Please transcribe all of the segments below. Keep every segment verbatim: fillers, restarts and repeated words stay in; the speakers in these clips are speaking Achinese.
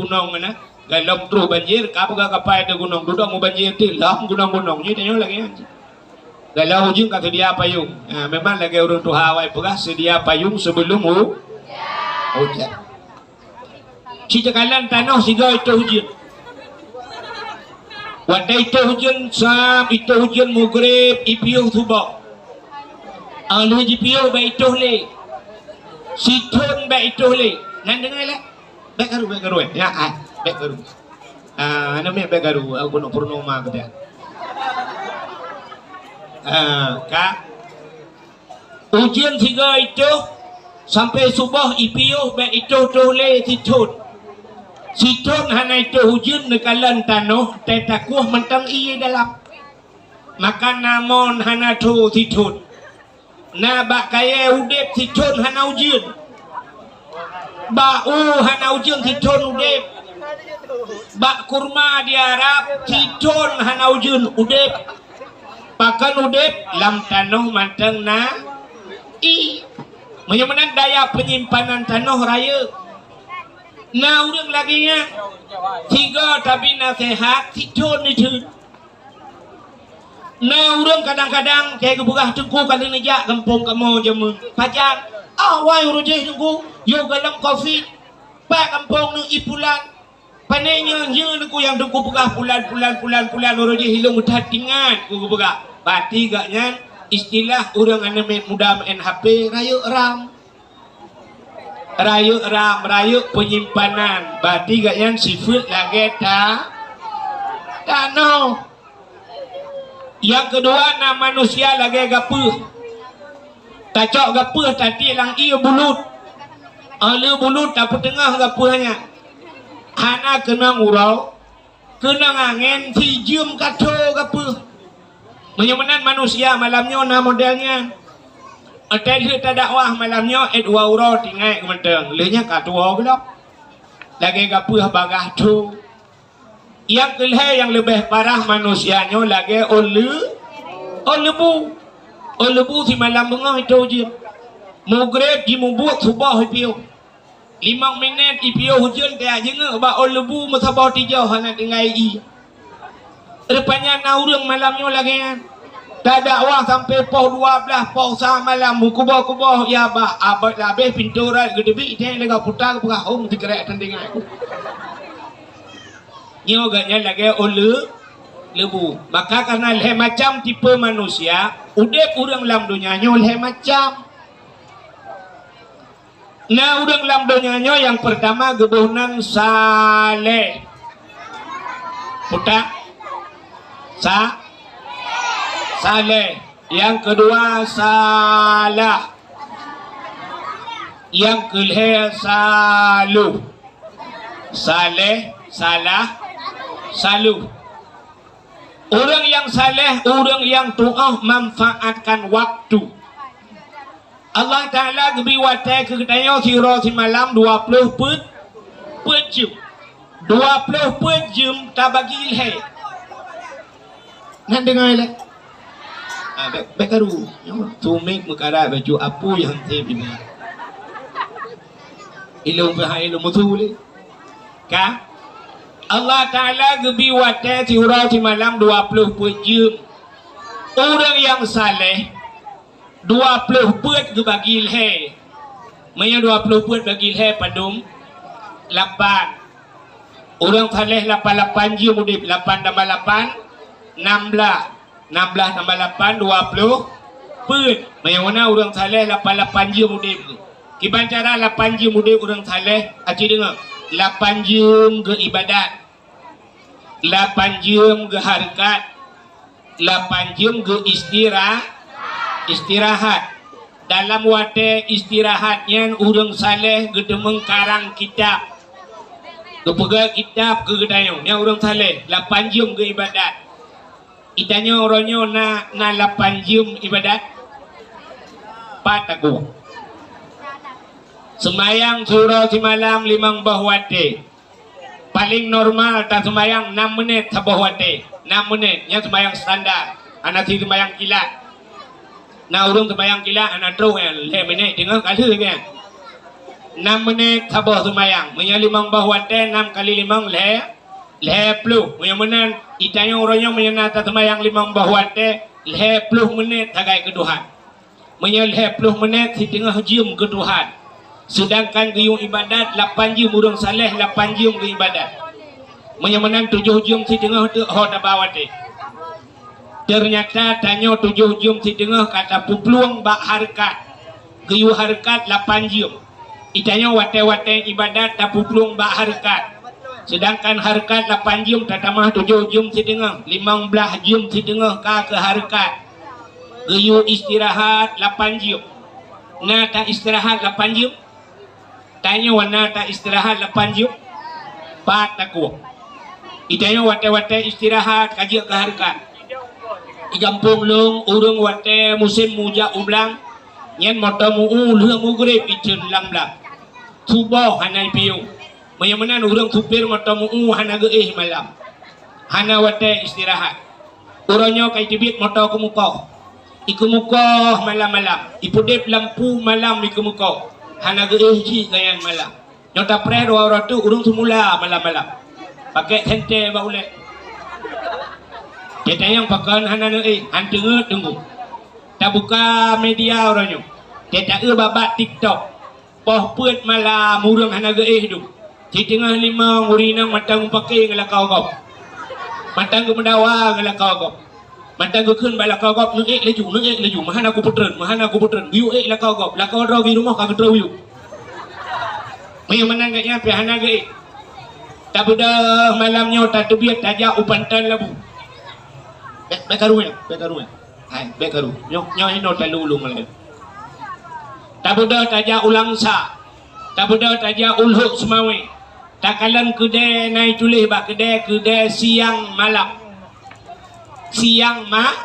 gunong na. Galom troh banjir, ka peugah kapai di gunong, dudoe meubanjir ti lam gunong-gunong. Nyoe tanyoe lagèe nyan. Galom ujeuen ka seudia payong. Ha, memang lagèe ureueng tuha awai peugah, seudia payong sebelum hu-, hujan. Ci teukalon tanoh sigoe itôh ujeuen. Watèe itôh ujeuen sam, itôh ujeuen mugreb, ipiôh suboh. Ah, lheueh jipiôh bèk itôh lé. Sithôn bèk itôh lé. Nan deungö lé? Bèk karu, bèk karu, eh. Ya, ah, bèk karu. Ah, aneuk miet bèk karu, aku nak purnoma keu dia. Ah, ka. Ujeuen sigoe itôh, sampoe suboh ipiôh bèk itôh-tôh lé sithôn. Sithôn hana itôh ujeuen neukalon tanoh, teuh takueh mantong ié dalam. Maka na mon hana tho sithôn. Na bak kayèe udeb sithôn hana ujeuen. Bak u hana ujeuen sithôn udeb. Bak kurma di Arab sithôn hana ujeuen udeb. Pakon udeb lam tanoh mantong na ié. Meunyoe meunan daya peunyimpanan tanoh rayeuk. Na ureueng lagèe nyan, sigoe tabi naseuhat sithôn diteun. Na ureueng kadang-kadang keu geupeugah, "Teungku, ka lheueh neujak gampông kamoe jameun." "Pajan?" "Ah, wai ureueng jih Teungku, yôh goh lom covid. Pat gampông neuh i pulan." "Pane nyoe, nyoe Teungku nyang Teungku peugah pulan, pulan, pulan, pulan, ureueng jih ilôn that ingat," geupeugah. Bati geuh nyan istilah ureueng aneuk miet muda meu'en H P, rayeuk RAM. Rayeuk RAM, rayeuk peunyimpanan. Bati geuh nyan sifeuet lagèe ta-, tanoh. Nyang keudua na manusia lagèe gapeuh. Tacok gapeuh tatiek lam ié bulut. Óh lheueh bulut tapeuteungoh gapeuh nyan. Hana keunong uroe, keunong angèn sijeuem ka tho gapeuh. Meunyoe meunan manusia malam nyoe na model nyan. Watèe lheueh tadakwah malam nyoe, eh, dua uroe tinggai keu mantong. Lheueh nyan ka tuwoe gohlom. Lagèe gapeuh bagaih tho. Nyang keulhèe nyang leubeh parah manusia nyoe lagèe ôn leu-, ôn leubu. Ôn leubu simalam beungoh itôh ujeuen. Mugreb jimubuet, suboh ipiôh. Limong minèt ipiôh ujeuen, teuh jingeuk bak ôn leubu meusaboh tijoh hana tinggai ié. Rupanya na ureueng malam nyoe lagèe nyan. Tadakwah sampoe poh dua blaih, poh sa malam, meukuboh-kuboh, ya bah, abah labeh pintoe rot geuteubiet, teuh lagèe puta geupeugah, "Hom sikrek teuntèe." Nyoe geuh nyan lagèe ôn leu-, leubu. Maka kareuna lhèe macam tipe manusia, udeb ureueng lam donya nyoe lhèe macam. Na ureueng lam donya nyoe nyang peurtama geuboh nan Saleh. Putak. Sa-, Saleh. Nyang keudua Salah. Nyang keulhèe Saluh. Saleh, Salah, Saluh. Ureueng nyang saleh, ureueng nyang tu'oh manfaatkan waktu. Allah Taala geubri watèe keu geutanyoe siuroe simalam dua ploh peuet, peuet jeuem. Dua ploh peuet jeuem tabagi lhèe. Nyan deungö lé. Ah, bèk, bèk karu. Nyoe, tumiek meukarat baju apui han sép ibu. Ilôn peuhai ilôn musu lé. Ka? Allah Taala geubri watèe siuroe simalam dua ploh peuet jeuem. Ureueng nyang saleh, dua ploh peuet geubagi lhèe. Meunyoe dua ploh peuet bagi lhèe padum? Lapan. Ureueng saleh lapan lapan jeuem udeb, lapan tambah lapan, nam blaih. Nam blaih tambah lapan, dua ploh peuet. Meunyoe na ureueng saleh lapan lapan jeuem udeb. Kiban cara lapan jeuem udeb ureueng saleh, aci deungö. Lapan jeuem geuibadat. Lapan jeuem geuhareukat, lapan jeuem geuistira-, istirahat. Dalam watèe istirahat nyan ureueng saleh geuteumeung karang kitab. Geupeugöt kitab keu geutanyoe. Nyan ureueng saleh, lapan jeuem geuibadat. Geutanyoe uroe nyoe na, na lapan jeuem ibadat? Pat takue. Seumayang siuroe simalam limong boh watèe. Paleng normal taseumayang nam menit saboh watèe. Nam menit, nyan seumayang standar. Hana si seumayang kilat. Na ureueng seumayang kilat hana troh nyan, lhèe menit teungoh ka lheueh nyan. Nam menit saboh seumayang. Meunyoe limong boh watèe, nam kali limong, lhèe, lhèe ploh. Meunyoe meunan, geutanyoe uroe nyoe meunyoe na taseumayang limong boh watèe, lhèe ploh menit sagai keu Tuhan. Meunyoe lhèe ploh menit, siteungoh jeuem keu Tuhan. Seudangkan geuyue ibadat lapan jeuem, ureueng saleh lapan jeuem geuibadat. Meunyoe meunan tujoh jeuem siteungoh teuk ho taba watèe. Teunyata tanyoe tujoh jeuem siteungoh ka tapeuplueng bak hareukat. Geuyue hareukat lapan jeuem. Geutanyoe watèe-watèe ibadat tapeuplueng bak hareukat. Seudangkan hareukat lapan jeuem tatamah tujoh jeuem siteungoh, limong blaih jeuem siteungoh ka keu hareukat. Geuyue istirahat lapan jeuem. Na taistirahat lapan jeuem? Tanyoe na taistirahat lapan jeuem? Pat takue. Geutanyoe watèe-watèe istirahat ka jeuet keu hareukat. Di gampông lôn, ureueng watèe musém mujak u blang, nyan moto meu-u lheueh meugreb iteun lam blang. Suboh hana ipiôh. Meunyoe meunan ureueng supir moto meu-u hana geuéh malam. Hana watèe istirahat. Uroe nyoe ka iteubiet moto keumeukoh. Ikeumeukoh malam-malam. Ipeudeb lampu malam ikeumeukoh. Hana geuéh jih gobnyan malam. Nyoe tapreh dua uroe teuk ureueng seumula malam-malam. Pakèk senter bak ulèe. Geutanyoe pakon hana neuéh, han teungeut teungku. Tabuka media uroe nyoe. Geutanyoe babah TikTok. Poh peuet malam ureueng hana geuéh dum. Siteungoh limong ureueng inong mantong meupaké ngon lakoe gob. Mantong geumeudawa ngon lakoe gob. Mantong geukheun bak lakoe gob, "Neuék laju, neuék laju, meuhana kupeutreun, meuhana kupeutreun." Geuyue ék lakoe gob, lakoe droe geurumoh ka geutroh yub. Meunyoe meunan gobnyan pih hana geuék. Tabeudôh malam nyoe tateubiet tajak u Panton Labu. Bèk, bèk karu nyan, bèk karu nyan. Hai, bèk karu. Nyoe, nyoe inoe talu ulôn malam. Tabeudôh tajak u Langsa. Tabeudôh tajak u Lhok Seumawé. Takalon keudè na ituléh bak keudè, keudè siang malam. Siang ma-,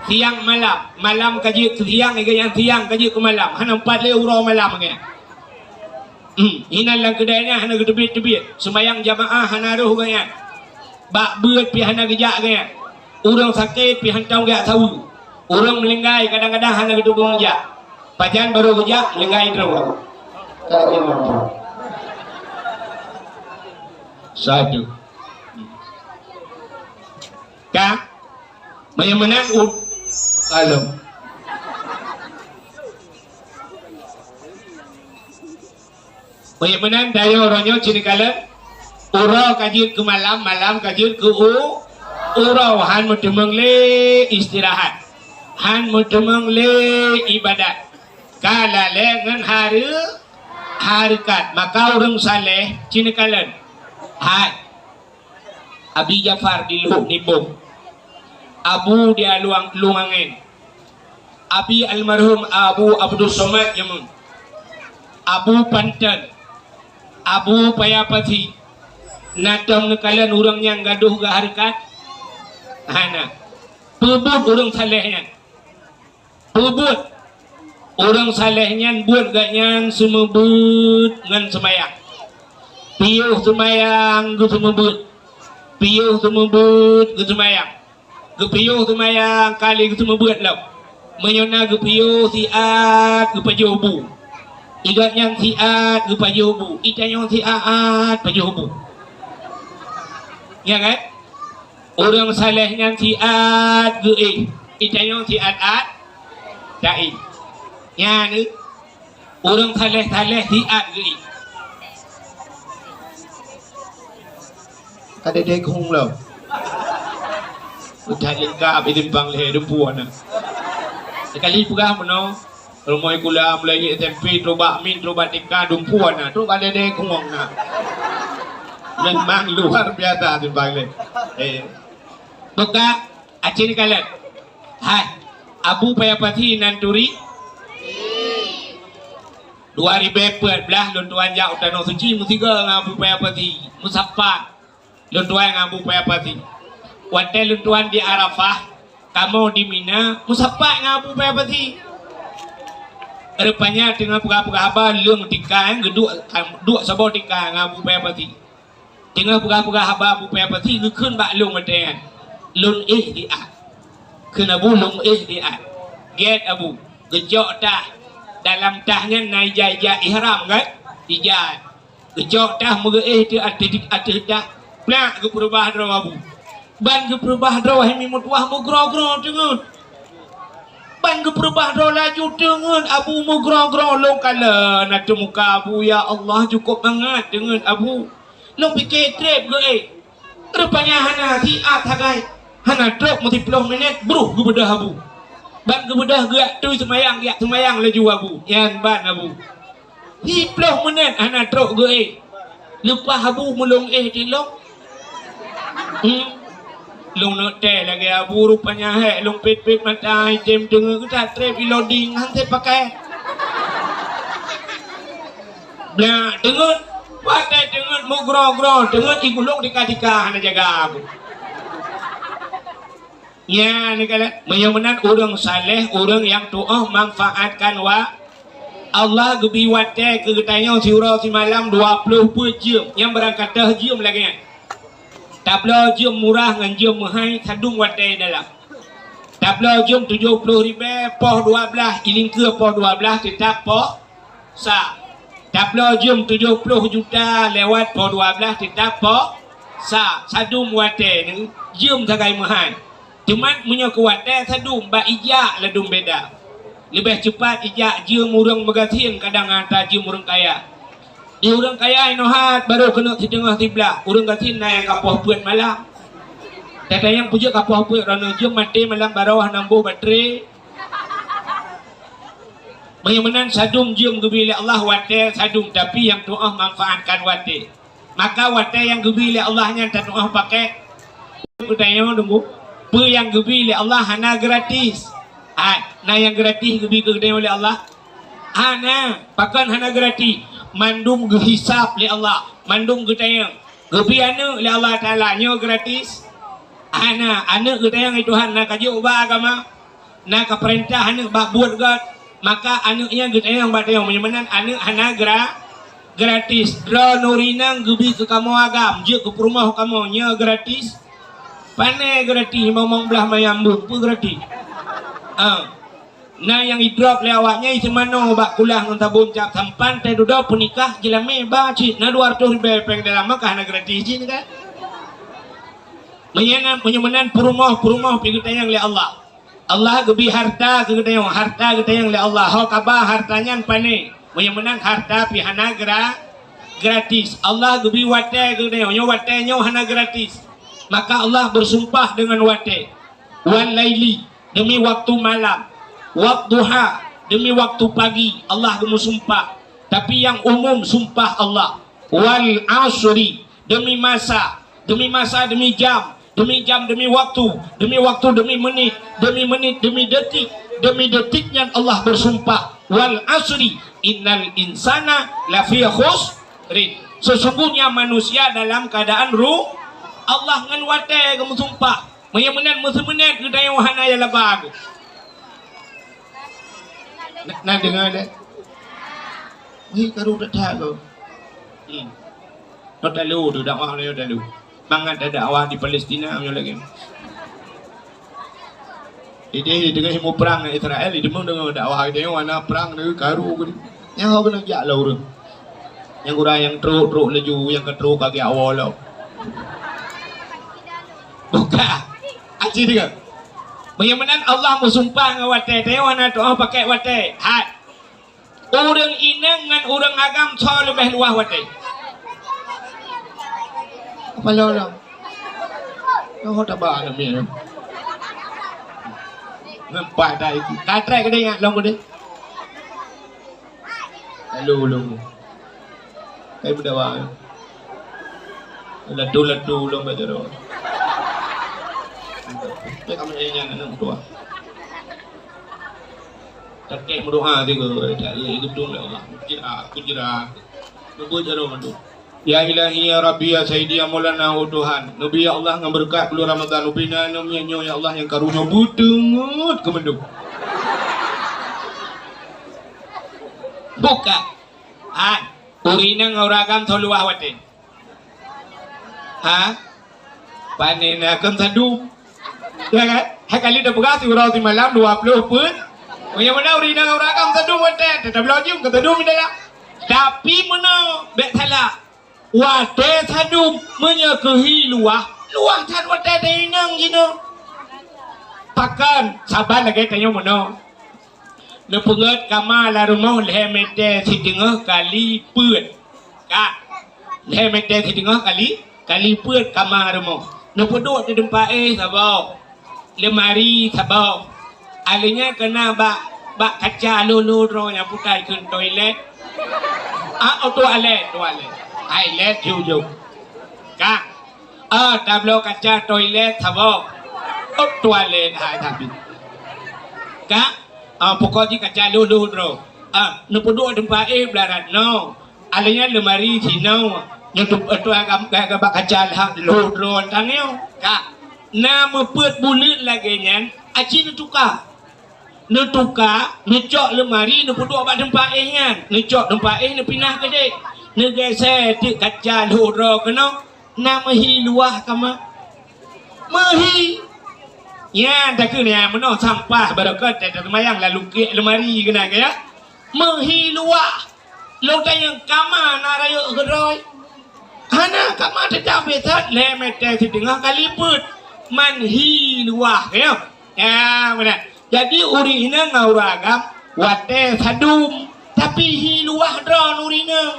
siang malam. Malam ka jeuet keu siang, lagèe nyan siang ka jeuet keu malam. Hana meupat lé uroe malam lagèe nyan. Hmm, inan lam keudè nyan hana geuteubiet-teubiet. Seumayang jamaah hana rhoh gobnyan. Bak beuet pih hana geujak gobnyan. Ureueng sakét pih hantom geujak saweue. Ureueng meuninggai kadang-kadang hana geuteupeue geujak. Pajan barô geujak, meuninggai droe. Satu. Ka? Meunyoe meunan u-, alom. Meunyoe meunan, tanyoe uroe nyoe cit neukalon, uroe ka jeuet keu malam, malam ka jeuet keu u-, uroe, han meuteumeung lé istirahat, han meuteumeung lé ibadat. Ka lalèe ngon hareu-, hareukat. Maka ureueng saleh cit neukalon. Hai. Abi Jafar di Lhok Nibong. Abu di Aluang-, Lueng Angén. Abi almarhum Abu Abdul Somad Jameun. Abu Panton. Abu Paya Pasi. Na tom neukalon ureueng nyang gadôh geuhareukat? Hana. Peue buet ureueng saleh nyan? Peue buet? Ureueng saleh nyan buet gobnyan seumeubeuet ngon seumayang. Piôh seumayang geuseumeubeuet. Piôh seumeubeuet geuseumayang. Geupiôh seumayang ka lheueh geuseumeubeuet lom. Meunyoe na geupiôh siat geupajoh bu. Di gobnyan siat geupajoh bu. Di tanyoe siat pajoh bu. Ya kan? Ureueng saleh nyan siat geuéh, di tanyoe siat-at taéh. Nyan ureueng saleh-saleh siat geuéh. Ka deh-deh khueng lom. Udah lengkap di simpang lhèe dumpeue na. Sekali peugah meunoe, rumoh sikula mulai S M P, trok bak min, trok bak T K, dumpeue na, trok bak deh-deh khueng na. Memang luar biasa simpang lhèe. Eh. Buka, aci neukalon. Hai, Abu Paya Pasi nan turi. Dua ribèe peuet blaih lôn tuan jak u Tanoh Suci meusigoe ngon Abu Paya Pasi, meusapat. Lôn tuan ngon Abu Paya Pasi. Watèe lôn tuan di Arafah, kamoe di Mina, meusapat ngon Abu Paya Pasi. Rupanya teungoh peugah-peugah haba, lôn tika, geuduek, duek saboh tika ngon Abu Paya Pasi. Teungoh peugah-peugah haba Abu Paya Pasi, geukheun bak lôn watèe nyan. Lôn éh siat. Kheun Abu, lôn éh siat. Gèt Abu, geucok tah. Dalam tah nyan na ija-ija ihram kan? Ijak. Geucok tah meugeuéh teuh ateueh, ateueh tah. Plak geupeurubah droe Abu. Ban geupeurubah droe hai mi meutuwah meugroe-groe teungeut. Ban geupeurubah droe laju teungeut Abu meugroe-groe lôn kalon ateueh muka Abu, ya Allah, cukôp mangat teungeut Abu. Lôn pike trép geuéh. Rupanya hana siat sagai. Hana trok meusiploh minét, bruh geubeudôh Abu. Ban geubeudôh geujak tui seumayang, geujak seumayang laju Abu. Nyan ban Abu. Siploh minét hana trok geuéh. Leupah Abu meulông éh di lông. Hmm. Lông neuk teh lagèe Abu rupanya hék lông pit-pit mata item teungeut geutak trép iloding han sép pakai. Blah teungeut, pakai teungeut meugroe-groe teungeut igulong tika-tika hana jaga Abu. Nyan keuh, meunyoe meunan ureuëng saleh, ureuëng nyang tuoh manfaatkan wa-, Allah geubri watée keu geutanyoe siuroe simalam dua ploh peuet jeuem, nyang barangkatöh jeuem lagée nyan. Tabloe jeuem murah ngon jeuem meuhai, sadum watée dalam. Tabloe jeuem tujoh ploh ribée, poh dua blaih, ilingkeue poh dua blaih, teutab poh sa. Tabloe jeuem tujoh ploh juta lewat poh dua blaih teutab poh sa, sadum watée nyoe jeuem sagai meuhai. Teuma meunyoe keu watée sadum bak ijak ladum beda. Leubeh ceupat ijak jeuem ureuëng meugasien kadang atra jeuem ureuëng kaya. Di ureuëng kaya inoe hat barô keuneuk siteungoh siblaih, ureuëng gasien na nyang ka poh peuet malam. Tata nyang peujeuet ka poh peuet, roh nyoe jeuem maté malam barô hana mboh baterai. Meunyoe meunan sadum jeuem geubri lé Allah watée sadum, tapi nyang tuoh manfaatkan watée. Maka watée nyang geubri lé Allah nyan tatuoh pakai. Geutanyoe deungoe, peue nyang geubri lé Allah hana gratis. Hai, na nyang gratis geubri keu geutanyoe lé Allah? Hana, pakon hana gratis? Mandum geuhisab lé Allah, mandum geutanyoe. Geubri aneuëk lé Allah Taala nyoe gratis? Hana, aneuëk geutanyoe lé Tuhan na ka jok ba agama. Na ka peurintah aneuëk bak buet gét, maka aneuëk nyan geutanyong bak tanyoe, meunyoe meunan aneuëk hana gra-, gratis. Droeneuh ureuëng inong geubri keu kamoe agam, jeuet keu peurumoh kamoe, nyoe gratis? Pané gratis, limong blaih manyam beuh, peue gratis? Ah. Na nyang idrop lé awaknyan iseumanoe bak kulah ngon sabon cap sampan, teududoe peunikah jeulamé ba cit, na dua reutôh ribée péng dalam, maka hana gratis jih kan? Meunyoe meunan, meunyoe meunan peurumoh-peurumoh pih geutanyong lé Allah. Allah geubri harta keu geutanyoe, harta geutanyong lé Allah. Ho kaba harta nyan pané? Meunyoe meunan harta pih hana gra-, gratis. Allah geubri watée keu geutanyoe, nyoe watée nyoe hana gratis. Maka Allah beusumpah deungon watée. Wal laili, demi waktu malam. Wad duha, demi waktu pagi. Allah geumeusumpah. Tapi nyang umum sumpah Allah. Wal asri, demi masa, demi masa, demi jam, demi jam, demi waktu, demi waktu, demi menit, demi menit, demi detik, demi detik nyan Allah bersumpah, "Wal asri, innal insana lafi khusrin." Sesungguhnya manusia dalam keadaan ru-, Allah ngon watée geumeusumpah. Meunyoe meunan meuseumeunét geutanyoe hana ya laba. Na, na deungoe deh. Wih, karu that-that ko. Hmm. Nyoe talu tu dakwah nyoe talu. Mangat ada dakwah di Palestina nyoe lagée. Idéh di teungoh muprang ngon Israel, di deungoe dakwah idéh wana prang nyoe karu geuh. Nyan ho keuneuk jak lom ureuëng. Nyang gura nyang trok-trok laju, nyang ka trok ka geujak woe lom. Buka. Aci deungoe. Meunyoe meunan Allah meusumpah ngon watée, teuh wana tuoh pakai watée. Hat. Ureuëng inong ngon ureuëng agam soe leubeh luwah watée? Apa lom? Oh, taba aneuk miet. Nampak dah itu. Ka trek keudeh nyak lom keudeh. Lalu ulôn. Kai meudawa. Latu-latu ulôn baca doa. Tapi kamu nyanyi aneuk tua. Takeh meudoa tiga, tak lé geutung lé Allah. Kujra, kujra. Nubu jaro mandu. Ya Ilahi, ya Rabbi, ya Sayyidi, ya Maulana, oh Tuhan. Nubi ya Allah ngon beureukat buleuen Ramadhan, ubina nyoe miet nyoe ya Allah nyang karu nyoe beuteungeut keu mandum. Buka. Ha, ureuëng inong ngon ureuëng agam soe luwah watée? Ha? Pané na kon sadum. Ya kan? Hai kali dah peugah siuroe simalam dua ploh peuet. Oh, nyang mana ureuëng inong ngon ureuëng agam sadum watée, teutab lojeuem keu sadum di dalam. Tapi meunoe bék salah. Watée sadum meunyoe keuhi luwah, luwah that watée teuinong jinoe. Pakon saban lagée tanyoe meunoe. Neupeugét kama lam rumoh lhée mètè siteungoh kali peuet. Ka. Lhée mètè siteungoh kali, kali peuet kama rumoh. Neupeuduek di teumpat éh saboh. Leumari saboh. Alèh nyan keunan bak, bak kaca lhôh-lhôh droe nyang peukai kheun toilet. Ah, oh, toilet, toilet. Toilet jujur. Ka. Ah, tabloe kaca toilet saboh. Oh, toilet hai tapi. Ka. Ah, pokok jih kaca lhôh-lhôh droe. Ah, neupeuduek teumpat éh beularat no. Alèh nyan leumari sinoe. Nyoe tu, tu agam, agam bak kaca lhah lhôh droe tanyoe. Ka. Na meupeuet buleuen lagèe nyan, aci neutuka. Neutuka, neucok leumari, neupeuduek bak teumpat éh nyan. Neucok teumpat éh, neupinah keudéh. Neugèsè teuk kaca lhôh droe keunoe. Na meuhi luwah kama. Meuhi. Nyan takheun nyan meunoe sampah barokot, teumayang lalu kek leumari keunan ka ya. Meuhi luwah. Lôn tanyong kama na rayeuk keudroe. Hana, kama teutab that lhée mètè siteungoh kali peuet. Man hi luwah ka ya. Ya, meunan. Jadi ureueng inong ngon ureueng agam watée sadum, tapi hi luwah droe ureueng inong.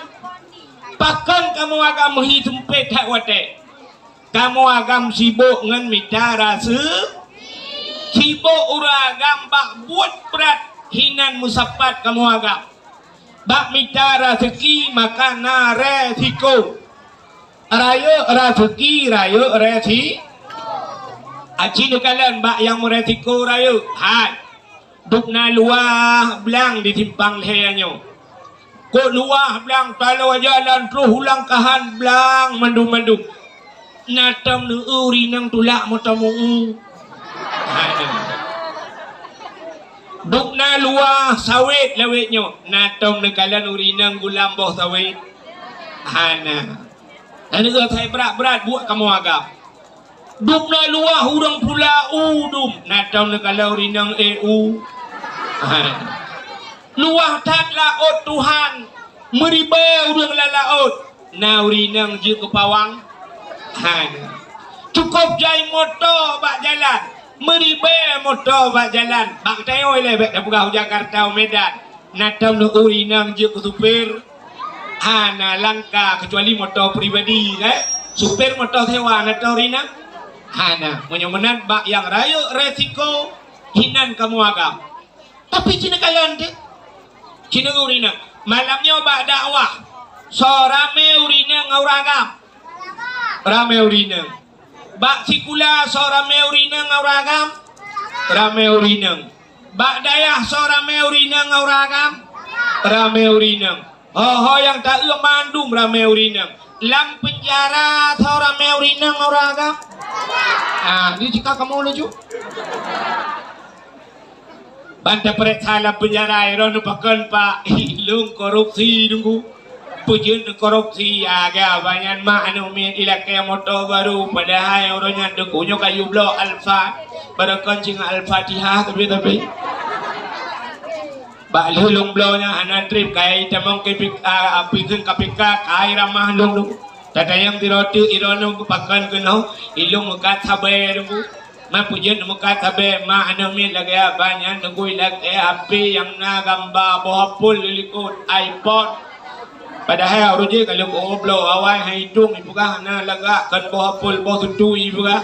Pakon kamoe agam hi seumpét that watée? Kamoe agam sibok ngon mita raseuki. Sibok ureueng agam bak buet brat hinan meusapat kamoe agam. Bak mita raseuki maka na resiko. Rayeuk raseuki, rayeuk resi-, aci neukalon bak nyang meuresiko rayeuk. Hai. Dubna luwah blang di simpang lhée nyoe. Kok luwah blang taloe jalan troh u Langkahan blang mandum-mandum. Na tom neueu ureueng inong tulak moto meu-eu. Hai. Dubna luwah sawét lawét nyoe. Na tom neukalon ureueng inong gulam boh sawét. Hana. Hana geuh asai brat-brat buet kamoe agam. Dubna luwah ureueng pula u dum, na tom neukalon ureueng inong éh u. Hai. Luwah that laôt Tuhan, meuribée ureueng lam laôt, na ureueng inong jeuet keu pawang. Hai. Cukôp jai moto bak jalan, meuribée moto bak jalan. Bak tanyoe ilée bék tapeugah u Jakarta, u Medan. Na tom neueu ureueng inong jeuet keu supir. Hana langka keucuali moto pribadi, kan? Supir moto sewa na tom ureueng inong? Hana. Meunyoe meunan bak nyang rayeuk resiko hinan kamoe agam. Tapi ci neukalon teuk. Ci neueu ureueng inong. Malam nyoe bak dakwah. Soe ramé ureueng inong ngon ureueng agam? Ramé ureueng inong. Bak sikula soe ramé ureueng inong ngon ureueng agam? Ramé ureueng inong. Bak dayah soe ramé ureueng inong ngon ureueng agam? Ramé ureueng inong. Ho-ho nyang taeu mandum ramé ureueng inong. Lam peunjara soe ramé ureueng inong ngon ureueng agam? Ah, di cika kamoe laju. Ban tapeuriksa lam peunjara, droeneuh pakon, Pak? Ilôn korupsi, Teungku. Peue jeuet korupsi, aga banyan mak aneuk miet ilakée moto barô, padahai uroe nyan Teungku nyoe ka yue bloe Alfa, barokon singoh Al-Fatihah tapi-tapi. Bak lheueh lôn bloe nyan hana trép, kayée tamong K P K, a, a, prison K P K, kayée ramah lôn, Teungku. Tatanyong sidroe teuk, droeneuh pakon keunoe, ilôn meukat sabe, Teungku. Ma peue jeuet meukat sabe, mak aneuk miet lagée abah nyan, Teungku, ilakée H P nyang na gamba boh apel di likot, iPhone. Padahai uroe jih ka lheueh bloe awai han itong ipeugah na lagak kon boh apel, boh tutui ipeugah.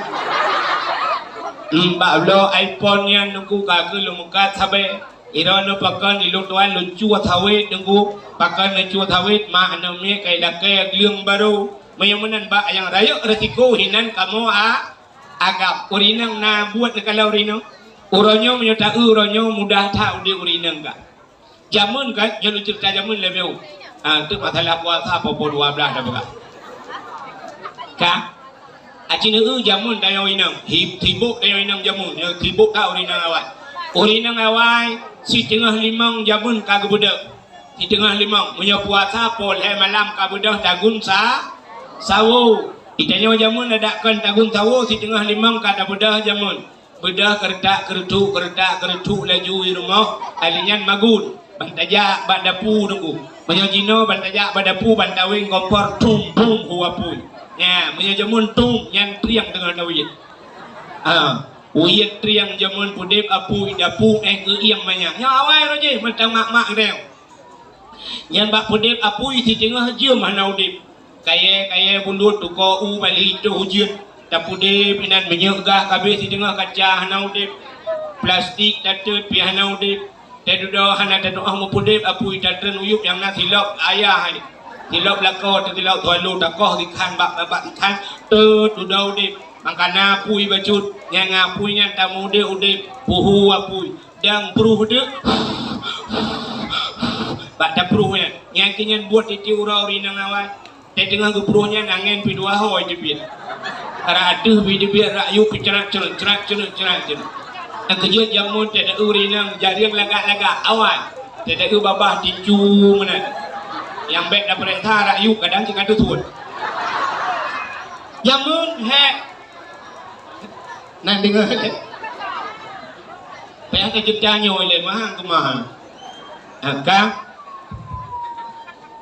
Hmm, bak bloe iPhone nyan Teungku ka keuh lôn meukat sabe. Droeneuh pakon ilôn tuan lôn cue sawét Teungku. Pakon lôn cue sawét, mak aneuk miet ka ilakée gleueng barô. Meunyoe meunan bak nyang rayeuk resiko hinan kamoe a-, agam. Ureueng inong na buet neukalon ureueng inong. Uroe nyoe meunyoe taeu uroe nyoe mudah that udeb ureueng inong ka. Jameun ka, jeuet lôn ceurita jameun leubeh. Ah, teuk masalah puasa poh-poh dua blaih dah buka. Ka? Aci neueu jameun tanyoe inong. Hi-, sibok tanyoe inong jameun. Nyoe sibok ka ureueng inong awai. Ureueng inong awai, siteungoh limong jameun ka geubeudôh. Siteungoh limong. Meunyoe puasa poh lhée malam ka beudôh tagun sa-, sawo. Di tanyoe jameun adak kon tagun sawo, siteungoh limong ka tabeudôh jameun. Beudôh keuretak keureutôk, keuretak keureutôk laju i rumoh, alèh nyan magun. Ban tajak bak dapu teungku. Meunyoe jinoe ban tajak bak dapu ban taweng kompor tum bum hu apui. Nya, meunyoe jameun tum nyan triang teungoh taweng. Ha, uyeuet triang jameun pudeb apui dapu éh geuieng manyak. Nyoe awai roh jih mantong mak-mak reung. Nyan bak pudeb apui siteungoh jeuem hana udeb. Kayée-kayée bulut tuko u bali toh ujeuen. Tapudeb inan minyeuk gah kabeh siteungoh kaca hana udeb. Plastik tateut pih hana udeb. Teududoe hana tatuoh meupudeb apui tatreun uyueb nyang na silop ayah hai. Silop lakoe teusilop tualu takoh sikhan bak babak sikhan teududoe udeb. Mangkana apui bacut nyang apui nyan tamu udeb-udeb puhu apui. Dang pruh deuek bak tapruh nyan. Nyan keuh nyan buet tiep uroe rinang awai. Teuteungoh geupruh nyan angén pih dua ho jeubiet. Rak ateueh pih jeubiet, rak yup pih crat-crat, crat-crat, crat-crat. Nyang keujeuet jameun teuteungoh rinang jarieng lagak-lagak awai. Teuteungoh babah ticu meunan. Nyang bék tapeuriksa rak yup kadang cit ka teusuet. Jameun hék. Nan deungoe lé. Payah keu jeuet tanyoe lé mahang keumahan. Angka.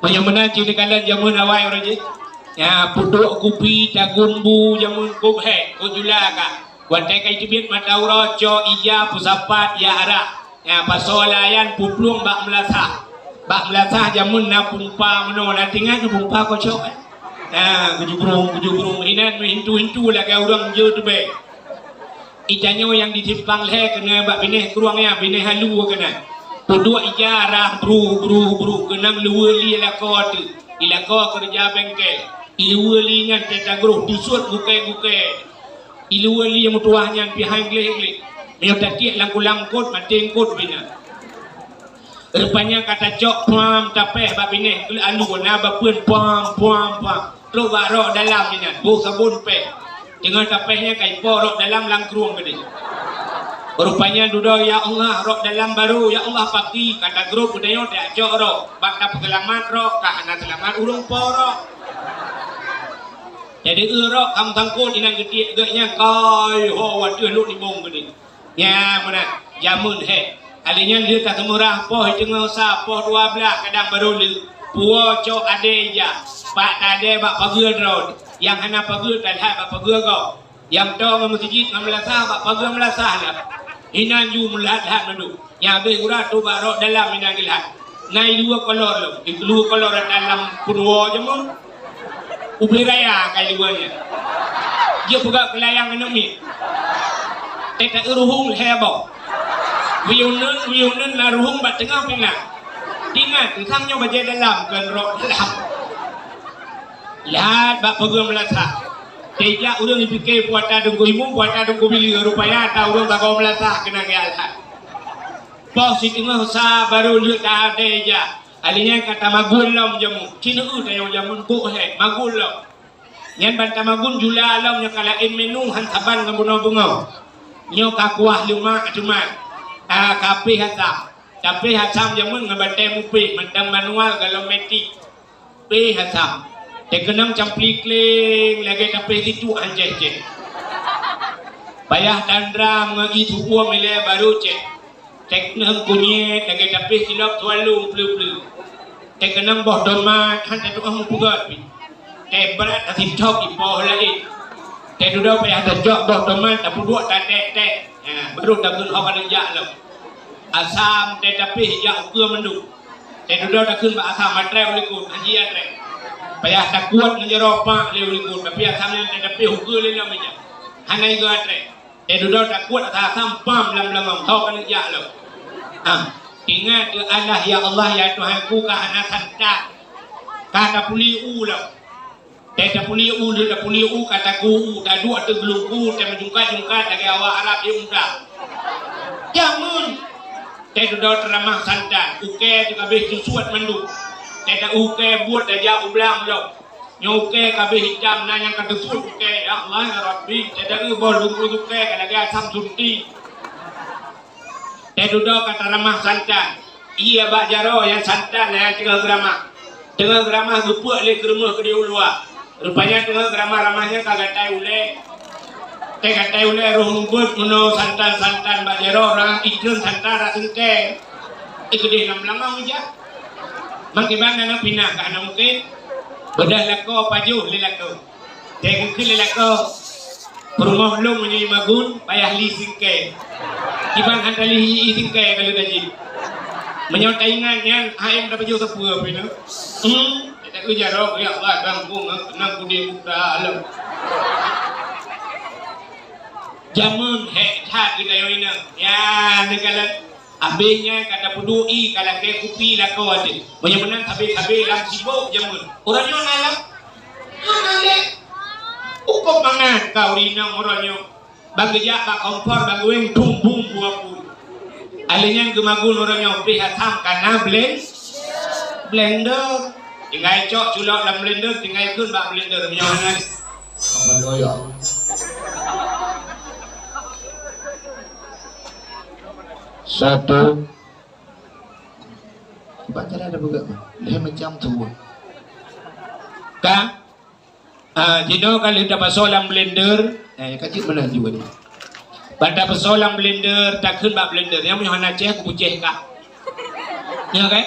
Meunyoe meunan cit dikalon jameun awai ureueng jih. Ya, peuduek kupi tagumbu jameun kub hék, kub jula ka. Watée ka jiteubiet mata uroe cok ija peusapat ya arak. Ya, pasoe layan puplueng bak meulasah. Bak meulasah jameun na pumpa meunoe, na tingat pumpa kocok, eh? Ha, kujugrong, kujugrong. Inan meuhintu-hintu lagée ureueng jeuet teubée. Itanyoe nyang di simpang lhée keunoe bak binéh krueng nyan, binéh halu keunan. Peuduek ija rah bruh, bruh, bruh, keunong luweue li lakoe teuh. Di lakoe keureuja bengkel. Di luweue li nyan teuh tagroh dusut gukée-gukée. Di luweue li meutuwah nyan pih hai gleh-gleh. Meunyoe tatiek lam kulam kot, maté kot bina. Rupanya ka tacok puam tapéh bak binéh keu alu na bapeuen puam, puam, puam. Trok bak rok dalam inan, boh sabon péh. Teungoh tapéh nyan ka ipo rok dalam lam krueng geude. Rupanya dudoe, "Ya Allah, rok dalam barô, ya Allah, paki." Ka tagrob geutanyoe tacok rok. Bak tapeuseulamat rok, ka hana seulamat ureueng po rok. Jadi, eu rok kam sangkot inan geutiek geuh nyan, kai ho wateueh lôn nibong geude. Nya meunan, jameun hék. Alèh nyan lheueh ka seumeurah poh teungoh sa, poh dua blaih kadang barô lheueh. Puwoe cok adé ija, bak tadé bak pageue droe. Nyang hana pageue talhat bak pageue gob. Nyang toe ngon meuseujid ngon meulasah bak pageue meulasah lom. Inan ju meulat-lat mandum. Nyang abéh gura tu bak rok dalam inan geulat. Na i luweue kolor lom, i luweue kolor ata lam peunuwoe jameun. Ubé raya ka i luweue nyan. Jeuet peugah keulayang aneuk miet. Teuka ruhueng lhée boh. Wiyuneun, wiyuneun na ruhueng bak teungoh pinang. Ingat, sang nyoe bajée dalam kon rok dalam. Lat bak pageue meulasah. Teuka ureueng jipike puata deungku imum, puata deungku bili, rupanya ata ureueng sagoe meulasah keunan geualhat. Poh siteungoh sa barô lheueh ka adé ija. Alèh nyan ka tamagun lom jameun. Ci neu-eu tanyoe jameun bôh hék, magun lom. Nyan ban tamagun jula lom nyoe ka laén menu han saban ngon bunoe beungoh. Nyoe ka kuah leumak teuma. Ah, ka péh asam. Tapéh asam jameun ngon batée mupéh mantong manual galom metik. Péh asam. Teukeunong campli kléng lagée tapéh situk han céh-céh. Payah tandram ngon ié su'uem ilée barô céh. Teukeunong kunyét lagée tapéh silop sualong pleu-pleu. Teukeunong boh tomat han tatu'oh meupeugét pih. Tée brat tasicok ipoh laén. Tée dudoe payah tacok boh tomat tapeuduek taték-ték. Ha, barô takheun ho ka neujak lom. Asam tée tapéh jak ukeue mandum. Tée dudoe takheun bak asam atrée u likot, han jijak atrée. Payah takuet ngon jaroe pak lé u likot, tapi asam nyan tée tapéh ukeue lé lom ija. Hana igoe atrée. Teududoe takuet ata sampam lam leumang, ho ka neujak lom. Ah, ingat keu Allah, ya Allah, ya Tuhanku, ka hana santan. Ka tapuli u lom. Tée tapuli u, lheueh tapuli u, ka taku u, taduek ateueh geulungku, tée meujungkat-jungkat lagée awak Arab di unta. Jameun! Tée dudoe teuramah santan, ukée teuh ka abéh teusuet mandum. Tée ta ukée buet tajak u blang lom. Nyoe ukée ka abéh itam, na nyang ka teusuet ukée, ya Allah, ya Rabbi, teudeungoe boh lungkon ukée ka lagée asam sunti. Tée dudoe ka taramah santan, ié bak jaroe nyang santan nyang teungoh geuramah. Teungoh geuramah geupeuek lé keureumoh keudéh u luwa. Rupanya teungoh geuramah-ramah nyan ka gatai ulée. Tée gatai ulée roh mubuet meunoe santan-santan bak jaroe, rang ikreun santan rasa sengkée. Eh, keudeh lam beulangong ija. Makiban na pinah ka hana mungken. Beudôh lakoe pajoh lé lakoe. Teukeukheun lé lakoe. Peurumoh lôn meunyoe magun payah li singkée. Kiban hana li singkée ka lheueh tajih. Meunyoe taingat nyan, aém tapajoh sapeue pih nyoe. Hmm, taku jaroe, ya Allah, ganggu nang kudé buta alam. Jameun hék that geutanyoe inong. Ya, neukalon. Abéh nyan ka tapeuduek ié ka lakée kupi lakoe teuh. Meunyoe meunan sabé-sabé lam sibôk jameun. Uroe nyoe na lam? Hana lé. Hukôm mangat ka ureueng inong uroe nyoe. Ban geujak bak kompor ban geuwéng tumbum dua puluh. Alèh nyan geumagun uroe nyoe pih asam kana blen-, blender. Tinggai cok culok lam blender, tinggai kheun bak blender. Meunyoe hana lé. Apa doyong? Satu. Bak cara ada peugah, lhèe macam tu. Ka? Ah, jinoe ka lheueh tapasoe lam blender. Eh, ka cit meunan juga ni. Ban tapasoe lam blender, takheun bak blender. Nyang meunyoe hana ceh, kupeuceh ka. Nyo kan?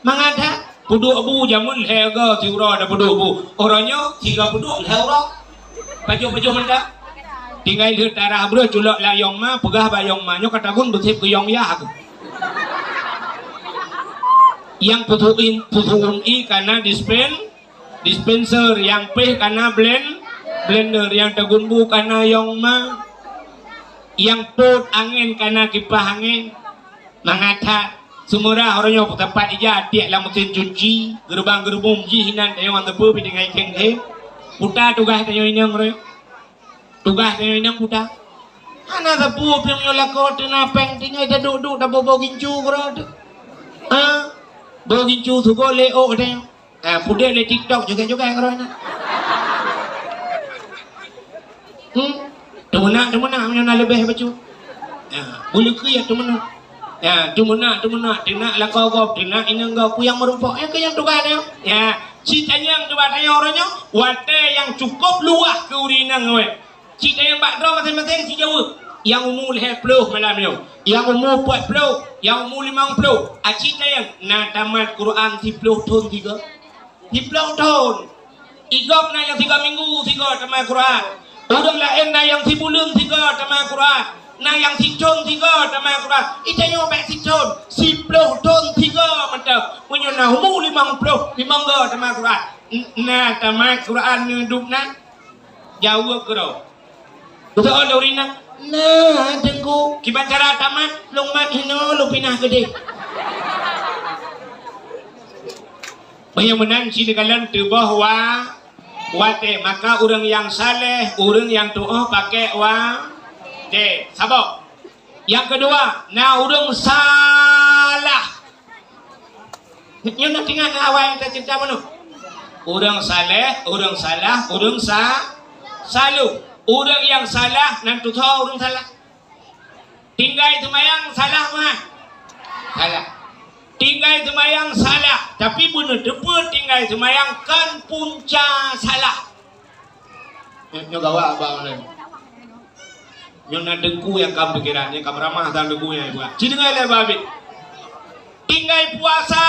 Mangat that, peuduek bu jameun lhèe go siuroe tapeuduek bu. Uroe nyoe, sigo peuduek lhèe uroe. Pajoh-pajoh mantong. Tinggai lheueh tarah breuh culok lam yong ma, peugah bak yong ma, nyoe ka tagun beusép keu yong yah keuh. Nyang peusuum, peusuum ié kana dispen-, dispenser, nyang péh kana blen-, blender, nyang tagun bu kana yong ma, nyang pôt angén kana kipah angén. Mangat that, seumeurah uroe nyoe peutampat ija tiek lam meusén cuci, geureubang-geureubum jih inan tanyoe ngon teupeu pih tinggai céng-céng. Peue tugaih tanyoe inong uroe nyoe? Tugaih tanyoe inong peue? Hana sapeue pih meunyoe lakoe teuh na péng tinggai taduek-duek taboh-boh gincu keudroe teuh. Ha? Boh gincu sugot lé ôk tanyoe. Ah, pudek lé TikTok joget-joget keudroe na. Hmm? Teumeunak, teumeunak meunyoe na leubeh bacut. Ya, bulu keu ya teumeunak. Ya, teumeunak, teumeunak, teunak lakoe gob, teunak inong gob, peue nyang meurumpok, nyang keu nyang tugaih nyoe. Ya, cit tanyong teuba tanyong uroe nyoe, watèe nyang cukôp luwah keu ureueng inong wéh. Cit tanyong bak droe maséng-maséng sijaweueb. Nyang umu lhèe ploh malam nyoe, nyang umu peuet ploh, nyang umu limong ploh. A cit tanyong, na tamat Quran siploh thon sigoe? Siploh thon. Igob na nyang sigoe minggu sigoe tamat Quran. Ureueng laén na nyang sibuleuen sigoe tamat Quran. Na nyang sithon sigoe tamat Quran. Itanyoe bèk sithon, siploh thon sigoe mantong. Meunyoe na umu limong ploh, limong goe tamat Quran. N-, na tamat Quran neudub nan? Jaweueb keudroe. Beutôi lôn rinah. Nah, Teungku, kiban cara tamat, lôn mat hinoe lôn pinah keudeh. Meunyoe meunan, ci neukalon teuboh wa-, watèe. Maka ureueng nyang saleh, ureueng nyang tuoh pakèk watèe. Saboh. Nyang keudua, na ureueng salah. Nyoe na teuingat awai taceurita meunoe. Ureueng saleh, ureueng salah, ureueng sa-, saloh. Ureueng nyang salah nan tutoe ureueng salah. Tinggai seumayang salah meuhan? Salah. Tinggai seumayang salah, tapi beuneuteupeu tinggai seumayang kon punca salah. Nyoe, nyoe gawat abang ulôn. Nyoe na teungku nyang ka meupikiran, nyang ka meuramah dan teungku nyang ibuat. Ci deungoe lé babit. Tinggai puasa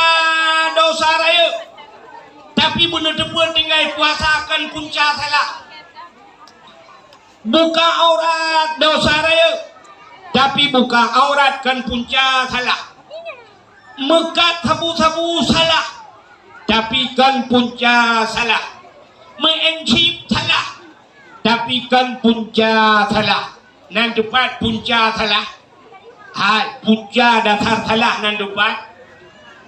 dosa rayeuk. Tapi beuneuteupeu tinggai puasa kon punca salah. Buka aurat dosa rayeuk. Tapi buka aurat kon punca salah. Meukat sabu-sabu salah, tapi kon punca salah. Meu'en chip salah, tapi kon punca salah. Nan teupat punca salah. Hai, punca dasar salah nan teupat.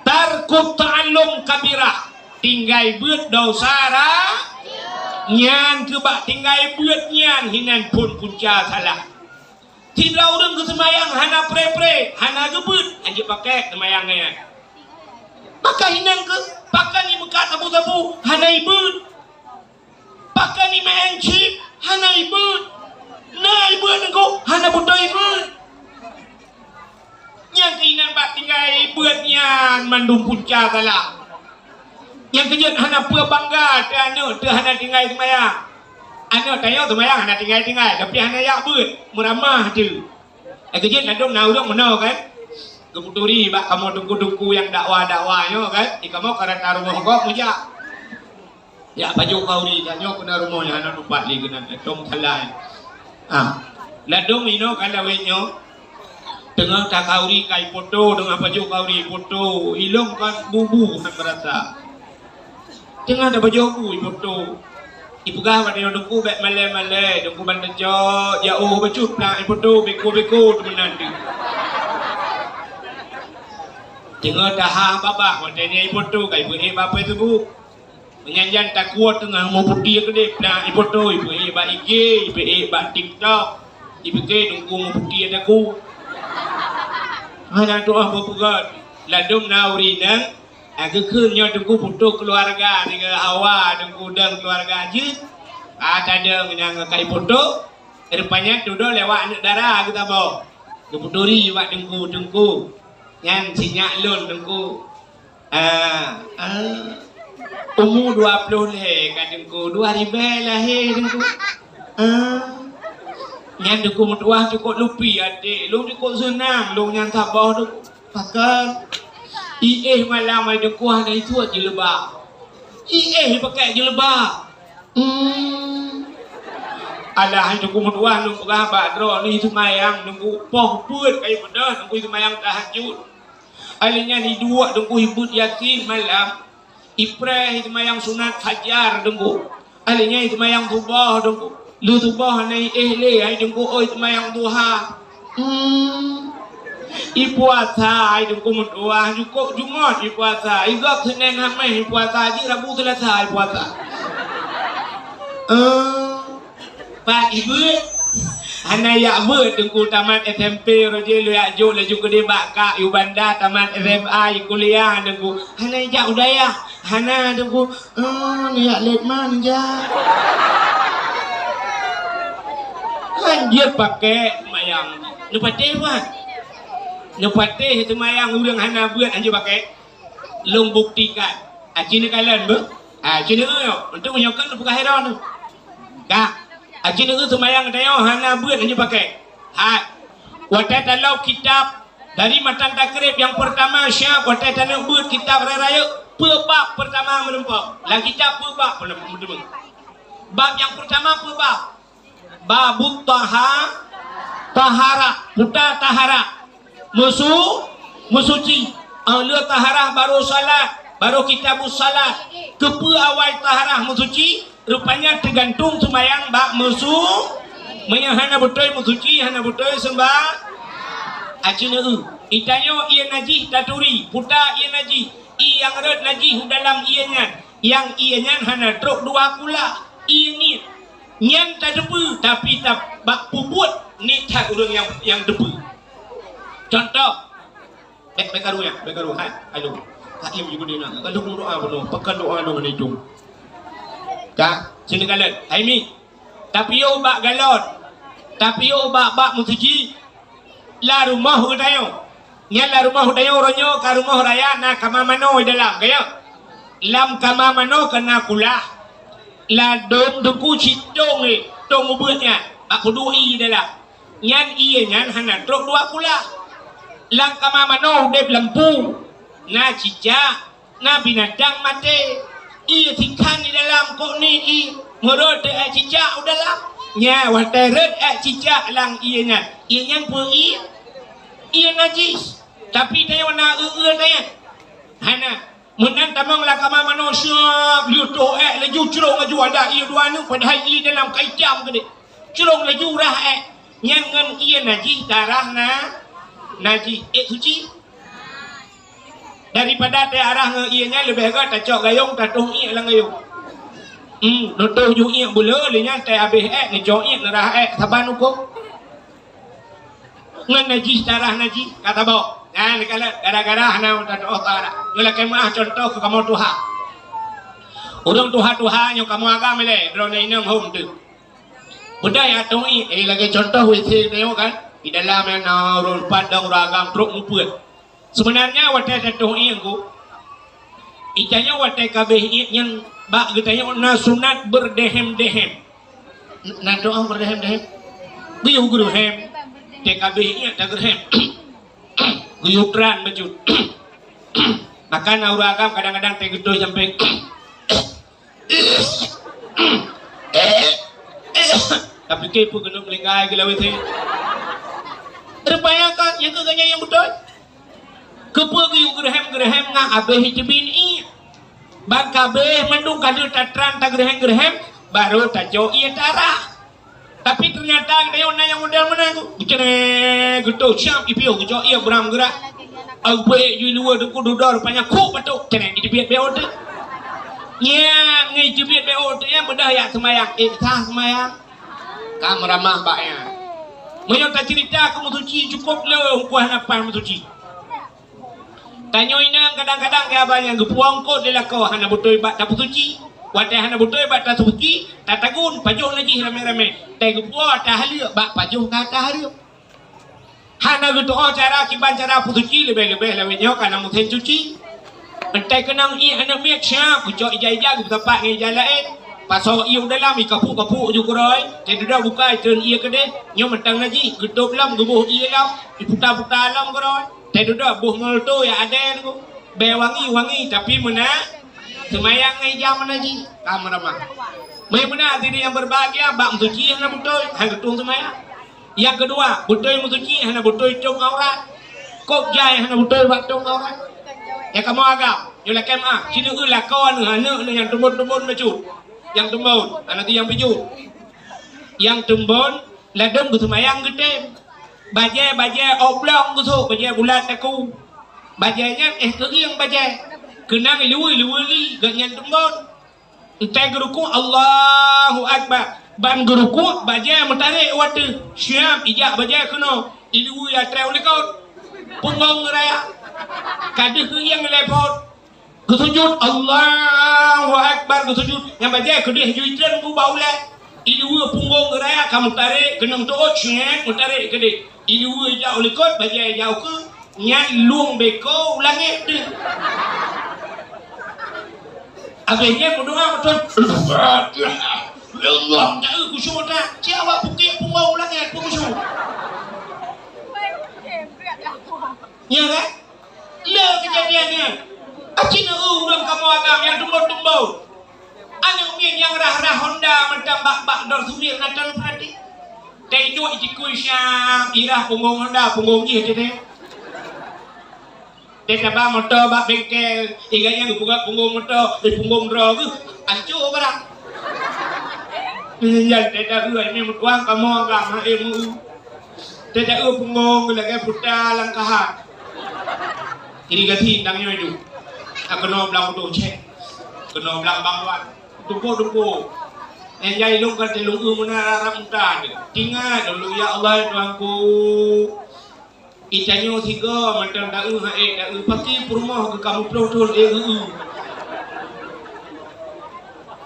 Tarkut ta'allum kabirah, tinggai beuet dosa ra-, nyan keuh bak tinggai beuet nyan hinan phon punca salah. Sidroe ureueng geuseumayang hana pre-pre, hana geubeuet, hanjeuet pakèk seumayang nyan. Maka hinan keuh, pakon imeukat sabu-sabu, hana ibeuet. Pakon imeu'en chip, hana ibeuet. Na ibeuet teungku, hana beutôi ibeuet. Nyang keuh inan bak tinggai beuet nyan mandum punca salah. Nyang keujeuet hana peue bangga teuh aneuk teuh hana tinggai seumayang. Aneuk tanyoe seumayang hana tinggai-tinggai, tapi hana jak beuet, meuramah teuh. Eh, keujeuet ladôm na ureueng meunoe kan? Geuputuri bak kamoe teungku-teungku nyang dakwah-dakwah nyoe kan, di kamoe ka rata rumoh gob meujak. Jak pajoh khauri, tanyoe keunan rumoh nyan hana tupat lé keunan, tom salah. Ah, ladôm inoe ka lawét nyoe, teungoh takhauri ka ipoto, teungoh pajoh khauri ipoto, ilông ka bubu han meurasa. Teungoh tapajoh bu ipoto. Ipeugah bak tanyoe teungku bék malée-malée, teungku ban teucok, jak óh bacut plang ipoto, beko-beko teumeunan deuh. Teungoh taha babah watée nyan ipoto ka ipeuék bak Facebook. Meunyan jan takuot teungoh meuputéh keudeh plang ipoto, ipeuék bak I G, ipeuék bak TikTok. Ipike teungku meuputéh takue. Hana tuah beupeugét. Ladôm na ureueng inong, a, geukheun nyoe teungku putôh keuluwarga, tiga hawa teungku dong keuluwarga jeuet. A, tadong nyang ka iputôh, rupanya tudong lewat aneuk dara geusaboh. Geuputuri bak teungku, "Teungku, nyan si nyak lôn teungku." Ah, ah. Umu dua ploh lhèe ka teungku, dua ribèe lahé teungku. Ah. Nyan teungku meutuah cukôp lupi até, lôn cukôp seunang lôn nyan saboh teungku. Pakon? Iéh malam ai teungku hana isuet jilbab. Iéh ipakèk jilbab. Hmm. Alah ai teungku meutuah lôn peugah bak droeneuh seumayang teungku poh peuet kayèe peudeuh teungku seumayang tahajud. Alèh nyan iduek teungku ibeuet Yasin malam, ipreh iseumayang sunat fajar teungku. Alèh nyan iseumayang suboh teungku. Lheueh suboh hana iéh lé ai teungku oi seumayang duha. Hmm. Ipuasa ai teungku meutuah, jukôp Jumat ipuasa, igob Senin Hamis ipuasa, jih Rabu Selasa ipuasa. Eh. Pat ibeuet? Hana jak beuet teungku tamat S M P roh jih lôn jak jok laju keudeh bak kak yue banda tamat S M A, yue kuliah teungku. Hana jak u dayah. Hana teungku. Oh, neujak lét man jak. Hanjeuet pakèk seumayang. Neupatéh, Wan. Neupatéh seumayang ureueng hana beuet hanjeuet pakèk. Lôn buktikan. Aci neukalon beuh. Aci neu nyoe. Untuk meunyoe kan peugah heran tu. Ka. Aci neu seumayang tanyoe hana beuet hanjeuet pakèk. Hai. Watèe talob kitab dari matan takrib nyang peurtama siap watèe taneuk beuet kitab raya-raya, peue bab peurtama meulumpoe. Lam kitab peue bab meulumpoe. Bab nyang peurtama peue bab? Babut taha-, taharah, puta taharah. Meusu-, meusuci. Óh lheueh taharah barô salat, barô kitabus salat. Keupeue awai taharah meusuci? Rupanya teugantung seumayang bak meusu-, meunyoe hana beutôi meusuci, hana beutôi seumba-, aci neu. Itanyoe ié najih taturi, puta ié najih, ié nyang rhot najih u dalam ié nyan. Nyang ié nyan hana trok dua kula, ié niet. Nyan tateupeue, tapi ta-, bak peubuet niet that ureueng nyang, nyang teupeue. Contoh, bèk, bèk karu nyan, bèk karu, hai, aduh. Haim juga dia nak, kalau doa bunoe, pakai doa ngon itu. Ka, sini kalian, hai mi. Tapi yo bak galon, tapi yo bak, bak meusuci. Lam rumoh geutanyoe. Nyan lam rumoh geutanyoe uroe nyoe ka rumoh raya na kama manoe di dalam, ka nyo? Lam kama manoe ka na kulah. Ladôm teungku cit tông lé, tông ubeuet nyan, bak kudu ié di dalam. Nyan ié nyan hana trok dua kulah. Lam kama manoe udép lampu, na cicak, Na binatang maté, ié sikhan di dalam kok ni ié, meurot teu ék cicak u dalam. Nya watèe rot ék cicak lam ié nyan, ié nyan peue ié? Ié najis. Tapi tanyoe na eu-eu tanyoe. Hana. Meunan tamong lam kama manoe siap, lheueh toh ék laju crông laju ada ié dua neuk, padahai ié dalam ka itam keudéh. Crông laju rhah ék. Nyan ngon ié najih tarhah na, najih ék suci. Daripada teuarah ngon ié nyan leubeh gèt tacok gayông tatoh iék lam gayông. Hmm, neutoh ju iék buleue lé nyan teuhabéh ék, neucok iék neurhah ék saban ukoe. Ngon najih tarhah najih, ka tabok. Nyan neukalon gara-gara hana tatoh tarhah. Nyoe lakèe meuah contoh keu kamoe tuha. Ureueng tuha-tuha nyoe kamoe agam ilèe, droeneuh inong hom teuh. Beudai atong iék, eh, lagèe contoh W C tanyoe kan, di dalam nyan na ureueng pat dan ureueng agam trok mupeuet. Sebenarnya watèe tatoh iék ko, itanyoe watèe kabéh iék nyan bak geutanyoe na sunat beureudehem-dehem. Na doa beureudehem-dehem. Beuyoh geureuhem, teuh kabéh iék tageureuhem. Geuyue tran bacut. Bahkan ureueng agam kadang-kadang teugeutôi sampoe. Tapi keu peue keuneuk meulinggai geulawét he. Rupanya kan, nyang keu ganya nyang beutôi. Keupeue geuyue geureuhem-geureuhem ngon abéh teubiet ié. Ban ka abéh mandum ka lheueh tatran tageureuhem-geureuhem, barô tacok ié tarah. Tapi teunyata geutanyoe na nyang model meunan. Geucre, geutôh siap ipiôh geucok ié bram geurak. Abéh ju luweue duku dudoe rupanya kuk batuk. Cre, iteubiet B O T. Nyan ngon iteubiet B O T nyan beudôh yak seumayang. Eh, sah seumayang. Ka meuramah bak nyan. Meunyoe taceurita keu meusuci cukôp le, ungkuh hana paih meusuci. Tanyoe inong kadang-kadang keu abah nyang geupuwoe eungkôt lé lakoe hana beutôi bak tapeusuci. Watèe hana beutôi bak tapeusuci, tatagun pajoh najih ramé-ramé. Watèe geupuwoe tahaleuek bak pajoh ka tahareuem. Hana geutu'oh cara kiban cara peusuci leubeh-leubeh lawét nyoe ka na musém suci. Entah keunong ié aneuk miet siap geucok ija-ija geupeusapat ngon ija laén. Pasoe ié u dalam ikapuk-kapuk ju keudroe. Watèe dudoe bukai treun ié keudeh. Nyoe mantong najih geutôb lom geuboh ié lom. Iputa-puta lom keudroe. Teududoe boh molto ya aden ku. Bèe wangi-wangi tapi meunan seumayang ngon ija meunan jih ka meuramah. Meunan hadirin yang berbahagia, bak meusuci hana beutôi, hana geutueng seumayang. Yang kedua, beutôi meusuci hana beutôi tôb aurat. Kôb jai hana beutôi bak tôb aurat. Ya kamoe agam, nyoe lakèe meu'ah, sineuk eu lakoe neuh aneuk neuh nyang teumbon-teumbon bacut. Nyang teumbon, hana ti nyang pijuet. Nyang teumbon, ladôm geuseumayang geutem. Bajèe-bajèe oblong geusôk, bajèe bulat takue. Bajèe nyan éh keugieng bajèe. Keunong iluweue-iluweue li, gobnyan teumbon. Entah geurukuk, Allahu Akbar. Ban geurukuk, bajèe meutarek u ateueh. Siap ijak bajèe keunoe. Iluweue ya trép u likot. Punggong raya. Ka deuh keugieng lé phon. Geusujut, Allahu Akbar, geusujut. Nyang bajèe keudeh ju itreun bak ulèe. Iluweue punggong raya ka meutarek, keunong teuôt, syèt, meutarek keudeh. Iluweue ijak u likot, bajèe ijak u keue, nyan lueng beko u langèt deuh. Abéh nyan meudoa beutôi. Al-Fatihah. Ya Allah, tak eu khusyuk that. Cit awak pukék punggong u langèt, peue khusyuk. Nya kan? Le keujadian nyan. Aci neu ureueng kamoe agam nyang tumbon-tumbon. Aneuk miet nyang rhah-rhah Honda mantong bak-bak dor sumir na tan peurati. Teuduek jikui siang, irah punggong Honda, punggong jih teuh. Teuh taba moto bak bengkel, ingat nyang geupeugah punggong moto, di punggong droe geuh, ancô barang. Nyan teuh dah dua ini meutuang kamoe agam, hai mu. Teudaue punggong lagèe puta lam kahat. Irigasi tang nyoe ju. Ka keunoe blang udong cek. Keunoe blang bang wan. Tumpuk-tumpuk. Nyang jai lôn ka teulông eu meunan rara muta tu. Tingat lôn, ya Allah, ya Tuhanku. Itanyoe sigoe mantong daue hai daue paki peurumoh geukamu ploh thon e eu.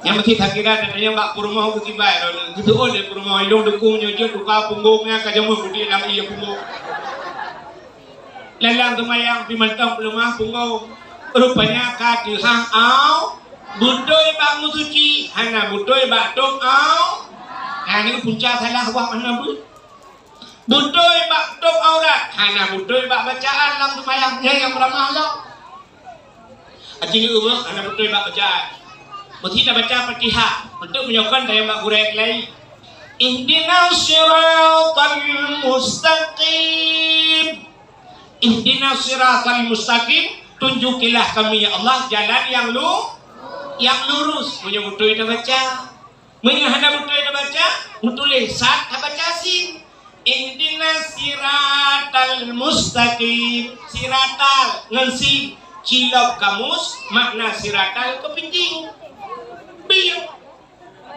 Nyang meusti takira dan nyang bak peurumoh geukibai lôn, geuseuôt lé peurumoh ilong dukung nyoe jeuet tuka punggong nyan ka jameun budi lam ié punggong. Lalang teumayang pi mantong peuleumah punggong. Rupanya ka teuhah au, beutôi bak meusuci, hana beutôi bak tôb au. Hana punca salah wah hana beuet. Beutôi bak tôb aurat, hana beutôi bak bacaan lam teumayang, nyan nyang meuramah lom. Aci neu meuh hana beutôi bak bacaan. Meusti tabaca Fatihah, untuk meunyoe kon tayang bak gurèe keulayi. Ihdinas siratal mustaqim. Ihdinas siratal mustaqim, tunjukilah kami ya Allah jalan yang lu-, yang lurus. Meunyoe beutôi tabaca. Meunyoe hana beutôi tabaca, meutuléh sad tabaca sin. Ihdinas siratal mustaqim. Siratal ngon sin. Cilok kamus makna siratal keupiting. Bieng.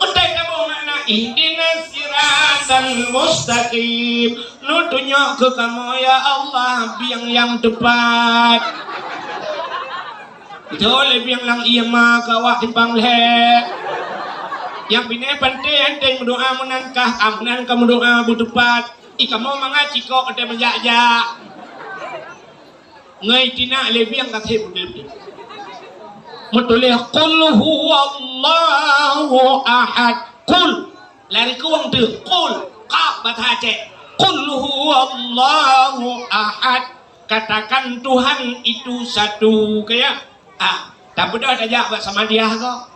Utai kamoe makna ihdinas siratal mustaqim. Neutunyok keu kamoe ya Allah bieng nyang teupat. Beutôi lé bieng lam ié ma ka awak simpang lhèe. Nyang binéh panté henteng meudoa meunan kah, ah, meunan ka meudoa beuteupat. Ih, kamoe mangat cikok teuh meujak-jak. Ngai tina lé bieng ka sép beutôi. Meutuléh qul huwallahu ahad. Qul. Lari kuwang teuh. Qul. Qaf bata Aceh. Qul huwallahu ahad. Katakan Tuhan itu satu, kaya. Ah, tabeudôh tajak bak Samadiyah ko.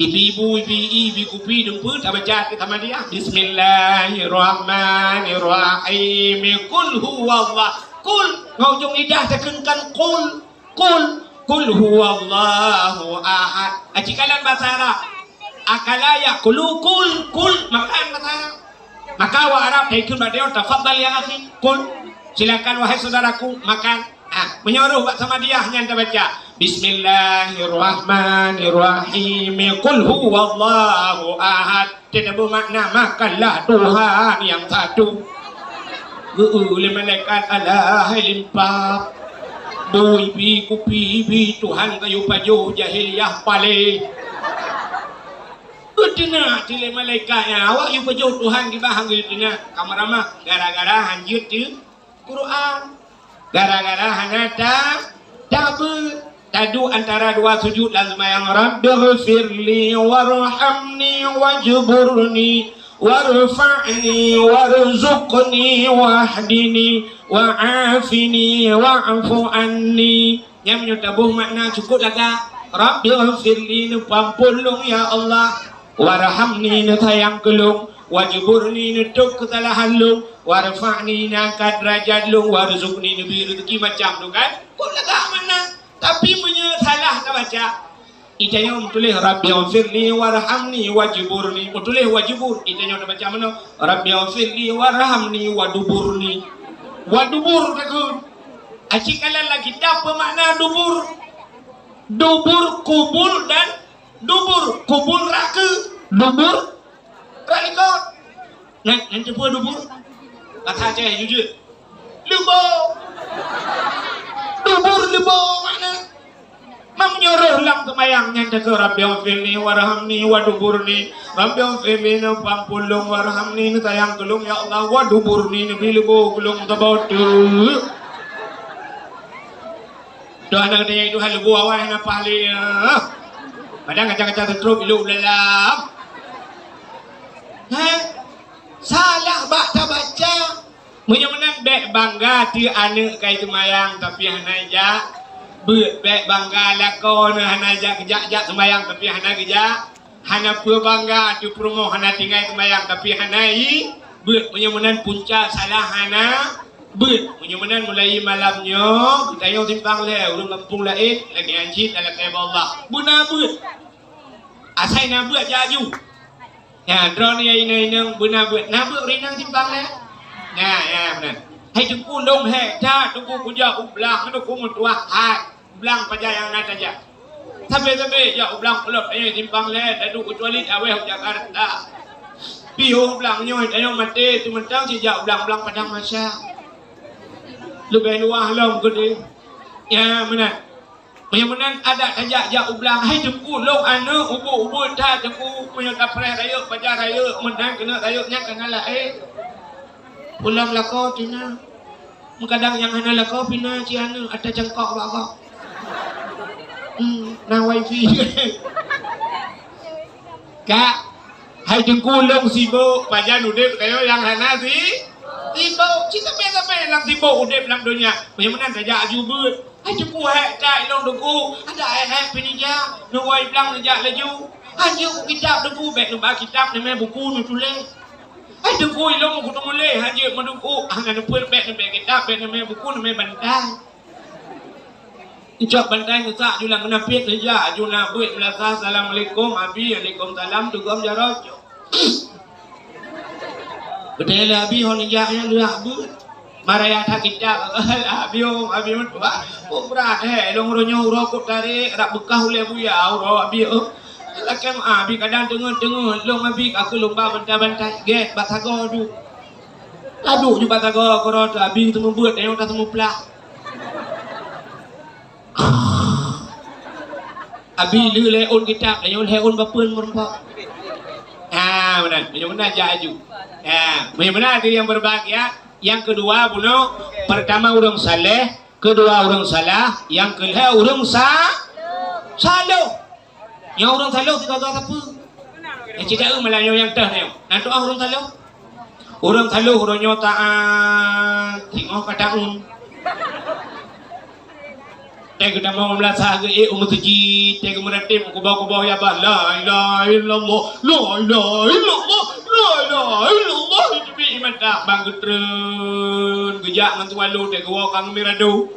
Ibi ibu, ibi i, ibi kupi, dumpeue tabaca keu Samadiyah. Bismillahirrahmanirrahim. Qul huwallah. Qul, ngon ujong lidah takheun kan qul. Qul, qul huwallahu ahad. Aci kalan bahasa Arab. Akala yakulu, kul, kul, makan bahasa Arab. Maka awak Arab taikheun bak tanyoe, tafadhal ya akhi, kul. Silakan wahai saudaraku, makan. Ah, meunyoe roh bak Samadiyah nyan tabaca, Bismillahirrahmanirrahim. Qul huwallahu ahad. Teutabeuh makna makanlah Tuhan yang satu. Geu-eu lé malaikat, alah hai limpab. Bui bi kupi bi Tuhan kayu pajoh jahiliyah palé. Geuteuna ti lé malaikat nyan, awak yue pajoh Tuhan kiban han geuteuna. Ka meuramah gara-gara han jeuet teu Quran. Gara-gara hana ta-, tabeuet. Taduek antara dua sujud lam seumayang, Rabbighfirli warhamni wajburni warfa'ni warzuqni wahdini wa'afini wa'fu anni. Nyan meunyoe taboh makna cukop lagak. Rabbighfirli, neupeuampôn lôn ya Allah. Warhamni, neusayang keu lôn. Wajburni, neutôb keusalahan lôn. Warfa'ni, neuangkat deurajat lôn. Warzuqni, neubri reuzeki macam tu kan. Cukop lagak makna. Tapi meunyoe salah tabaca, i tanyoe meutuléh Rabbighfirli warhamni wajburni. Meutuléh wajbur, i tanyoe tabaca meunoe, Rabbighfirli warhamni waduburni. Wadubur takheun. Aci kalan lam kitab peue makna dubur. Dubur kubul dan dubur. Kubul raka. Dubur raka likot. Nyan, nyan teupeue dubur? Bahasa Aceh jujur. Leubo. Dubur leubo makna. Meunyoe roh lam seumayang nyan takheun, Rabbighfirli warhamni waduburni. Rabbighfirli, neupeuampôn lôn, warhamni, neusayang keu lôn ya Allah, waduburni, neubri leubo keu lôn saboh teuk. Tuhan, hana geutanyoe Tuhan leubo awai hana paih lé. Padahai kaca-kaca teutrok ilok dalam. Heh? Salah bak tabaca. Meunyoe meunan bék bangga teuh aneuk kai seumayang tapi hana ijak beuet. Bék bangga lakoe neuh hana ijak geujak-jak seumayang tapi hana geujak. Hana peue bangga teuh peurumoh hana tinggai seumayang tapi hana i beuet. Meunyoe meunan punca salah hana beuet. Meunyoe meunan mulai malam nyoe geutanyoe simpang lhèe ureueng gampông laén lagèe nyan cit dan lakèe bak Allah. Beuna beuet. Asai na beuet jak aju. Nyan, droeneuh ya inong-inong beuna beuet. Na beuet ureueng inong simpang lhèe? Nyan, nyan, meunan. Hai Teungku, lôn hék that, Teungku, kujak u blang, Teungku, meutuah hai. U blang pajan nyang na tajak. Sabe-sabe jak u blang Pulo Panyang simpang lhèe, taduek keucuali awéh u Jakarta. Pih u blang nyoe tanyoe maté, teumeutang sijak u blang-blang Padang Masa. Leubeh luwah lom keudeh. Nyan meunan. Meunyoe meunan adak tajak jak u blang, hai Teungku, lôn aneuk ubit-ubit that Teungku, meunyoe tapreh rayeuk, pajan rayeuk, meunan keuneuk rayeuk nyan ka na laén. Pulang lakoe tina. Meukadang nyang hana lakoe pih na cit aneuk ata cangkok bak gob. Hmm, na wifi. Kak, hai Teungku, lôn sibok, pajan udép tanyoe nyang hana si-, sibok. Cit sabe-sabe nyang sibok udép lam donya. Meunyoe meunan tajak aju beuet. Hai Teungku, hék that ilôn Teungku, adak hék-hék pih neujak, neuwoe blang neujak laju. Hanjeuet u kitab Teungku, bèk neuba kitab, neumè buku neutuléh. Hai Teungku, ilôn meukuteumuléh, hanjeuet meuduku, hana neupeuet bèk neumè kitab, bèk neumè buku, neumè bantai. Neucok bantai neusak ju lam keunapiet neujak, ju na beuet meulasa, "Assalamualaikum, Abi." "Waalaikumsalam," teugom jaroe cok. Beutôi lé Abi hon ijak nyan leuah beuet. Maraya that kitab, Abi, oh, Abi meutuah. Oh, brat, eh, lôn uroe nyoe uroe kok tarek, rab beukah ulèe buya, uroe Abi, oh. Lakèe Abi kadang teungeut-teungeut, lôn Abi ka keu lôn ba bantai-bantai, gèt, bak sagoe duek. Taduek ju bak sagoe, keudroe teuh Abi teumeubeuet, tanyoe taseumeuplah. Abi lheueh lhèe ôn kitab, lhèe ôn, lhèe ôn bapeuen meureumpok. Ha, meunan. Meunyoe meunan jak aju. Ha, meunyoe meunan hadirin yang berbahagia, nyang keudua bunoe, pertama ureueng saleh, keudua ureueng salah, nyang keulhèe ureueng sa-, saloh. Nyoe ureueng saloh sigoe-goe sapeue? Nyang cit taeu malam nyoe nyang teuh nyoe. Na tu'oh ureueng saloh? Ureueng saloh uroe nyoe taat, singoh ka taun. Teuh geutamong meulasah geuék u meuseujid, teuh geumeuratéb kuboh-kuboh ya bah, "La ilaha illallah, la ilaha illallah, la ilaha illallah." Teubiet mata bang geutreun, geujak ngon swallow, teuh geuwoe ka ngon mirado.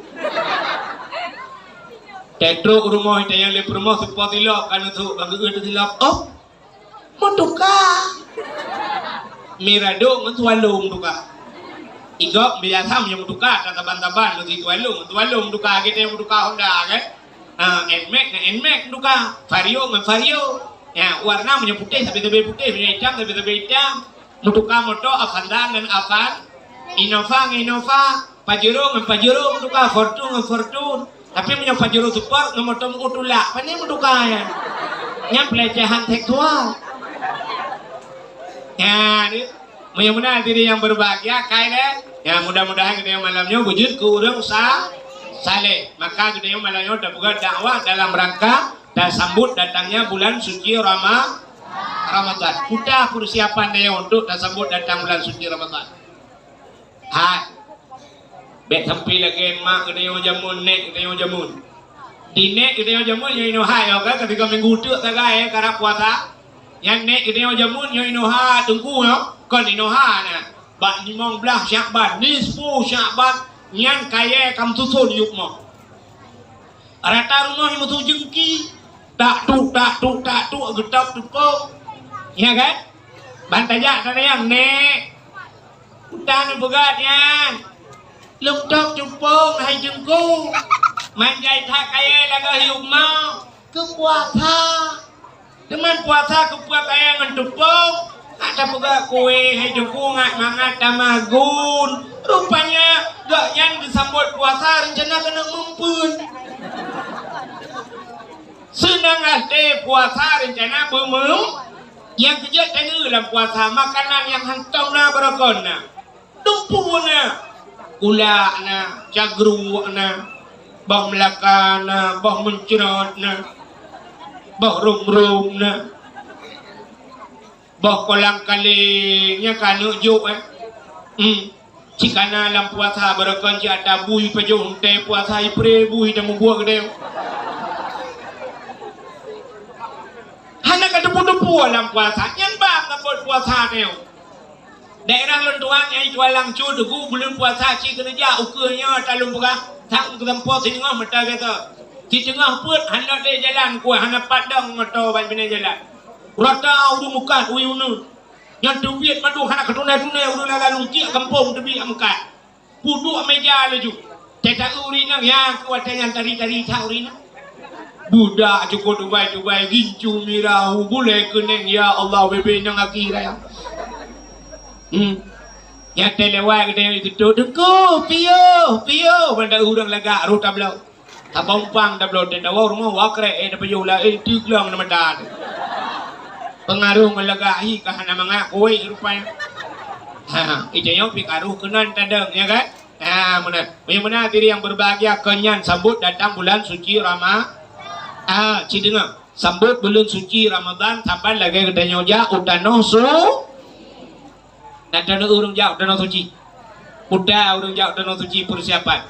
Teuh trok u rumoh, teuh nyang lé peurumoh seupôt silop ka neusok, bang geuék teuh silop. Oh, meutuka. Mirado ngon swallow meutuka. Igob biasa meunyoe meutuka, tasaban-saban ngon si swallow, ngon swallow meutuka, kita yang meutuka Honda kan. Ha, Nmax ngon Nmax meutuka, Vario ngon Vario. Ya, warna meunyoe putéh sabe-sabe putéh, meunyoe itam sabe-sabe itam. Meutuka moto Avanza ngon Avan, Innova ngon Innova, Pajero ngon Pajero meutuka, Fortuner ngon Fortuner. Tapi meunyoe Pajero Sport ngon moto meu'ue tulak, pane meutuka nyan? Nyan pelecehan seksual. Nyan, meunyoe meunan hadirin yang berbahagia, kai lé. Ya, mudah-mudahan geutanyoe malam nyoe beujeuet keu ureueng sa-, saleh. Maka geutanyoe malam nyoe tapeugah dakwah dalam rangka tasambot datangnya bulan suci Rama-, Ramadan. Kuta persiapan tanyoe untuk tasambot datang bulan suci Ramadan. Hai. Bèk sampai lagèe mak geutanyoe jameun, nèk geutanyoe jameun. Di nèk geutanyoe jameun nyoe inoe hai, nyoe kan, ketika minggu teuk sagai, eh, karab puasa. Nyan nèk geutanyoe jameun nyoe inoe hai, teungku nyoe, kon inoe hai na. Bak limong blaih Syakban, nisfu Syakban, nyan kayèe ka meususon yup mo. Rata rumoh nyang meusu jeungki, tak tuk, tak tuk, tak tuk, geutôb teupông. Ya kan? Ban tajak ka tanyong, "Nèk, utan peugah nyan, lôn tôb teupông hai Teungku, manjai that kayèe lagèe yup mo, keu puasa." Teuma puasa keupeue kayèe ngon teupông, hana tapeugah kueh, hai Teungku, ngat mangat tamagun. Rupanya, gobnyan geusambot puasa reuncana keuneuk meumpeuen. Seunang até puasa reuncana beumeu-, nyang keujeuet tanyoe lam puasa, makanan nyang hántom na, beurokon na. Dumpeue na, ulak na, cagruek na, boh meulaka na, boh meuncrot na, boh rom-rom na, boh kolang kaling, nyan ka neuk jok, eh. Hmm. Cit kana lam puasa, beurokon cit ata bui pajoh, teuh puasa ipré bui dan mubuet geude. Hana ka teupeu-teupeu lam puasa, nyan bang ka buet puasa nyoe. Daerah lôn tuan nyang tuan langsung teungku buleuen puasa cit keuneuk jak ukeue nyoe ata lôn peugah, sang keusampoe singoh meuta gata. Cit teungoh peuet hana lé jalan kueh, hana pat dong moto ban binéh jalan. Rata ureueng mukat, ui uneun. Nyang teubiet mandum hana keutunai-tunai ureueng lam lalung tiek gampông teubiet mukat. Peuduek meja laju. Teuta ureueng inong, ya, kuat nyan tari-tari that ureueng inong. Budak cukôp tubai-tubai, gincu mirah, bulèe keuneng, ya Allah, bebe inong aki raya. Hmm. Nyang teuh lewat geutanyoe jiteutoe, "Teungku, piôh, piôh." Ban ureueng lagak, roh tabloe. Tabong pang tabloe, teuh tawoe rumoh, wa krek, eh, tapajoh la, eh, teuglong na mata teuh. Peungaroh ngon lagak hi ka hana mangat kueh rupanya. Ha, ha. Ita nyoe pih karoh keunan tadong, ya kan? Ha, meunan. Meunyoe meunan hadirin yang berbahagia, keu nyan sambot datang bulan suci Rama-, ah, ci deungoe. Sambot buleuen suci Ramadan saban lagèe geutanyoe jak u tanoh su-, na tanoh ureueng jak u tanoh suci. Uta ureueng jak u tanoh suci persiapan.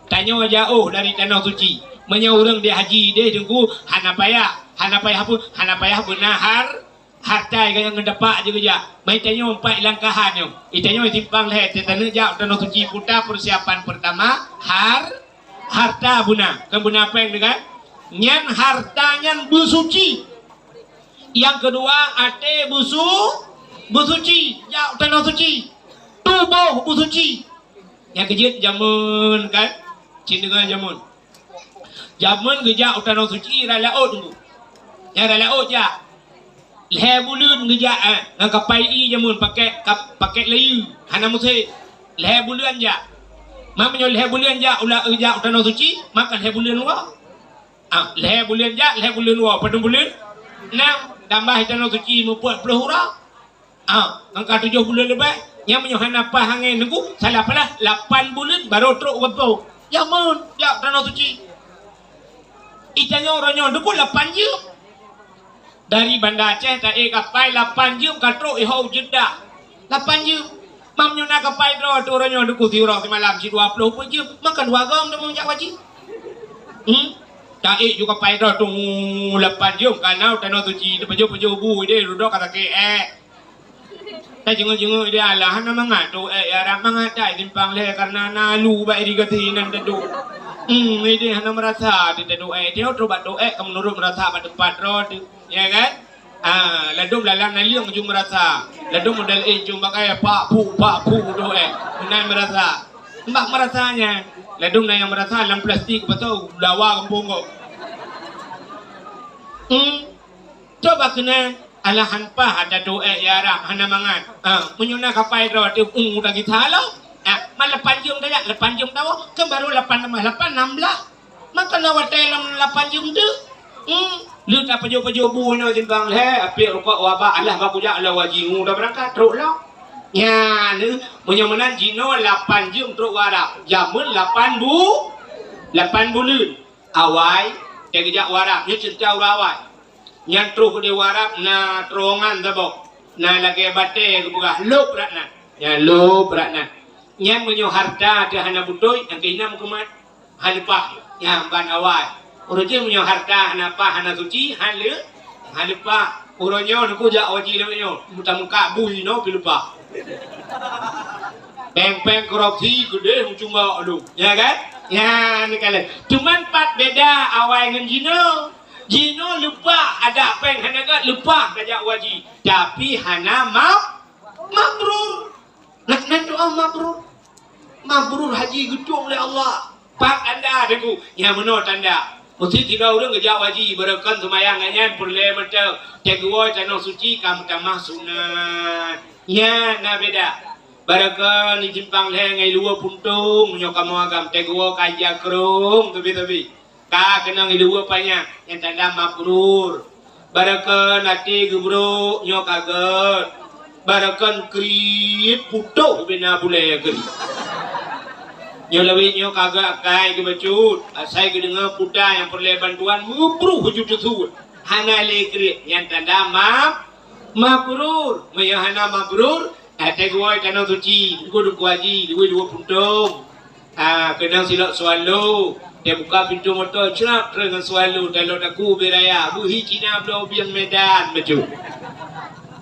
Tanyoe jauh dari tanoh suci. Meunyoe ureueng di haji deh teungku, hana payah, hana payah peue, hana payah beuna har-, harta nyang ngon dapak jih geujak. Mai tanyoe empat langkahan nyoe. Di tanyoe simpang lhèe, teuh taneuk jak u tanoh suci, puta persiapan pertama, har-, harta beuna. Kon beuna péng teuh kan? Nyan harta nyan beusuci. Nyang keudua, até beusu-, beusuci. Jak u tanoh suci. Tuboh beusuci. Nyang keujeuet jameun kan? Cit deungoe jameun. Jameun geujak u tanoh suci rot laôt teungku. Nyang rot laôt jak. Lhèe buleuen geujak, eh, ngon kapai ie jameun pakèk kap-, pakèk layeue, hana musém. Lhèe buleuen jak. Ma meunyoe lhèe buleuen jak u la-, geujak u tanoh suci, maka lhèe buleuen woe. Ah, lhèe buleuen jak, lhèe buleuen woe. Padum buleuen? Nam, tambah i tanoh suci meupeuet ploh uroe. Ah, angka tujoh buleuen leubeh. Nyan meunyoe hana paih angén teungku, salah palah, lapan buleuen barô trok u gampông. Jameun, jak tanoh suci. Di tanyoe uroe nyoe teungku lapan jeuem. Dari Banda Aceh taék kapai lapan jeuem ka trok i Hau Jeddah. Lapan jeuem. Mam nyoe na kapai droe tu uroe nyoe duku siuroe simalam si dua ploh peuet jeuem, maka dua goe teuma jak haji. Hmm? Taék ju kapai droe tu lapan jeuem ka na u Tanoh Suci, teupajoh-pajoh bu idéh dudoe ka sakét ék. Tajeungui-jeungui idéh alah hana mangat tu ék ya rab mangat tai simpang lhée kareuna na lu bak irigasi nan tadu. Hmm, idéh hana meurasa di tadu ék, dia tu bak tu ék ka meunurot meurasa bak teumpat droe tu. Ya kan? Ah, ladôm lalang naleueng ju meurasa. Ladôm model éh ju bakai pak pu, pak pu doh éh. Meunan meurasa. Mbak meurasa nyan. Ladôm na nyang meurasa lam plastik beutôi dawa gampông kok. Hmm. Coba keunan alahan pah ada doh éh ya rab hana mangat. Ah, meunyoe na kapai droe teuh u lagi salah. Ah, man lapan jeuem tajak, lapan jeuem tawoe, kan baru lapan tambah lapan, enam belas. Maka na watée lam lapan jeuem tu. Hmm. Leuet tapajoh-pajoh bu inoe simpang lhée, apiek rukok wabak alah bak kujak lom haji ngu dah beurangkat trok lom. Nyan, meunyoe meunan jinoe lapan jeuem trok u Arab. Jameun lapan bu-, lapan buleuen. Awai, teugeujak u Arab. Nyoe ceurita ureuëng awai. Nyan troh keudeh u Arab na terowongan saboh. Na lagée batée geupeugah, "Lôb brat nan." Nyan lôb brat nan. Nyan meunyoe hareuta teuh hana beutôi, nyang keuh inong keumat. Hana leupah. Nyan ban awai. Uroe jih meunyoe hareuta hana pah, hana suci, hana le-, hana leupah. Uroe nyoe neukujak haji lawét nyoe, meutameukat bui nyoe pih leupah. Péng-péng korupsi keudeh meucuma lom. Ya kan? Ya, ni kalian. Cuman pat beda awai ngon jinoe. Jinoe leupah, adak péng hana gét leupah tajak haji. Tapi hana mab-, mabrur. Nah, nan doa mabrur. Mabrur haji geutueng lé Allah. Pat tanda Teungku, nyang meunoe tanda. Meusti tiga ureuëng geujak haji, barokon seumayang nyan peureulée mantong. Teuguwoe tanoh suci ka meutamah sunat. Nyan na beda. Barokon di simpang lhée ngon luwa puntông, meunyoe kamoe agam teuguwoe ka ija krông, teubi-teubi. Ka keunong iluwa panyang nyang tanda mabrur. Barokon até geubrok nyoe ka gét. Barokon kriet putôh bina bulée kriet. Nyoe lawét nyoe ka gét akai geubacut. Asai geudeungoe puta nyang peureulée bantuan meubruh ju teusut. Hana lé kriet nyang tanda mab-, mabrur. Meunyoe hana mabrur, Até guwoe tanoh suci, teungku-teungku haji, luweh-luweh puntông. Ah, keunong silop swallow. Teubuka pintoe moto, crab, treun ngon swallow, talot aku ubé raya, beuhi Cina bloe bieng Medan bacut.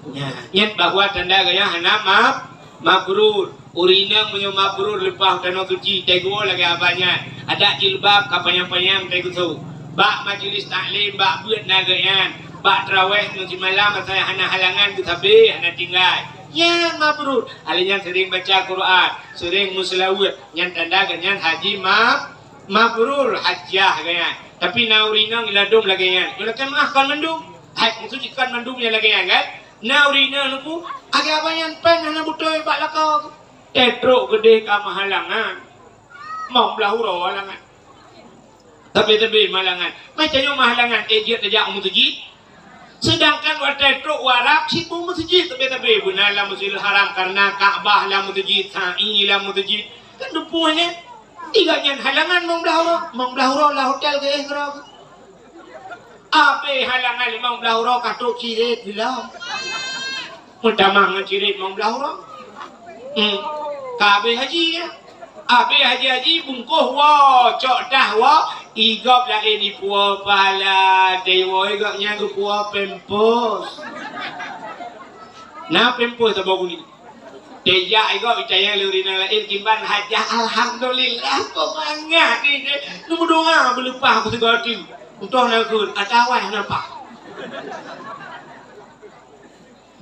Nyan, nyang bahwa tanda gaya hana mab-, mabrur. Ureuëng inong meunyoe mabrur leupah tanoh suci, teuguwoe lagée abah nyan. Adak jilbab ka panyang-panyang teugusoe. Bak majeulis taklim, bak beuet na geuh nyan. Bak traweh ngon simalam asai hana halangan geusabe, hana tinggai. Nyan mabrur. Alèh nyan seuring baca Quran, seuring meuseulaweuet, nyan tanda geuh nyan haji ma-, mabrur, hajjah geuh nyan. Tapi na ureuëng inong iladôm lagée nyan, nyoe lakée meuah kon mandum. Hai, maksud jih kon mandum nyang lagée nyan kan? Na ureuëng inong neupeu, lagée abah nyan péng hana beutôi bak lakoe. Teutrok keudeh ka meuhalangan. Mong blah uroe halangan. Tapi-tapi malangan. Macam nyoe mahalangan, eh, jeuet tajak u meuseujid. Sedangkan watée trok u Arab, sibu meuseujid tapi-tapi beuna lam Masjidil Haram, karena Ka'bah lam meuseujid, sa'i lam meuseujid. Kan dupoh nyan. Tiga nyan halangan mong blah uroe. Mong blah uroe lam hotel geuéh keudroe. Abéh halangan limong blah uroe ka trok ciret lom. Meutamah ngon ciret limong blah uroe. Hmm. Ka abéh haji nyan. Abéh haji-haji bungkôh woe, cok tah woe, igop laén ipuwoe pala, teuwoe igop nyan geupuwoe pempos. Na pempos saboh guni. Teuyak igoe itayang lé ureuëng inong laén kiban hajah, alhamdulillah, kok mangat ni, ni. Neumeudoa beuleupah beusigoe teuk. Utoh na kheun, atawa hana pah.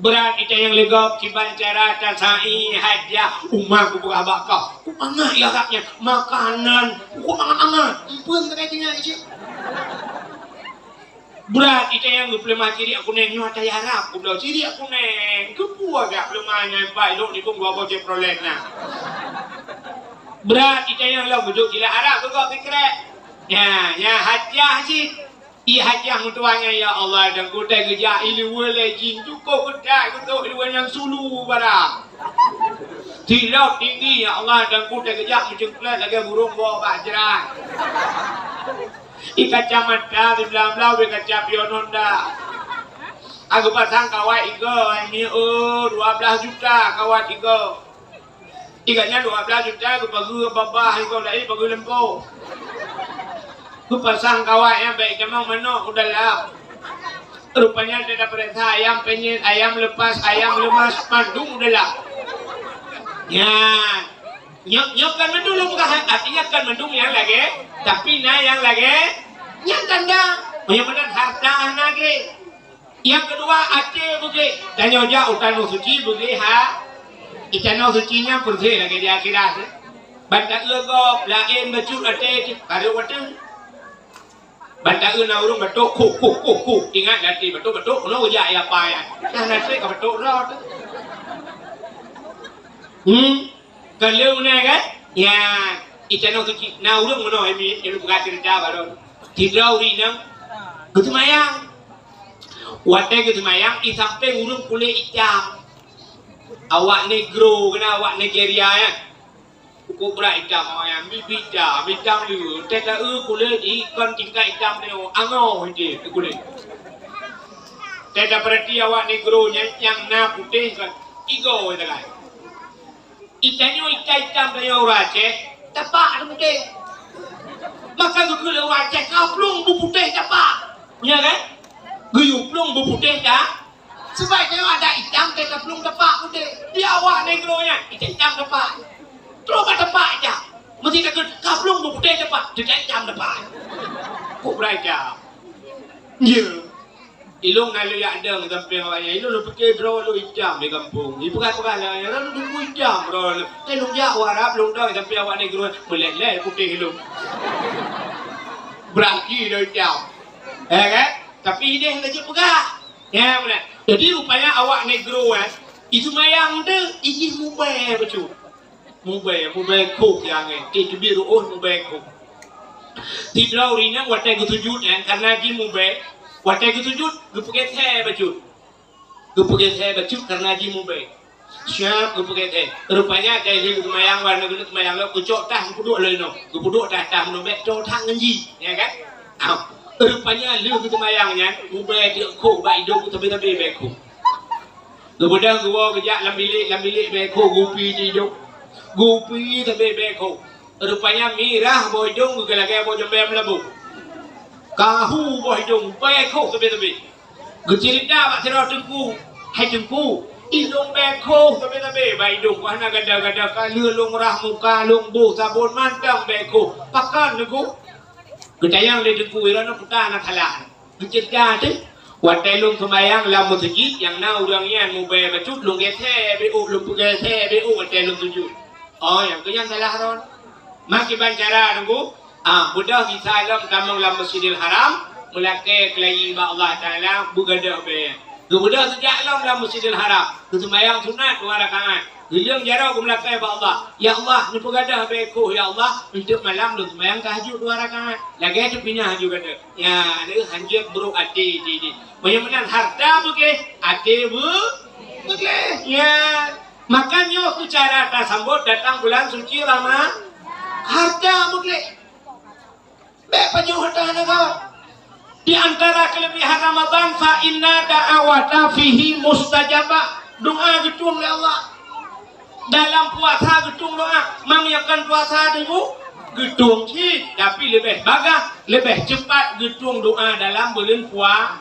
Brat itayang lé gob kiban cara tasa'i hajah, uma kupeugah bak kah. Kok mangat ya agaknya, makanan, kok mangat-mangat. Empeun keuneuk tinggai cit. Brat itayang geupeuleumah siriek kuneng nyoe ata Arab, kubloe siriek kuneng. Keupeue gak peuleumah nyan pai lok nibong dua boh Chevrolet na. Brat itayang lom beudôk sila Arab beugok sikrek. Nya, nya hajah cit. I hajah meutuah nyan, ya Allah, dan kutai geujak iluwa lé jin, cukup geutai geutok iluwa nyang sulu barang. Silop tinggi, ya Allah, dan kutai geujak meucengklat lagée burung bawa bak jrai. I kacamata siblah-blah ubé kaca pion Honda. Aku pasang kawat igoe, ai mi, oh, dua belas juta kawat igoe. Ingat nyan dua belas juta geupageue babah, iko laén pageue lempo. Geupasang kawat nyang bèk tamong manok u dalam. Rupanya tapeuriksa ayam penyet, ayam lepas, ayam lemas, mandum u dalam. Nyan. Nyoe, nyoe kan mandum lôn peugah, artinya kan mandum nyang lagèe, tapi na nyang lagèe nyan tanda. Meunyoe meunan harta hana gleh. Nyang keudua, até beugléh. Tanyoe jak u Tanoh Suci beugléh ha. Di Tanoh Suci nyan peureuseh lagèe di akhirat. Ban taeu gob, laén bacut até cit, barô watèe. Ban taeu na ureueng batôk, kuk, kuk, kuk, kuk. Ingat até batôk-batôk, keunoe geujak ya apa ya. Nah, nasib ka batôk droe teuh. Hmm. Ka lheueh meunan kan? Ya, di Tanoh Suci na ureueng meunoe, Umi, ilôn peugah ceurita baroe. Sidroe ureueng inong geuseumayang. Watèe geuseumayang, di sampéng ureueng kulét itam. Awak Negro keunan, awak Nigeria nyan. Ukeue brat itam awak nyan, bibi itam, itam lé. Teuka kulét ikon tingkat itam nyoe, angoh idéh kulét. Teuka peurati awak Negro nyan nyang na putéh kan, igoe sagai. Di tanyoe itam-itam tanyoe ureueng Aceh, tapak teuh putéh. Maka geukheun lé ureueng Aceh, "Kaplueng beuputéh tapak." Nya kan? Geuyue plueng beuputéh ta-, sebab tanyoe adat itam teuh kaplueng tapak putéh. Di awak Negro nyan, itam-itam tapak. Terus bak tapak itam. Meusti takheun, "Kaplueng beuputéh tapak." Teuka itam tapak. Kok beurajam? Ya. Ilôn na lheueh jak dong sampéng awak nyan. Ilôn lôn pike droe lôn itam di gampông. Ipeugah-peugah lagèe nyan, lôn teungku itam droe lôn. Teuh lôn jak u Arab, lôn dong sampéng awak Negro, meulét-lét putéh ilôn. Beurati lôn itam. Ya kan? Tapi idéh hana jeuet peugah. Ya, beuna. Jadi, rupanya awak Negro, eh, di seumayang teuh, ijih mubèe bacut. Mubèe, mubèe kôk nyang, eh, teubiet reuôh mubèe kôk. Sidroe ureueng inong watèe geusujut nyan, karena jih mubèe, watèe geusujut, geupeugèt thèe bacut. Geupeugèt thèe bacut karena jih mubèe. Siap geupeugèt thèe. Rupanya, watèe lheueh geuseumayang, watèe lheueh geuseumayang lom, geucok tah geupeuduek lom inoe. Geupeuduek tah, tah meunoe bèk toe that ngon jih, ya kan? Ah. Rupanya lheueh geuseumayang nyan, mubèe teuk kôk bak idông, sabé-sabé bèe kôk. Geubeudôh geuwoe geujak lam bilék, lam bilék bèe kôk geupi di idông. Geupi sabé bèe kôk. Rupanya mirah boh idông geugalagèe boh jambèe meulaboh. Kahu boh idông, bèe kôk sabé-sabé. Geuceurita bak sidroe teungku, "Hai teungku, ilôn bèe kôk sabé-sabé bak idông, hana gada-gada, ka lheueh lôn rhah muka, lôn boh sabon mantong bèe kôk. Pakon teungku?" Geutanyong lé teungku, "Droeneuh peue na salah?" Geuceurita teuh, watèe lôn seumayang lam meuseujid nyang na ureueng nyan mubèe bacut, lôn gèt thèe bèe ôk, lôn peugèt thèe bèe ôk watèe lôn sujut. Oh, nyang keu nyan salah droeneuh. Meukiban cara teungku, ah, beudôh gisa lom tamong lam Masjidil Haram, meulakèe keulayi bak Allah Taala, beugadôh bèe. Geubeudôh geujak lom lam Masjidil Haram, geuseumayang sunat dua rakaat. Geuleueng jaroe geumeulakèe bak Allah, "Ya Allah, neupeugadôh bèe kôk, ya Allah, eunteuk malam lôn seumayang tahajud dua rakaat." Lagèe teupinah laju gata. Ya, lheueh hanjeuet brôk até jih. Meunyoe meunan harta beugléh, até beu-, beugléh. Ya. Maka nyoe keuh cara tasambot datang bulan suci Rama-, harta beugléh. Bèk pajoh hareuta hana gèt. Di antara keuleubihan Ramadan, fa inna da'awata fihi mustajabah. Doa geutueng lé Allah. Dalam puasa geutueng doa. Meunyoe kon puasa teungku, geutueng cit, tapi leubeh bagaih, leubeh cepat geutueng doa dalam buleuen pua-,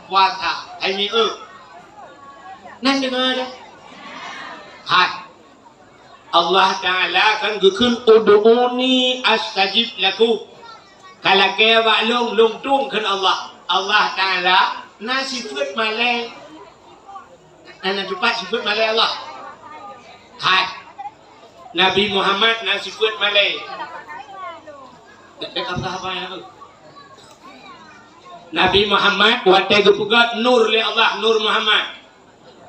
puasa. Hai mi eu. Nan deungö dah? Hai. Allah Taala kan geukheun, "Ud'uni astajib lakum." Kalakèe bak lôn, lôn tueng kheun Allah. Allah Taala na sifeuet malèe. Na, na tupat sifeuet malèe Allah. Hai. Nabi Muhammad na sifeuet malèe. Dak, dak, dak, apa, apa, apa? Nabi Muhammad watèe geupeugöt nur lé Allah, Nur Muhammad.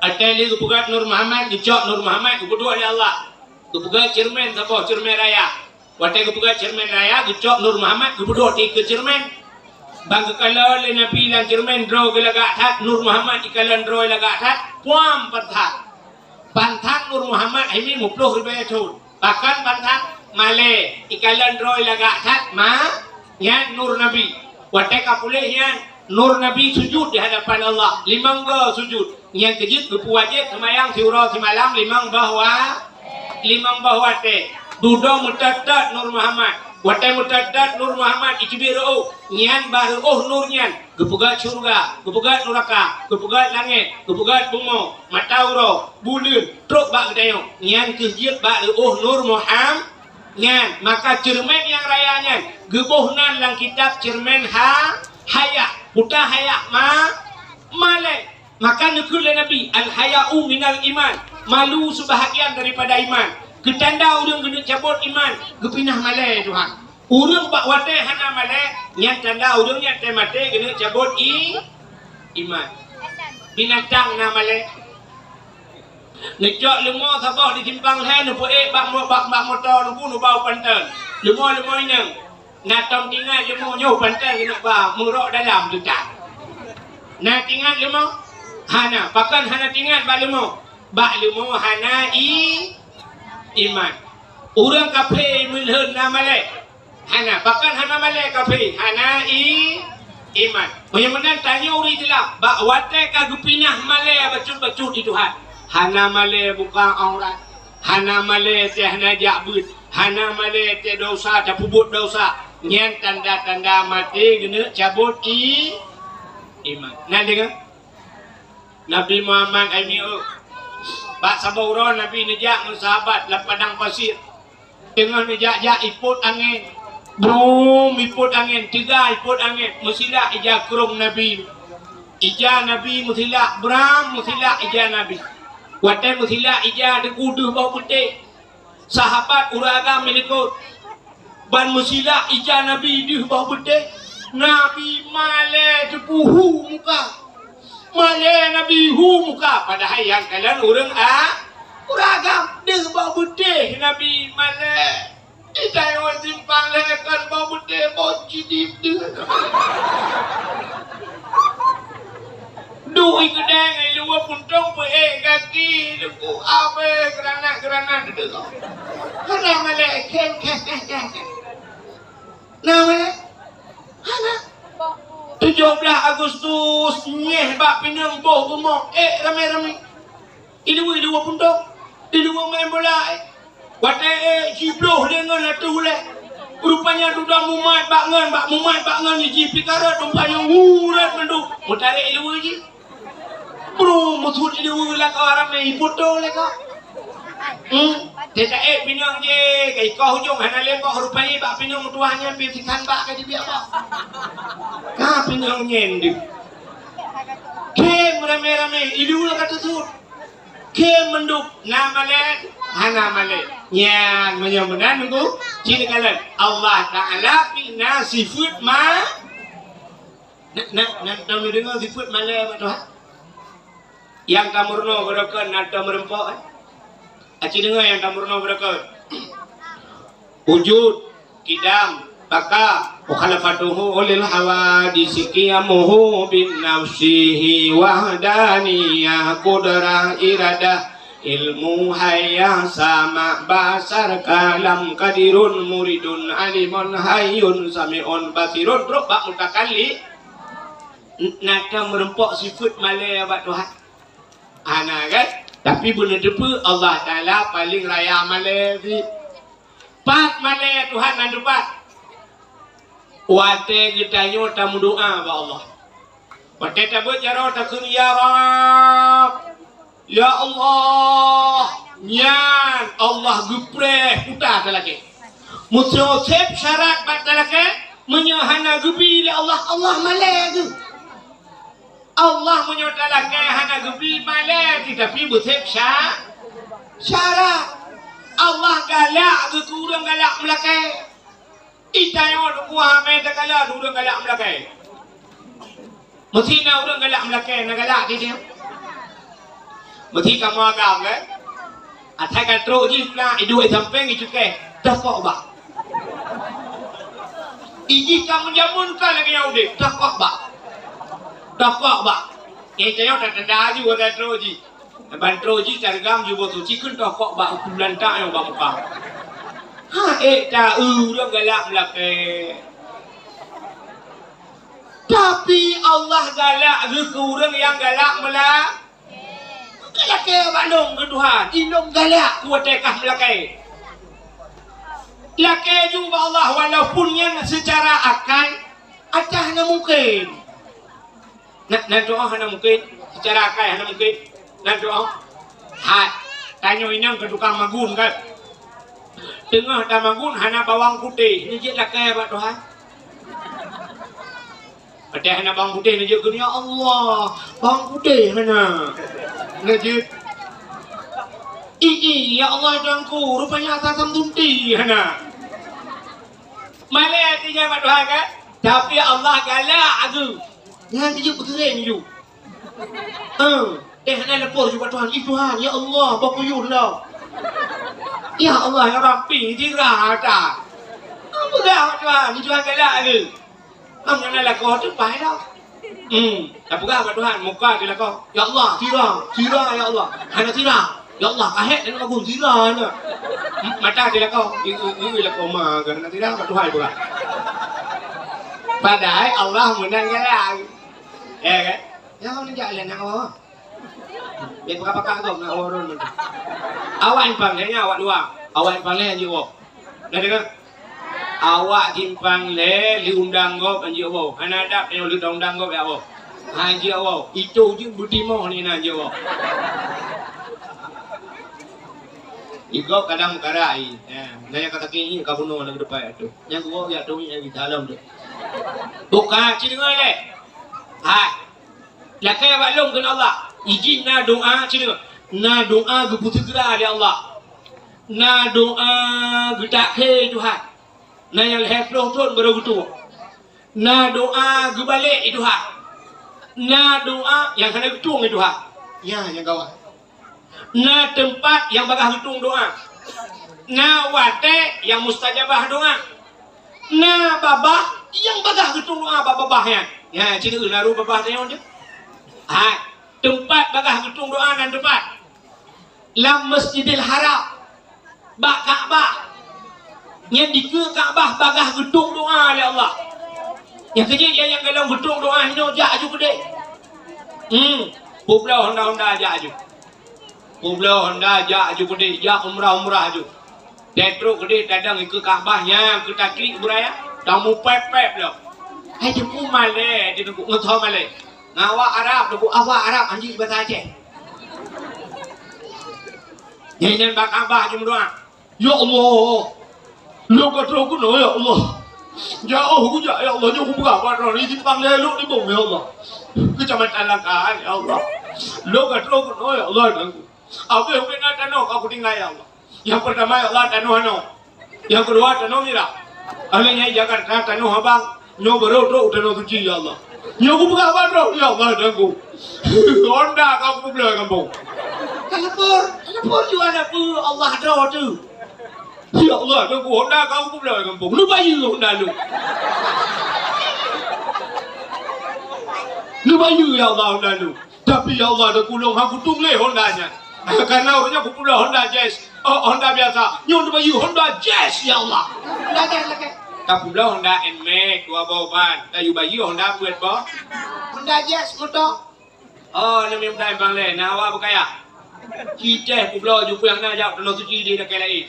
Watèe lheueh geupeugöt Nur Muhammad, geucok Nur Muhammad, geupeuduek lé Allah. Geupeugöt ceureumen saboh, ceureumen raya. Watèe geupeugöt ceureumen raya, geucok Nur Muhammad, geupeuduek di keue ceureumen. Ban geukalon lé Nabi lam ceureumen, droe geulagak that, Nur Muhammad ikalon droe lagak that, puam ban that. Ban that Nur Muhammad hai mi meuploh ribèe thôn. Pakon ban that? Malèe, ikalon droe lagak that, ma, nyan Nur Nabi. Watèe ka puléh nyan, Nur Nabi sujut di hadapan Allah, limong goe sujut. Nyan keuh jeuet geupeuwajéb seumayang siuroe simalam limong boh wa-, Limong boh watée, dudoe meutot-tot Nur Muhammad. Watée meutot-tot Nur Muhammad, jiteubiet reuôh, nyan bak reuôh nur nyan, geupeugét syeuruga, geupeugét nuraka, geupeugét langét, geupeugét bumoe, mata uroe, buleuen, trok bak geutanyoe. Nyan kheueh jeuet bak reuôh Nur Muhammad. Nyan, maka ceureumen nyang raya nyan geuboh nan lam kitab ceureumen ha-, haya. Peue haya ma-, malée. Maka neukheun lé Nabi, "Al-haya'u minal iman." Malu seubahgian daripada iman. Keu tanda ureuëng geuneuk cabot iman, geupinah malée Tuhan. Ureuëng bak watée hana malée, nyan tanda ureuëng nyan teumaté geuneuk cabot i-, iman. Binatang na malée. Neucok leumo saboh di simpang lhée, neupeuék bak mo-, bak, bak moto, neubu neuba u panteun. Leumo-leumo inong. Na tom tingat leumo nyoe panteun keuneuk ba meurok dalam teutab. Na tingat leumo? Hana. Pakon hana tingat bak leumo? Bak leumo hana i-, iman. Ureuëng kafé meulhon na malée? Hana. Pakon hana malée kafé? Hana i-, iman. Meunyoe meunan tanyoe ureuëng Islam, bak watée ka geupinah malée bacut-bacut di Tuhan, hana malée buka aurat, hana malée teuh hana jak beuet, hana malée teuh desya, tapeubuet desya, nyan tanda-tanda maté geuneuk cabot i-, iman. Na deungoe? Nabi Muhammad ai mieu. Bak saboh uroe Nabi neujak ngon sahabat lam padang pasir. Teungoh neujak-jak ipot angén. Brum, ipot angén, teuga ipot angén. Meusilak ija krông Nabi. Ija Nabi meusilak, bram, meusilak ija Nabi. Watée meusilak ija, teungku deuh boh beutéh. Sahabat ureuëng agam meulikot. Ban meusilak ija Nabi deuh boh beutéh. Nabi malée teupeu hu muka. Malée Nabi hu muka. Padahai nyang kalon ureuëng a-, ureuëng agam. Deuh boh beutéh Nabi malée. Di tanyoe simpang lhée kon boh beutéh, boh cidib deuh. Duek i keudée ngon luweue puntông peuék gaki, teungku abéh geuranat-geuranat deuh. Hana malée, khem, khem, khem, khem. Na malée? Hana. Tujoh blaih Agustus, nyeh bak pineung boh bumoe, ék ramé-ramé. I luweue, i luweue puntông, i luweue main bola, eh. Watée, eh, jibloh lé ngon ateueh ulée. Rupanya dudoe mumat bak ngon, bak mumat bak ngon jih pih ka rhot, rupanya uret mandum. Meutarek i luweue jih. Bru, meusuet i luweue lakoe ramé, ipoto lakoe. Hmm, teuka ék pineung jih, ka ikoh ujong hana lé boh, rupanya bak pineung tuha nyan pih sikan bak ka jibiak boh. Ka pineung nyan deuh. Khem ramé-ramé, i luweue ka teusuet. Khem mandum, na malée, hana malée. Nyan, meunyoe meunan, Teungku, cit kalon. Allah Taala pih na sifeuet ma-, na, na, na, na neudeungoe sifeuet malée bak Tuhan? Nyang tameurunoe beudôh kon na tameureumpok, eh? Aci deungoe nyang tameurunoe beudôh kon. Wujud, qidam, baqa, mukhalafatuhu lil hawadisi, qiyamuhu bin nafsihi, wahdaniyah, qudrah, iradah, ilmu, hayah, sama, basar, kalam, qadirun, muridun, alimun, hayyun, sami'un, basirun. Trok bak mutakallim, n-, na tameureumpok sifeuet malée bak Tuhan? Hana kan? Tapi beuneuteupeu Allah Taala paleng raya malée cit. Pat malée Tuhan na teupat? Watée geutanyoe tameudoá bak Allah. Watée tabeuet jaroe takheun, "Ya Rabb, ya Allah," nyan Allah geupreh puta talakée. Meuseuôt sép syarat bak talakée, meunyoe hana geubi lé Allah, Allah malée geuh. Allah meunyoe talakée hana geubi malée, tetapi beusép sya-, syarat. Allah galak geuh keu ureuëng galak meulakée. Itanyoe deukuah mé takalon ureuëng galak meulakée. Meusi na ureuëng galak meulakée, na galak di dia. Meusi kamoe agam, kan? Asai ka trok jih na iduek sampéng icukéh, dah kok bak. Ijih ka meujameun ka lagée nyan udeb, dah kok bak. Dah kok bak. Nyang itanyoe tatanda aju ka trok jih. Ban trok jih tareugam jubah suci kheun toh kok bak uku lantak nyang bak muka. Ha, ék ta ureuëng galak meulakée. Tapi Allah galak geuh keu ureuëng nyang galak meula-, Lakée bak lôn keu Tuhan, ilôn galak kuwatée kah meulakée. Lakée ju bak Allah walaupun nyan seucara akai, ata hana mungken. Na, na doa hana mungken, seucara akai hana mungken. Na doa. Hai, tanyoe inong keu tukang magun kan. Teungoh tamagun hana bawang putéh, neujeuet lakée bak Tuhan. Watée hana bawang putéh neujeuet keu, "Ya Allah, bawang putéh hana." Neujeuet, "Ih, ih, ya Allah, Tuhanku, rupanya asam sunti hana." Malée até nyan bak Tuhan kan? Tapi Allah galak ageue. Nyan jijeuet beukeuréng ju. Eh, eh, hana lapor ju bak Tuhan. "Ih, Tuhan, ya Allah, bak kuyuh lom." "Ya Allah, ya Rabbi, sira ata." Peugah bak Tuhan, Tuhan galak lé. Am nyang na lakoe teuh paih dah. Hmm, tapeugah bak Tuhan, muka teuh lakoe. "Ya Allah, sira, sira ya Allah." Hana sira. "Ya Allah, kahek dan lagu sira na." Hmm, mata teuh lakoe. Ieu, ieu, ieu lakoe ma, hana sira, bak Tuhan peugah. Padahai Allah meunan galak. Ya kan? Ya, Allah jak lé nak Allah. Bèk pakak-pakak gob na awak droeneuh. Awak simpang lé nyan, awak dua. Awak simpang lé hanjeuet woe. Na deungö? Awak simpang lé, lheuh undang gob hanjeuet woe. Hana adab nyoe lheuh undang gob jak woe. Hanjeuet woe. Itu jeuet beutimoh ni na hanjeuet woe. Igob kadang meukara ai. Eh, na nyang ka sakét ngieng ka bunoe lam keudepan tu. Nyang geuwoe jak tu ngieng ai dalam tu. Buka ci deungö lé. Hai. Lakée bak lôn keu Allah. Ijin na doa, ci deungö. Na doa geupeuseugera lé Allah. Na doa geutakhé Tuhan. Na nyang lhèe ploh thon barô geutueng. Na doa geubalek lé Tuhan. Na doa nyang hana geutueng lé Tuhan. Nyan nyang gawat. Na teumpat nyang bagaih geutueng doa. Na watée nyang mustajabah doa. Na babah nyang bagaih geutueng doa bak babah nyan. Nyan, ci deungö na rôh babah tanyoe teuh. Hai, teumpat bagaih geutueng doa nan teumpat. Lam Masjidil Haram. Bak Ka'bah. Nyan dikeue Ka'bah bagaih geutueng doa lé Allah. Nyang keujeuet nyang, nyang golom geutueng doa hinoe jak aju keudeh. Hmm, peubloe honda-honda jak aju. Peubloe honda jak aju keudeh, jak umrah-umrah aju. Trok keudeh tadong ikeue Ka'bah nyang keu taklik beuraya, tamupép-pép lom. Hai teungku malée, di teungku ngeutho malée. Ngon awak Arab, teungku awak Arab, hanjeuet basa Aceh. Nyan, nyan bak Ka'bah aju meudoa. "Ya Allah, lôn ka trok keunoe, ya Allah. Jiôh kujak, ya Allah, nyoe kupeugah bak droe, di simpang lé lôn nibong, ya Allah. Keucamatan Langkaan, ya Allah. Lôn ka trok keunoe, ya Allah, dan abéh ubé na tanoh ka kutinggai, ya Allah. Nyang peurtama, ya Allah, tanoh anoe. Nyang keudua, tanoh mirah. Alèh nyan Jakarta, tanoh abang." Nyoe barô trok u Tanoh Suci, ya Allah. Nyoe kupeugah bak droe, ya Allah, Teungku. Honda ka kupeubloe gampông. Ka lapor, ka lapor ju hana peue, Allah droe teuh. Ya Allah, Teungku, honda ka kupeubloe gampông. Neubayeue honda lôn. Neubayeue, ya Allah, honda lôn. Tapi, ya Allah, Teungku, lôn hana kutueng lé honda nyan. Karena ureueng nyan kupeubloe honda Jazz. Oh, honda biasa. Nyoe neubayeue honda Jazz, ya Allah. Honda Jazz lakèe. Tapeubloe honda Nmax dua boh ban. Tayue bayeue honda peuet boh. Honda Jazz moto. Oh, nami muda bang lé, na awak beukaya. Citeh peubloe ju peue nyang na jak u Tanoh Suci di lakèe laén.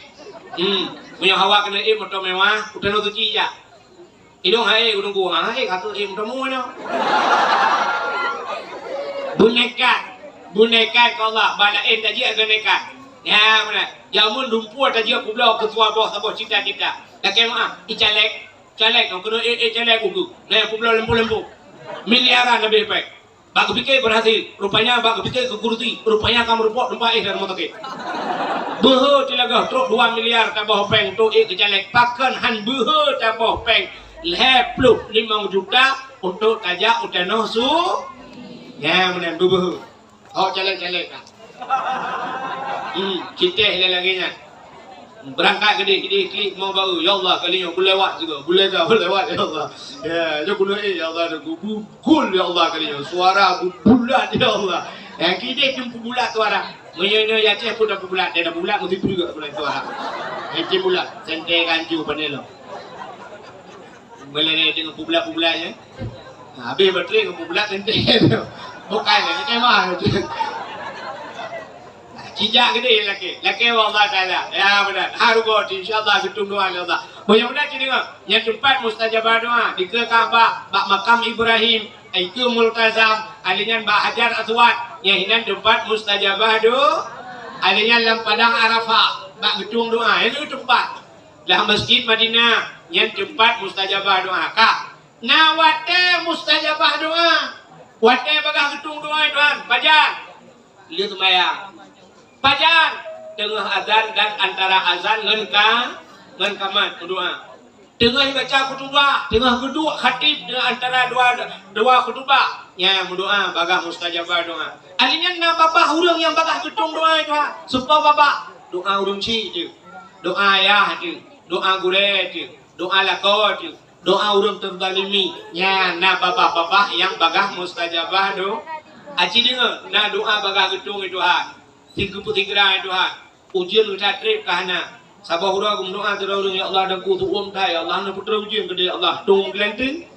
Hmm, meunyoe awak keuneuk ék moto mewah, u Tanoh Suci jak. Idong hai, udong ku, hai, ka keu im temu nyoe. Beunekat, beunekat keu Allah, bak laén tajak keu nekat. Ya, beuna. Jameun lumpur tajak peubloe keu saboh, saboh cita-cita. Lakèe meu'ah, i caleg, caleg, keuneuk ék, ék caleg ukeue. Nah, peubloe lempo-lempo. Miliaran leubeh pèng. Bak geupike beurhasil, rupanya bak geupike keu kurusi, rupanya ka meurumpok teumpat éh lam rumoh sakét. Beuhe teulagah trok dua miliar taboh pèng untuk ék keu caleg, pakon han beuhe taboh pèng lhèe ploh limong juta untuk tajak u Tanoh Su-, ya, meunan beubeuhe. Hok caleg-caleg ka. Hmm, citeh lé lagèe nyan. Beurangkat keudeh, keudeh klik mo baru. Ya Allah, kali nyoe beulewat juga. Beulewat, beulewat, ya Allah. Ya, nyoe keuneuk ék, ya Allah, Teungku. Bugul, ya Allah, kali nyoe. Suara bulat, ya Allah. Nyang keudeh cuma peubulat suara. Meunyoe nyoe Aceh pun dah peubulat, dia dah bulat mesti peubulat suara. Nyang cit bulat, sentée gancu panelo. Meulai deungon peubulat-peubulat nyan. Ha, habéh baterai ngon peubulat teuntée. Bukan, bukan mah. Sijak geudeh lakée. Lakée bak Allah Taala. Ya, meunan. Ha rugoe, insya Allah geutueng doa lé Allah. Mudah-mudahan ci deungoe. Nyan teumpat mustajabah doa. Dikeue Ka'bah, bak makam Ibrahim, dikeue Multazam, alèh nyan bak Hajar Aswad. Nyan hinan teumpat mustajabah doa. Alèh nyan lam padang Arafah, bak geutueng doa. Nyan teumpat. Lam Masjid Madinah, nyan teumpat mustajabah doa. Ka. Na watée mustajabah doa. Watée bagaih geutueng doa, Tuhan. Pajan? Lheueh seumayang. Pajan? Teungoh azan dan antara azan ngon ka-, ngon kamat meudoa. Teungoh baca khutubah, teungoh geuduek khatib di antara dua, dua khutubah. Nyan meudoa bagaih mustajabah doa. Alèh nyan na babah ureuëng nyang bagaih geutueng doa, Tuhan. Seupôt babah. Doa ureuëng chik teuk. Doa ayah teuk. Doa gurée teuk. Doa lakoe teuk. Doa ureuëng teuzalimi, nyan na babah-babah nyang bagaih mustajabah do-, aci deungoe, na doa bagaih geutueng, "Tuhan, sing keupeue sigra, Tuhan, ujeuen geutak treb ka hana." Saboh uroe geumeudoa sidroe ureuëng, "Ya Allah, dan ku tuom that, ya Allah, na putra ujeuen keudeh, ya Allah." Tueng geulanteue.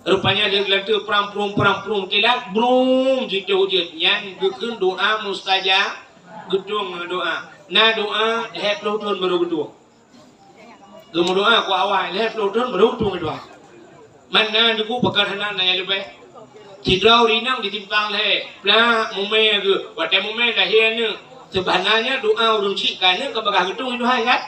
Rupanya lé geulanteue prang prung, prang prung kilat, brung, jitueng ujeuen. Nyan geukheun doa mustajab, geutueng doa. Na doa lhée ploh thon baru geutueng. Geumeudoa ku awai lhée ploh thon baru tueng doa. Mana nunggu peugah hana na nyang leubeh. Sidroe ureuëng inong di simpang lhée, plak mumé geuh. Watée mumé lahé aneuëk, seubeunanya doa ureuëng chik keu aneuëk ka bagaih geutueng doa, ingat.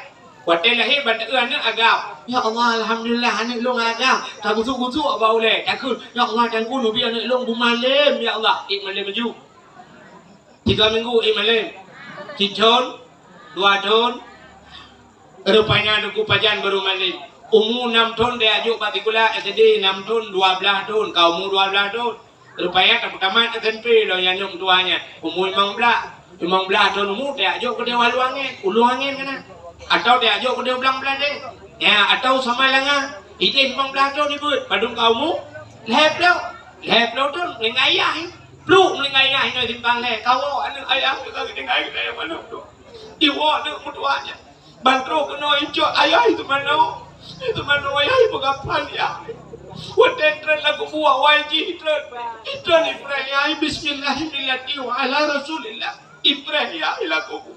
Watée lahé ban taeu aneuëk agam, "Ya Allah, alhamdulillah, aneuëk lôn agam." Ka gusuk-gusuk bak ulée, takheun, "Ya Allah, dan ku neubi aneuëk lôn beumalem, ya Allah." Ék malem laju. Tiga minggu ék malem. Sithon, dua thon. Rupanya Teungku pajan baru malem. Umu nam thon, teuka jok bak sikula S D, nam thon, dua blaih thon, ka umu dua blaih thon. Rupanya tapeutamat S M P lom nyan aneuk meutuah nyan. Umu limong blaih. Limong blaih thon umu, teuka jok keudeh u Hulu Angén. Hulu Angén keunan. Atawa teuka jok keudeh u Blang Bladée. Ya, atawa Samalanga. Ideh limong blaih thon ibuet. Padum ka umu? Lhée ploh. Lhée ploh thon, meuninggai ayah. Pluek meuninggai ayah inoe simpang lhée. Kawoe aneuk ayah, ka geutinggai keu ayah mandum tu. Iwoe aneuk meutuah nyan. Ban troh keunoe icok ayah itu manoe. Itu manoe ayah ipeugah phan yah. Watée treun lam kubu awai jih treun. Treun ipreh yah, bismillahirrahmanirrahim, wa ala rasulillah. Ipreh yah ilam kubu.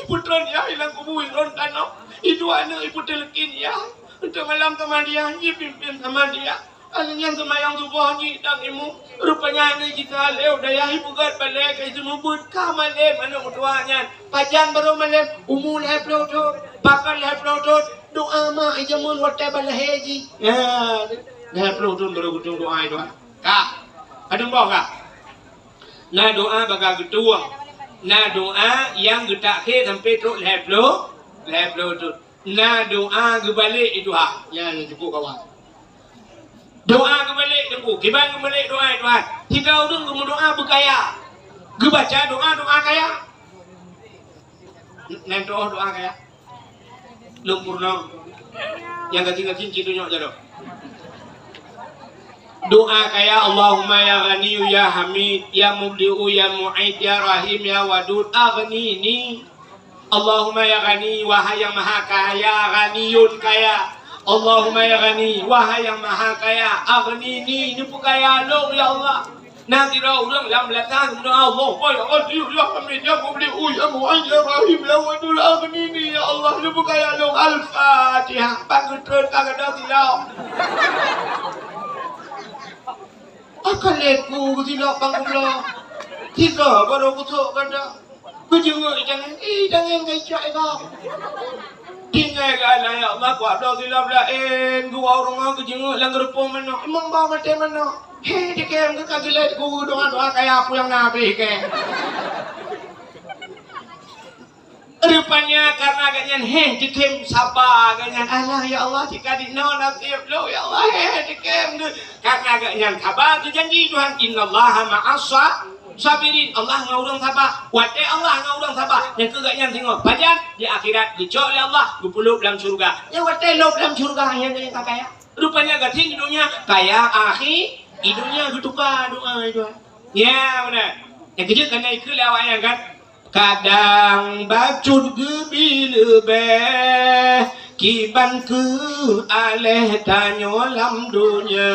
Ipeutreun yah ilam kubu, iron tanoh. Idua aneuk ipeuteuleukin yah. Untuk malam samadiyah, ipimpin samadiyah. Aneuk nyan seumayang suboh jih dan imu. Rupanya aneuk jih ka lheueh dayah ipeugét balée ka iseumeubeuet ka malem aneuk meutuah nyan. Pajan baru malem, umu lhée ploh thon, pakon lhée ploh thon, doa mak ijameun watée ban lahé jih. Ya, lhée ploh thon baru geutueng doa itu. Ka, kadeueng boh ka. Na doa bagaih geutueng. Na doa nyang geutakhé sampoe trok lhée ploh, lhée ploh thon. Na doa geubalek itu ha. Nyan cukôp kawan. Doa geubalek Teungku, kiban geubalek doa itu ha. Tiga ureuëng geumeudoa beukaya. Geubaca doa, doa kaya. Nyan doa, doa kaya. Lôn peurunoe. Nyang gasien-gasien ci tunyok jaroe. Doa kaya, Allahumma ya Ghaniyyu ya Hamid, ya Mubdi'u ya Mu'id, ya Rahim ya Wadud, aghnini. Allahumma ya Ghani, wahai yang maha kaya, Ghaniyun kaya. Allahumma ya Ghani, wahai yang maha kaya, aghnini, neupeukaya lôn ya Allah. Na sidroe ureuëng lam beulatang meudoa, "Allahumma ya Ghani, ya Hamid, ya Mubdi'u, ya Mu'id, ya Rahim, ya Wadud, aghnini, ya Allah, neupeukaya lôn." Al-Fatihah, ban geutreun ka gadôh silop. Akan lé ku geusilop ban geubloe. Tiga baru geutrok gata. Geujeungok itangan, ih, tangan ka icok eka. Tinggai keu Allah, ya Allah, kuat bloe silop laén, geuwoe u rumoh geujeungok lam geureupông manok, imong ba maté manok. He, dikém geuh ka geulet guru doa-doa kaya peue nyang na habéh kém. Rupanya karena gobnyan heh dikém saba gobnyan, "Allah, ya Allah, jika dinoe nasib lôn, ya Allah, heh dikém geuh." Karena gobnyan saba geujanji Tuhan, "Innallaha ma'as sa-, sabirin." Allah ngon ureuëng saba. Watée Allah ngon ureuëng saba, nyang keu gobnyan singoh pajan di akhirat geucok lé Allah, geupeulôb lam syeuruga. Nyang watée lôb lam syeuruga, nyang, nyang ka kaya. Rupanya gasien di donya kaya, akhi, di donya geutuka doa itu. Ya, beuna. Nyang keujeuet kana ikeu lé awak nyan kan. Kadang bacut geubi leubeh, Kiban kheueh aléh tanyoe lam donya,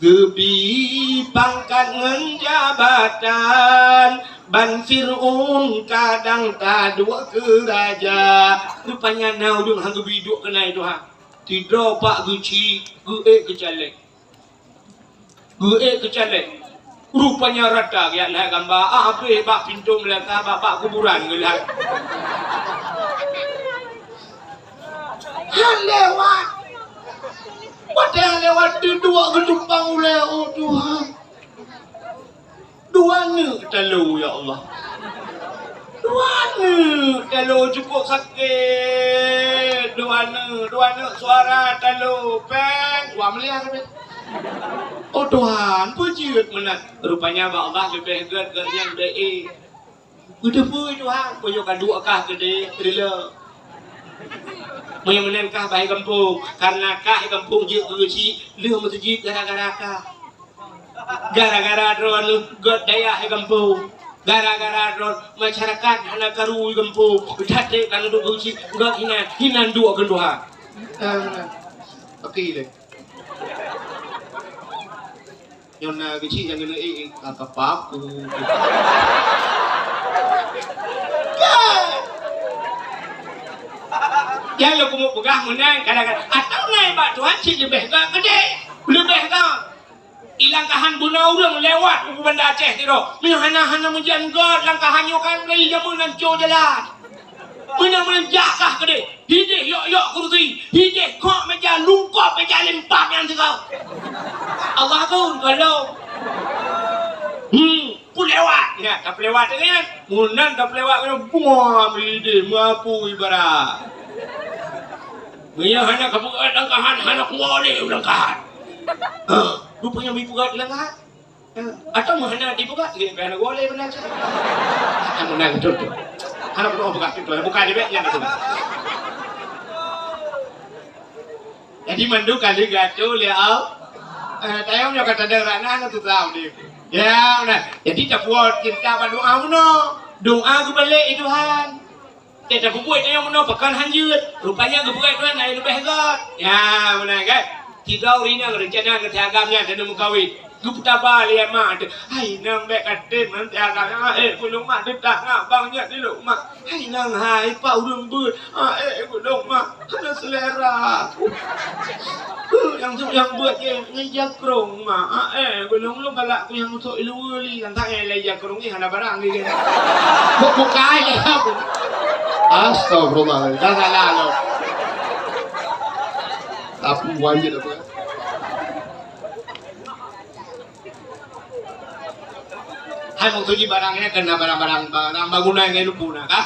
geubi pangkat ngon jabatan, ban Fir'aun kadang taduek keu raja. Rupanya na ureuëng han geubi duek keunan Tuhan. Sidroe pak geuchik, geuék keu caleg. Geuék keu caleg. Rupanya rata geujak lhai gamba, ah, habéh bak pintoe meulangkah, bak, bak kuburan geulhai. Han lewat. Watée han lewat, duek geutumpang ulée, oh Tuhan. Dua neuk talo, ya Allah. Dua neuk talo cukup sakét. Dua neuk, dua neuk suara talo. Péng, dua miliar leubeh. Oh Tuhan, peue jeuet meunan. Rupanya bak Allah leubeh gét, gét nyan leubeh ék. Beuteupeue Tuhan, meunyoe ka duek kah keudeh, rila. Meunyoe meunan kah bak gampông, karena kah gampông jeuet keu geuchik, lheueh meuseujid gara-gara kah. Gara-gara droeneuh gét dayah gampông. Gara-gara droe masyarakat hana karu gampông. That-that ka neuduek geuchik, gét hinan, hinan duek keu Tuhan. Ah, oke lé. Nyoe na geuchik nyang keuneuk ék, ék, ka, ka paku. Nyang lôn keumeung peugah meunan, kadang-kadang, atau na bak Tuhan cit leubeh gét keudeh, leubeh gét. Ilangkahan bunoe ureuëng lewat u Banda Aceh sidroe. Meunyoe hana, hana meujan gét langkahan nyoe kan lé jameun ancô jalan. Meunan-meunan jak kah keudeh. Hideh yok-yok kursi, hideh kok meja, lungkop meja limpah nyang sigoe. Allah Akbar, kalau. Hmm, peulewat. Ya, tapeulewat dengan. Meunan tapeulewat dengan buah hideh, meupui bara. Meunyoe hana kapeugah langkahan, hana kuwoe lé langkahan. Ha, rupanya meupeugah langkahan. Eh, atau meuhana dibuka, dia payah nak boleh benar saja. Hana meunan betul tu. Hana perlu buka pintu, buka dia baik yang betul. Jadi mandum kali gatu lé au. Eh, tayong nyoe kata dengar anak tu tahu dia. Ya, nah. Jadi tapuat cinta pada doa meunoe. Doa keubalek Tuhan. Teuh tapeubuet tanyoe meunoe pakon han jeuet. Rupanya geupeugah Tuhan hai leubeh gét. Ya, meunan kan? Sidroe ureuëng nyang reuncana keu si agam nyan teungoh meukawen. Geupeutaba lé mak teuh, "Hai nang, bék katem ngon si agam nyan, eh, gulong mak teutak ngabang nyan di lôn mak. Hai nang hai, pak ureuëng beuet, ah, eh, gulong mak hana selera." Nyang sôk nyang beuet nyan ngon jakrong mak. Ah, eh, gulong lôn galak ku nyang sôk i luwa li, nyang tak nyang lé jakrong nyan hana barang lé. Buk bukai lé. Astagfirullah, dah salah lo. Tapi wajib apa? Hai, maksud jih barang nyan keunan barang-barang, barang bangunan nyan luput na, kan?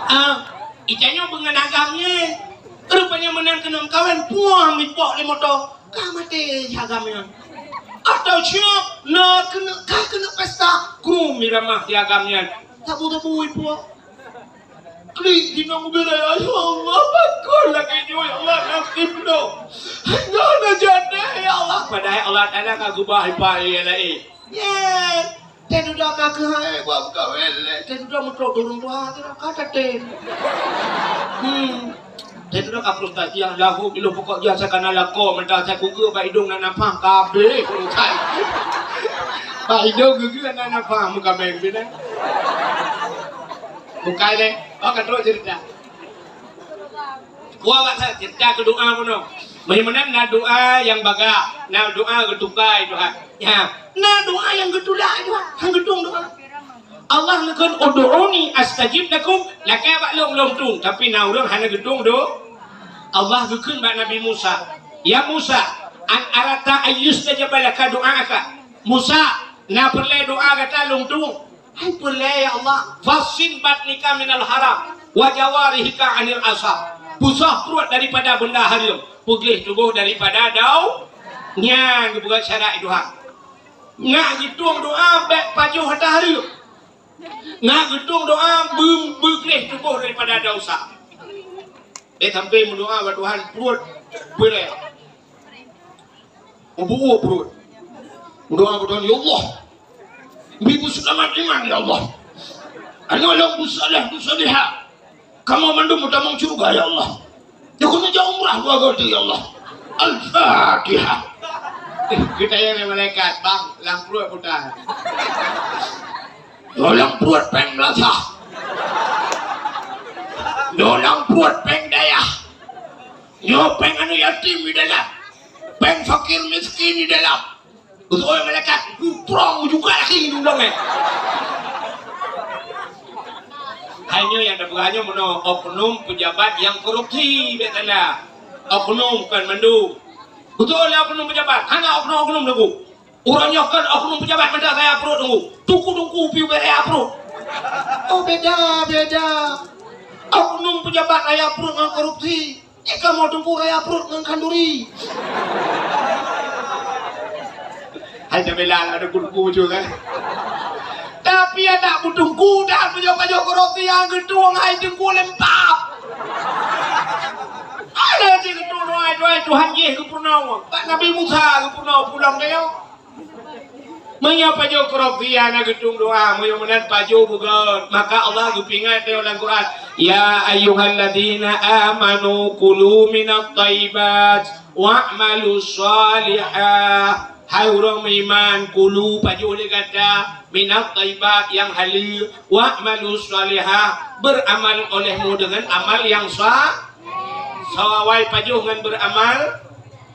Ah, itanyoe beungon agam nyan. Rupanya meunan keunoe meukawen, puang mipok lé moto. Ka maté si agam nyan. Atau siap, na keuneuk, ka keuneuk pesta, krum iramah si agam nyan. Tabu-tabu ipok. Klik di nong ubé raya, "Ya Allah, pakon lagèe nyoe, ya Allah, nasib lôn. Hana jadi, ya Allah." Padahai Allah Taala ka geubah ipa ie laén. Ye, teududoe ka keuh hai buat meukawen lé, teududoe meutrok turun tuha, teududoe ka tatem. Hmm. Teududoe ka frustasi nyang lahu, ilôn pokok jih asai kana lakoe, meuntang asai kugeue bak idong na nafah, ka abéh urusan. Bak idong geugeue na nafah, meukawen bina. Bukai lé. Oh, ka trok cerita. Wah, wah, cerita keu doa bunoe. Meunyoe meunan na doa nyang bagah, na doa geutukai Tuhan. Ya, na doa nyang geutulak Tuhan, han geutueng doa. Allah neukheun, "Ud'uni astajib lakum," lakèe bak lôn, lôn tueng. Tapi na ureueng hana geutueng doa. Allah geukheun bak Nabi Musa, "Ya Musa, an aradta an yustajaba laka du'aaka." Musa, na peureulèe doa gata lôn tueng? Hai peureulèe, ya Allah. "Fassin batnika minal haram, wa jawarihika anil asab." Pusoh pruet daripada beunda hareuem, peugleh tuboh daripada dau-, nyan geupeugah syarat Tuhan. Nak geutueng doa bèk pajoh ata hareuem. Nak geutueng doa beu-, beugleh tuboh daripada desya. Bèk sampai meudoa bak Tuhan pruet peureulèe. Meubuuk pruet. Meudoa bak Tuhan, "Ya Allah, bri beuseulamat iman, ya Allah. Aneuk lôn beusaleh, beusalehah. Kamoe mandum meutamong syeuruga, ya Allah." Nyoe keuneuk jak umrah dua kali, ya Allah. Al-Fatihah. Eh, geutanyong lé malaikat, "Bang, lam pruet peue?" "Nyoe lam pruet péng meulasah. Nyoe lam pruet péng dayah. Nyoe péng aneuk yatim di dalam. Péng fakir miskin di dalam." Beutôi malaikat, "Kuprong juga lagi di ulôn, eh." Hai nyoe nyang tapeugah nyoe meunoe oknum pejabat nyang korupsi, biasa na. Oknum kon mandum. Beutôi lé oknum pejabat, hana oknum-oknum Teungku. Uroe nyoe kon oknum pejabat mantong raya pruet Teungku. Teungku-teungku piôh bèe raya pruet. Oh, beda, beda. Oknum pejabat raya pruet ngon korupsi. Eh, kamoe Teungku raya pruet ngon khanduri. Hai, tabila lah ada Teungku-Teungku macam kan. Tapi adak beuteungku dan pajoh-pajoh korupsi nyang geutueng hai Teungku lempap. Ada cit geutueng doa, doa Tuhan jih geupeurunoe. Bak Nabi Musa geupeurunoe pulang kaya. Meunyoe pajoh korupsi hana geutueng doa, meunyoe meunan pajoh beugöt, maka Allah geupeuingat lé lam Quran, "Ya ayyuhalladzina amanu kulu minat thayyibat wa'malu shalihah." Hai ureuëng meuiman, kulu pajoh lé gata, minat thayyibat nyang haleue, wa'malu shalihah, beuramal olehmu deungon amal nyang sa-, sawai pajoh ngon beuramal.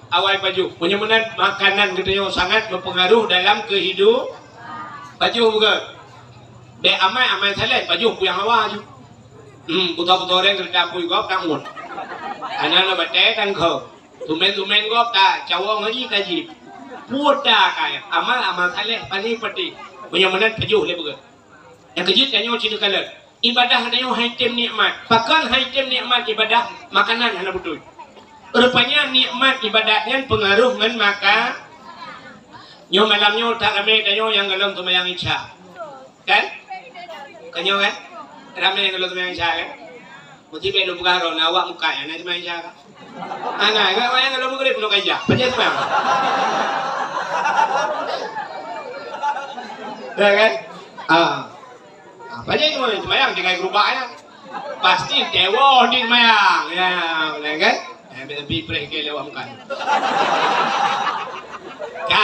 Awai pajoh. Meunyoe meunan makanan geutanyoe sangat meupeungaruh dalam keuhidup. Pajoh bukan? Bèk amai, amai saleh, pajoh puyang hawa ju. Hmm, buta-buta orang kerja pui gop tak ngun. Anak na batèe tangkho. Tumen-tumen gop tak cawong lagi kaji. Puta kaya. Amal, amal saleh, paling pati. Meunyoe meunan pajoh lé bukan? Nyang keujeuet tanyoe cina kalon. Ibadah tanyoe hai tem nikmat. Pakon hai tem nikmat ibadah? Makanan hana beutôi. Rupanya nikmat ibadat nyan pengaruh ngon maka. Nyoe malam nyoe that ramé tanyoe nyang golom seumayang Isya. Kan? Kan nyoe kan? Ramé nyang golom seumayang Isya kan? Mesti bèk lôn peugah droe, na awak muka nyan na seumayang Isya kan? Ana, kan awak nyang golom Maghrib nyoe ka Isya. Pajan seumayang. Ya kan? Ah. Ha, pajan nyoe seumayang tinggai geurubak nyan. Pasti tewoe di seumayang. Ya, boleh kan? Eh, tapi preh ke lewat muka. Ka.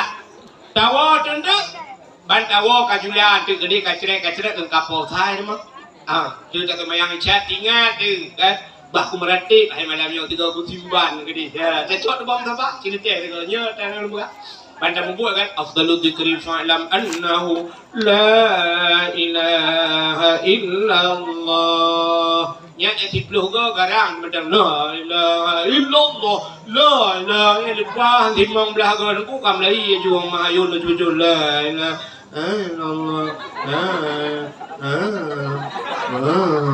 Tawoe teuntèe. Ban tawoe ka jula teuk gede ka crek, ka crek ngon kapo sai mah. Ah, tu tak seumayang Isya tinggai tu kan. Bah ku meuratéb hai malam nyoe tiga puluh simban gede. Ya, cocok tu bang sabar. Sini teh tu nyoe tangan buka. Ban tamubuet kan, afdalu dzikri fa'lam annahu la ilaha illallah. Nyan nyang siplôh go garang mantong, la ilaha illallah, la ilaha, nyan leupah limong blah go Teungku ka meulai juang mah ayôn laju-laju, la ilaha illallah, la ilaha, la ilaha.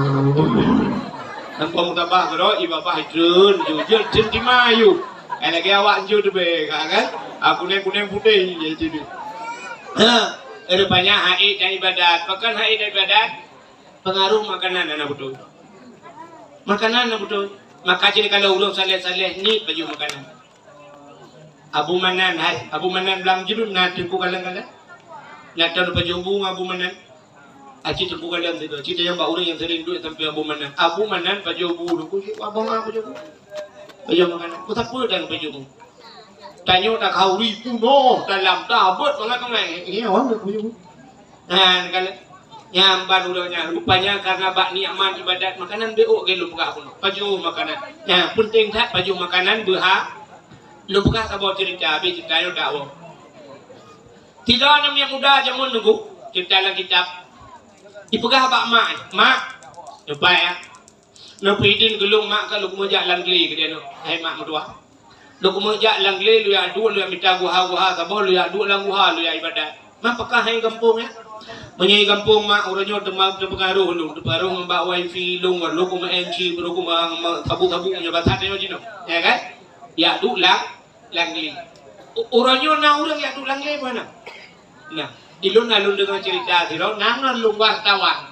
Tanpa meutabah keudroe, ié babah jeuet, jeuet, jeuet, jeuet tima ayue. Eh, lagèe awak jeuet teubèe, ka, kan? Ah, kunèng-kunèng putéh, ya, jadi. Ha, rupanya haid dan ibadat. Pakon haid dan ibadat? Pengaruh makanan hana beutôi. Makanan hana beutôi. Maka jadi kalau ureueng saleh-saleh ni pajoh makanan. Abu Manan, hai, Abu Manan Blang Jurun na teungku kalon-kalon. Na tahu pajoh bu Abu Manan. Aci teungku kalon sigoe. Cit nyang bak ureueng nyang sering duek sampoe Abu Manan. Abu Manan pajoh bu teungku, cit abang pajoh bu. Pajoh makanan. Ku sapeue dan pajoh bu. Tanyoe takhauri punoh dalam tabot mangat-mangat. Iya, wah, pajoh bu. Nah, kalau nyang ban uroe nyan, rupanya karena bak nikmat ibadat makanan beuk ge lôn peugah pun. Pajoh makanan. Nah, penting that pajoh makanan beuha. Lôn peugah saboh cerita, habis cerita nyoe dakwah. Tiga aneuk miet muda jameun teungku, cerita lam kitab. Ipeugah bak mak, "Mak, nyoe bai ya. Neupeuidin keu lôn mak ka lôn keumeung jak lam glé," keu dia nyoe. Hai mak meutuah. Lôn keumeung jak lam glé, lôn jak duek, lôn jak mita guha-guha saboh, lôn jak duek lam guha, lôn jak ibadat. Mak peugah hai gampông ya. Meunyoe gampông mak uroe nyoe teuma teupeungaruh lôn, teupeungaruh ngon bak wifi lôn, lôn keumeung N G, lôn keumeung sabu-sabu nyoe basa tanyoe jinoe. Ya kan? Jak duek lam Langlé. U-, uroe nyoe na ureueng jak duek Langlé bah na? Nah, ilôn na lôn deungoe cerita sidroe, na ngon lôn wartawan.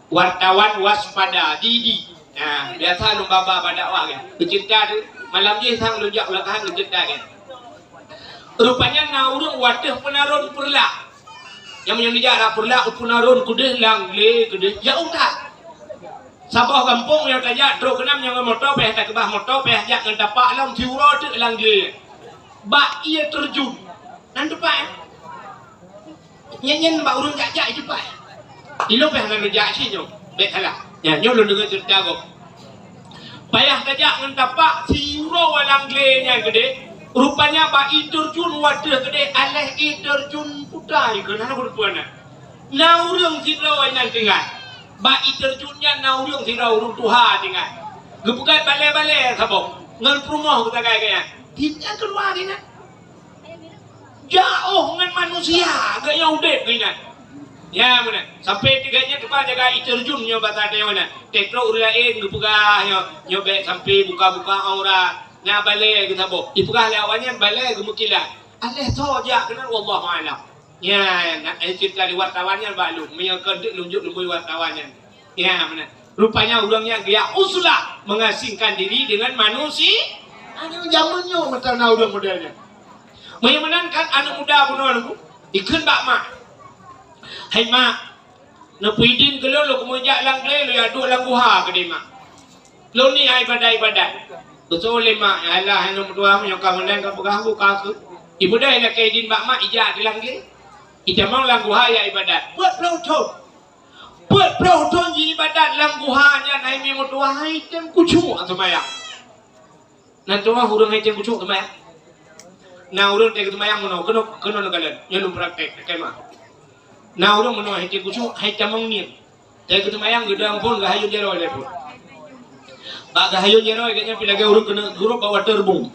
Wartawan waspada, Didi. Nah, biasa lôn ba-ba bak dakwah kan. Beucerita tu, malam jih sang lôn jak u Lakahan beucerita kan. Rupanya na ureueng watèe peunaron Peureulak. Nyang meunyoe neujak rot Peureulak, peunaron keudeh Langlé, keudeh jak u That. Saboh gampông nyang tajak trok keunan nyang ngon moto, payah takeubah moto, payah jak ngon tapak lom siuroe teuk lam glé. Bak ié teurjun. Nan teumpat, eh? Nyan, nyan bak ureueng jak-jak ié teumpat. Ilôn payah lôn jak si nyoe. Bèk salah. Nyan, nyoe lôn deungö ceurita gob. Payah tajak ngon tapak siuroe lam glé nyan keudéh. Rupanya bak ié teurjun watèe keudéh aléh ié teurjun putai keunan ureueng puan na. Na ureueng sidroe inan tinggai. Bak ié teurjun nyan na ureueng sidroe ureueng tuha tinggai. Geupeugöt balèe-balèe saboh. Ngon peurumoh geusagai geuh nyan. Di nyan keuluwa di nyan. Jiôh ngon manusia geuh nyang udép geuh nyan. Ya, meunan. Sampai tinggai nyan teuma jaga ié teurjun nyoe bak saboh nyan. Teutrok ureueng laén geupeugah nyoe, nyoe bèk sampai buka-buka aurat. Na balèe geusaboh. Ipeugah lé awak nyan balèe geumeukilat. Aléh soe jak keunan, wallahu a'lam. Nyan, na, eh, ceurita di wartawan nyan bak lôn. Meunyoe kon teuk lôn jok lôn bui wartawan nyan. Nyan, meunan. Rupanya ureueng nyan geujak uzlah mengasingkan diri dengan manusia. Aneuk jameun nyoe meunan na ureueng model nyan. Meunyoe meunan kan aneuk muda bunoe lôn ikheun bak mak. Hai mak, neupeuidin keu lôn, lôn keumeung jak lam glé, lôn jak duek lam guha keudéh mak. Lôn ni ibadat-ibadat. Geuseuôt lé mak, "Alah, aneuk meutuah, meunyoe ka meunan ka peugah, buka keuh." Ibeudôh ilakèe idin bak mak, ijak di lam glé. Itamong lam guha jak ibadat. Peuet ploh thon. Peuet ploh thon jiibadat lam guha nyan, hai mi meutuah, hai tem khusyuk seumayang. Nan teuma ureueng hai tem khusyuk seumayang. Na ureueng teuh geuseumayang meunoe, keunoe, keunoe neukalon. Nyoe lôn praktek, takheun mah. Na ureueng meunoe hai tem khusyuk, hai tamong niet. Teuh geuseumayang, geudong phôn, geuhayôn jaroe lé phôn. Bak geuhayôn jaroe, gobnyan pih lagèe ureueng keuneuk gurôp bak waterboom.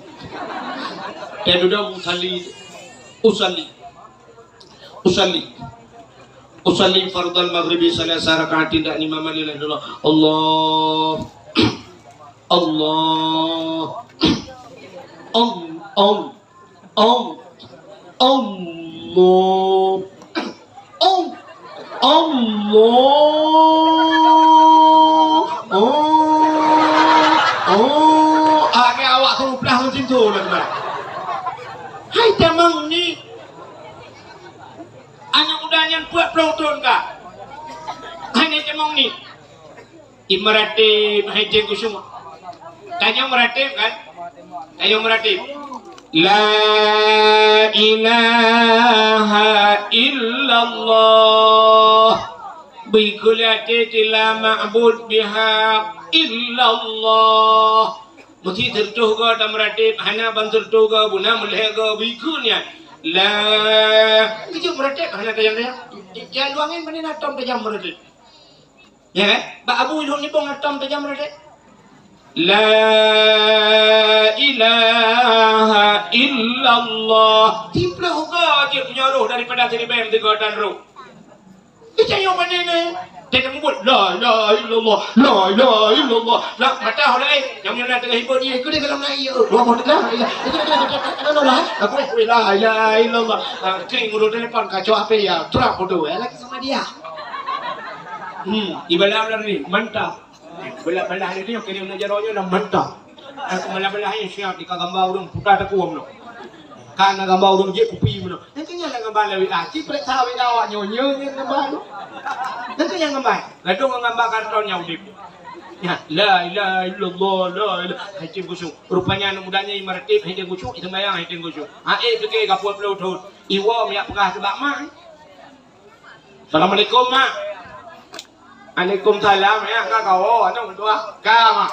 Teuh dudoe usalli, usalli, usalli, usalli fardal maghribi salasa rakaatin, dak imaman lillahi illallah. Allah, Allah, Om, om. Om. Allah. Om. Allah. Oh. Oh. Agak awak tu pelah macam tu lah, teman. Hai tamong niet. Aneuk muda nyan peuet ploh thon ka. Hai nyan tamong niet. Imeuratéb hai tem khusyuk. Tanyoe meuratéb kan? Tanyoe meuratéb. La ilaha illallah. Bikheun lé até teuh la ma'bud bihaq illallah. Meusti seureutôh goe tameuratéb, hana ban seureutôh goe, beuna meulhèe goe, bikheun nyan. La, geujok meuratéb hana tajam-tajam. Di, di, di luwa angén pane na tom tajam meuratéb. Ya kan? Bak Abu Ilhom nibong atom tajam meuratéb. La ilaha illallah. Siplôh goe jeuet meunyoe roh daripada siribèe meusigoe tan roh. Ita nyoe pane nyoe? Teuka mubuet, "La ilaha illallah, la ilaha illallah." Lah, mata hana, eh, nyang nyoe na teungoh hibot, eh, keu dia kalau naik, eh, dua boh teugah, eh, itu, itu, itu, itu, itu, lah, eh. Aku, eh, la ilaha illallah. Ah, klik ngurus telepon, kacau H P ya, trap bodoh, eh, lagi sama dia. Hmm, ibadah benar ni, mantap. Belah-belah ni, kena nak jaroe nyoe dah mantap. Aku belah-belah ni siap di gambar ureueng puta teku meunoe. Kan na gambar ureueng jép kupi meunoe. Nyan keuh nyan lam gambar lam W A. Ci peuriksa W A awak nyoe, nyoe nyan gambar tu. Nyan keuh nyan gambar. Ladôm ngon gambar karton nyang udép. Nyan, la ilaha illallah, la ilaha. Hai tem khusyuk. Rupanya aneuk muda nyan imeuratéb hai tem khusyuk, iseumbayang hai tem khusyuk. Ha, eh, pike ka peuet ploh thon. Iwoe miak peugah keu bak mak. Assalamualaikum, Mak. Waalaikumsalam, ya, ka kawoe, aneuk meutuah. Ka, Mak.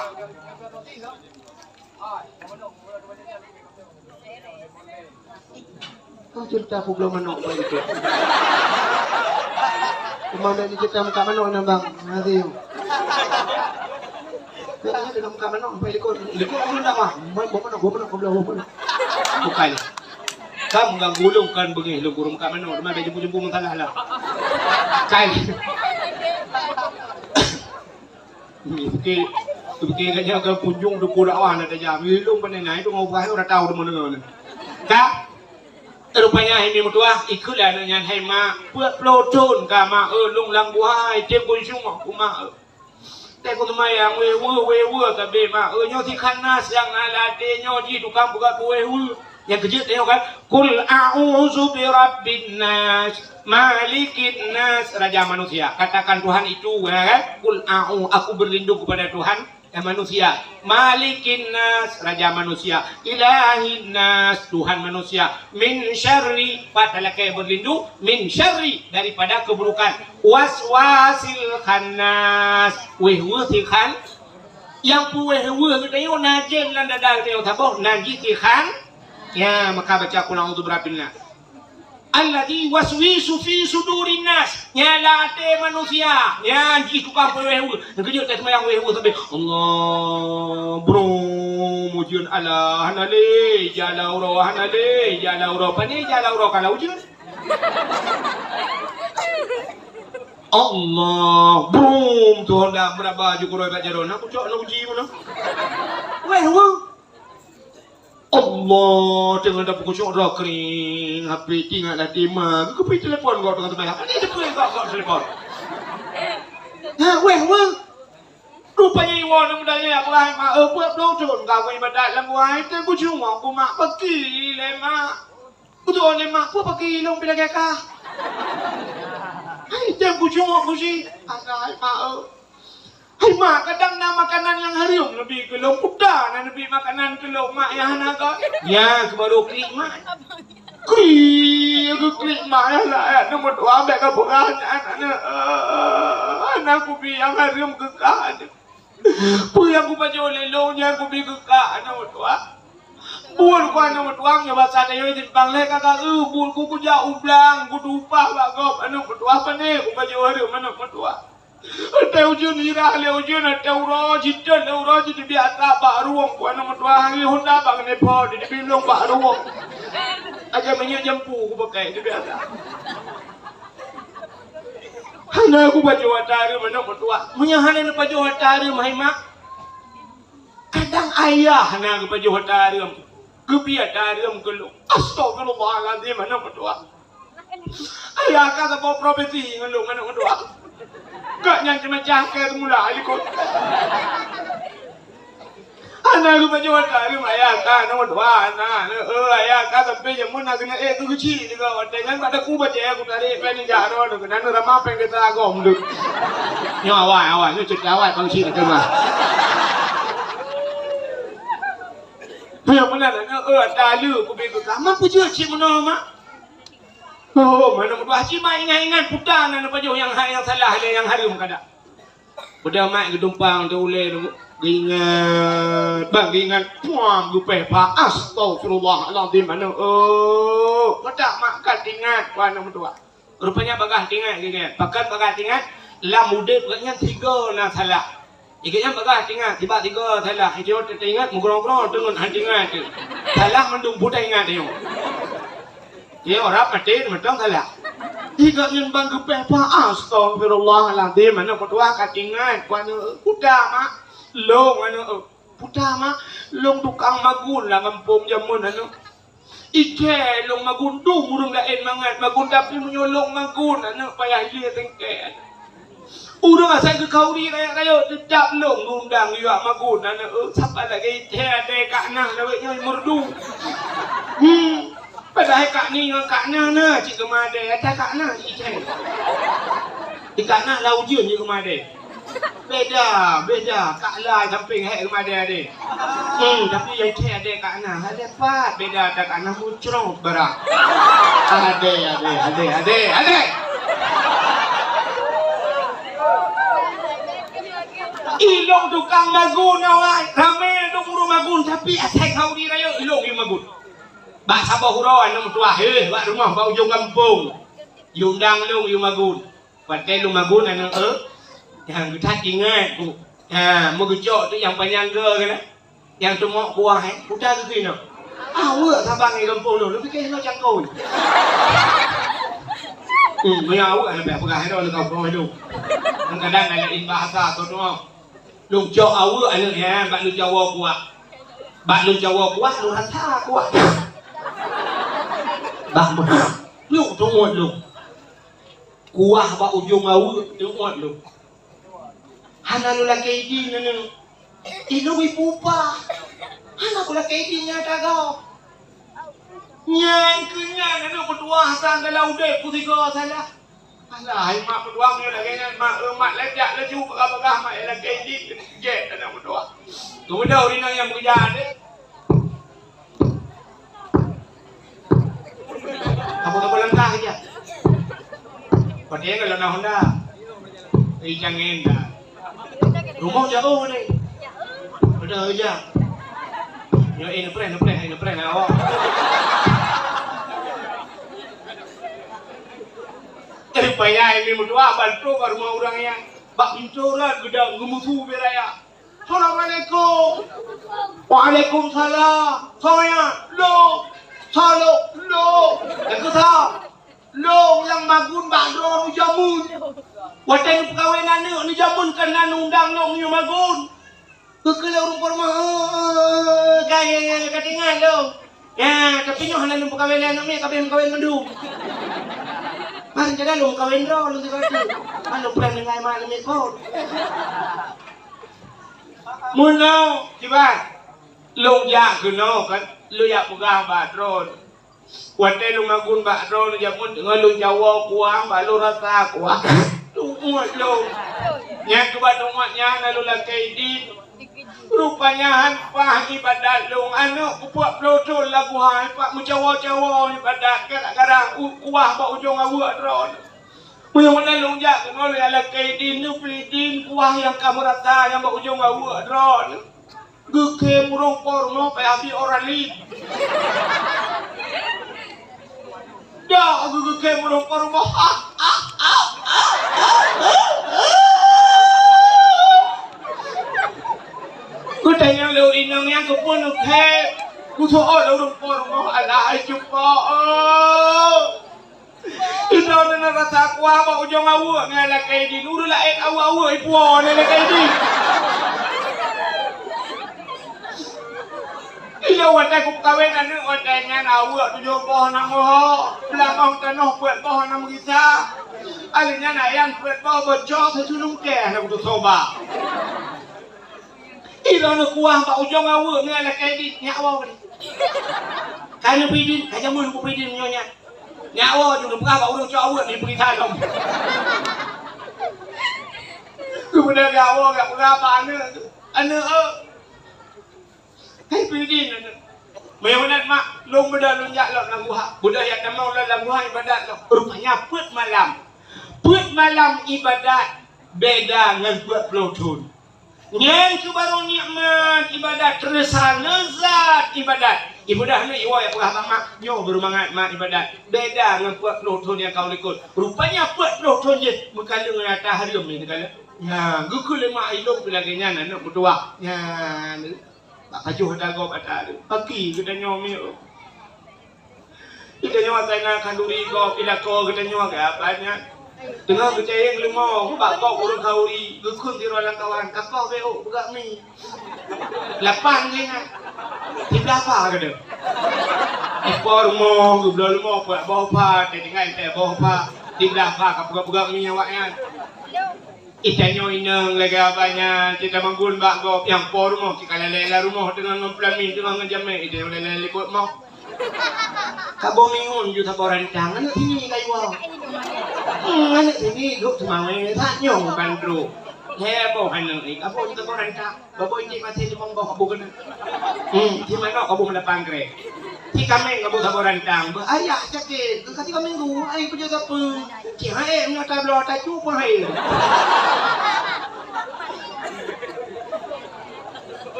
Oh, cerita aku belum manok, Pak Iko. Cuma ada cerita muka manok, Bang. Nanti. Tengok muka manok, Pak Iko. Liko, aku dah mah. Bukan manok, bukan manok, bukan manok. Bukan. Kam ganggu ulôn kan beungéh lôn gurông ka manoe, teuma bèk jumpu-jumpu masalah lah. Kai. Oke, oke, kayaknya ke kunjung duku dakwah nak tajam. Ilung pandai naik tu ngau bahaya orang tahu teman dengar ni. Ka? Rupanya hai mi meutuah, ikut lah aneuk nyan, "Hai mak, peuet ploh thon ka mak, eh, lôn lam guha, item keu sunggoh ku mak, eh." Teuka seumayang, wewe, wewe, ka bema. Oh, nyoe si Khanas nyang na ladé nyoe jih tukang peugah keu wewe. Nyang keujeuet teuh kan, "Qul a'udzu birabbin nas, malikin nas," raja manusia. Katakan Tuhan itu, ya kan? "Qul a'u-, aku berlindung kepada Tuhan, eh, manusia. Malikin nas, raja manusia. Ilahin nas, Tuhan manusia. Min syarri," pat talakée berlindung, "min syarri," daripada keburukan. "Waswasil khannas," wéh-wéh si khan-, nyang peuwéh-wéh geutanyoe na jén lam dada geutanyoe saboh, na jih si khan-, ya, maka baca, "Qul a'udzu birabbin nas." "Alladzi waswisu fi sudurin nas," nyang lam até manusia. Nyan jih tukang peuwéh-wéh. Nyang keujeuet ka seumayang wéh-wéh sampai, "Allah, brum, ujeuen Allah, hana lé, jala uroe, hana lé, jala uroe." Pane jala uroe kalau ujeuen? "Allah, brum, tu honda meuraba ju kuroi bak jaroe, na kucok, na uji meunan." Wéh-wéh. Allah, teungoh tapeukucok droe kring, H P tingat dah tema. Keupeue telepon kau teungoh teuma? Ada telepon kau, kau telepon. Ha, wéh, wéh. Rupanya iwoe nang budaya Ibrahim, "Mak, eh, buet bloe thon ka ku ibadat lam guai, teuh kucuma ku mak paki lé mak." Beutôi lé mak, "Peue paki lôn pih lagèe kah?" "Hai, teuh kucuma ku si." "Alah, hai mak, eh." "Hai mak, kadang na makanan nyang hareuem neubi keu lôn, peue na neubi makanan keu lôn, mak, nyang hana ka?" Nyan keuh baru klik mak. Klik, klik mak, ya Allah, ya, aneuk meutuah, bèk kapeugah nyan, aneuk, eh, hana kubi nyang hareuem keu kah, aneuk. Peue nyang kupajoh lé lôn nyang kubi keu kah, aneuk meutuah. Buet ku, aneuk meutuah, nyoe basa tanyoe simpang lé ka ka, eh, buet ku kujak u blang, kutumpah bak gob, aneuk meutuah, pane kupajoh hareuem, aneuk meutuah. Watèe ujeuen, irah lé ujeuen, watèe uroe, jiteuet lé uroe, jiteubiet atra bak rueng, ku aneuk meutuah, hari honda bak keuneupho, jiteubiet lôn bak rueng. Aja minyeuk jampu kupakai, jiteubiet atra. Hana kupajoh atra hareuem, aneuk meutuah. Meunyoe hana neupajoh atra hareuem, hai mak, kadang ayah hana geupajoh atra hareuem. Geubi atra hareuem keu lôn. Astagfirullahalazim, aneuk meutuah. Ayah ka saboh profesi ngon lôn, aneuk meutuah. Gobnyan ceumacah keu seumula likot. Hana geupajoh atra hareuem ayah ka, aneuk meutuah, hana, aneuk, eh, ayah ka sampai jameun na keuneuk ék keu geuchik juga. Watèe nyan bak daku bajèe kutarek pèng nijak droe, keunan rama pèng geuta agom deuh. Nyoe awai, awai, nyoe cit awai pang chik teuma. Nyoe meunan, aneuk, eh, atra hareuem kubi keu kah. Mak, peue jeuet cit meunoe, mak? Oh, aneuk meutuah, cit mak ingat-ingat, peue na neupajoh nyang ha-, nyang salah lé nyang hareuem kada. Peue mak geudumpang di ulèe, geuingat, bang geuingat, puang geupèh pha, astagfirullahalazim, aneuk, oh, peue mak ka teuingat, ku aneuk meutuah. Rupanya bagaih teuingat geuh nyan. Pakon bagaih teuingat? Lam udép geuh nyan sigoe na salah. Geuh nyan bagaih teuingat, tiba sigoe salah. Geuh nyan teuingat, meugroe-groe teungon han teuingat teuh. Salah mandum peue teuingat nyoe. Nyoe rab maté mantong salah. Geuh nyan bang geupèh pha, astagfirullahalazim, aneuk meutuah ka teuingat, ku aneuk, peue mak? Lôn aneuk, peue mak? Lôn tukang magun lam gampông jameun aneuk. Ithèe lôn magun, dum ureueng laén mangat magun, tapi meunyoe lôn magun, aneuk, payah lé tengkèe. Ureueng asai geukhauri rayeuk-rayeuk, teutap lôn geundang yue magun, aneuk, eh, saban lagèe ithèe adèe Kak Nah lawét nyoe meurdu. Hmm. Padahai Kak Ni ngon Kak Nah na cit geumè adèe, ata Kak Nah ithèe. Di Kak Nah lam ujeuen jih geumè adèe. Beda, beda. Kak Lai sampéng hék geumadé adé. Hmm, tapi nyang cit adé Kak Na. Adé pat beda, ada Kak Na mucrong berak. Adé, adé, adé, adé, adé. Ilong tukang magun awai. Ramé dong ureueng magun, tapi asai khauri rayeuk ilong yue magun. Bak saboh uroe aneuk meutuah, heh, bak rumoh bak ujong gampông. Yue undang lôn yue magun. Watèe lôn magun aneuk, eh, nyang geutat ingat ku. Ha, meugeucok tu nyang panyang goe keunan. Nyang teumok kuah, eh, kuta geukui nyoe. Aweuek saban ngon gampông lôn, lôn pike hinoe cangkôi. Hmm, meunyoe aweuek hana payah peugah hinoe lôn gampông hinoe. Kadang-kadang na laén bahasa tu, tu. Lôn cok aweuek aneuk nyan bak lôn cawoe kuah. Bak lôn cawoe kuah, lôn rasa kuah. Bak meuh. Lôn teungeut lôn. Kuah bak ujong aweuek teungeut lôn. Hana lôn lakèe idin aneuk. Ilong ipupa. Hana kulakèe idin nyang tagau. Nyan keuh nyan aneuk meutuwah sang dalam udeb kusigoe salah. Alah, hai mak meutuwah meunyoe lagèe nyan, mak, eh, mak lajak laju peugah-peugah mak, eh, lagèe jih, gèt aneuk meutuwah. Keumudian ureueng inong nyang meukeujah deh. Apa-apa langkah aja. Padahal kalau na Honda. Eh, jangan dah. Rumoh jauh ni. Udah aja. Yo, eh, nepreh, nepreh, eh, nepreh, awak. Eh, payah ini meutuwah bantu ke rumah orang yang bak pintu orang gedang geumusu beraya. Assalamualaikum. Waalaikumsalam. Saya, lo. Salo, lo. Yang kesal. Long nyang magun bak droeneuh jameun. Watèe neupeukawen aneuk neujameun kan na undang long nyoe magun. Keukeuleu ureueng po rumoh, "Oh, oh, oh, oh, ka, ya, ya, ya, ka tinggai long. Ya, tapi nyoe hana lôn peukawen lé aneuk miet, ka abéh meukawen mandum." Mari jadi lôn kawen droe lôn sigoe. Hana pernah dengai mak aneuk miet kon. Meunoe, kiban. Lôn jak keunoe kan, lôn jak peugah bak droeneuh. Watèe lôn magun bak droeneuh jameun teungoh lôn jawoe kuah, bak lôn rasa kuah. Teungoh lôn. Nyan keuh bak teungoh nyan na lôn lakèe idin. Rupanya han paih ibadat lôn, aneuk kupeuet ploh thon lagu hai pat meucawoe-cawoe ibadat gara-gara u-, kuah bak ujong aweuek droeneuh. Meunyoe meunan lôn jak keunoe lôn lakèe idin, neupeuidin kuah nyang ka meurata nyang bak ujong aweuek droeneuh. Geukhem ureueng po rumoh payah bi orang lain. Dak geukhem ureueng po rumoh. Kutanyong lé inong nyang keupeue neukhem. Kusoe lé ureueng po rumoh, alah, hai cupa, oh. Inoe na rasa kuah bak ujong aweuek ngon lakèe idin. Ureueng laén aweuek-aweuek ipuwoe ngon lakèe idin. Inoe watèe kupeukawen aneuk, watèe nyan aweuek tujoh boh na meuho, blah boh tanoh peuet boh na meugisa. Alèh nyan ayam peuet boh bocor seusulung kèe na kutosoba. Inoe neukuah bak ujong aweuek ngon lakèe idin, nyak woe. Ka neupeuidin, ka jameun neupeuidin nyoe nyan. Nyak woe ju neupeugah bak ureueng cok aweuek neupeugah lom. Keumudian gak woe gak peugah bak aneuk, "Aneuk, eh, hai peuidin aneuk." "Meunyoe meunan mak, lôn beudôh lôn jak lom lam guha." Beudôh jak tamong lom lam guha ibadat lom. Rupanya peuet malam. Peuet malam ibadat beda ngon peuet ploh thon. Nyan keuh barô nikmat ibadat, teurasa leuzat ibadat. Ibadat ni iwoe peugah bak mak, nyoe barô mangat mak ibadat. Beda ngon peuet ploh thon nyang ka u likot. Rupanya peuet ploh thon jih meukaleueng ngon ata hareuem ni teukaleueng. Nyan, geukheun lé mak ilôn pih lagèe nyan aneuk meutuwah. Nyan, bak pajoh ata gob ata hareuem. Paki geutanyoe miet. Geutanyoe asai na khanduri gob, ilako geutanyoe keu apa nyan. Teungoh geucayeng leumo, bak gob ureueng khanduri, geukheun sidroe lam kawan, "Kakoh bèk ôk peugah mi." Lapan lé nyan. Siblah pha keudeh. Ipo rumoh, geubloe leumo, peuet boh pha, teutinggai teuboh pha. Siblah pha ka peugah-peugah mi awaknyan. Itanyoe inong lagèe abah nyan, teutamanggun bak gob, nyang po rumoh, cit ka lalè lam rumoh, teungoh ngon peulamin, teungoh ngon jamèe, itanyoe lalè likot moh. Ka boh mingun ju saboh rantang, aneuk sini ka iwoe. Hmm, aneuk sini duek seumawé, that nyoe ban trok. Heboh aneuk ni, ka boh ju saboh rantang. Baboh injik maté limong boh kabu keuneuk. Hmm, si manok kabu meulapan krek. Si kaméng kabu saboh rantang. Beuayak sakét. Keu ka tiga minggu, ai peujeuet sapeue. Cik haé meunyoe tabloe tacu peuhai.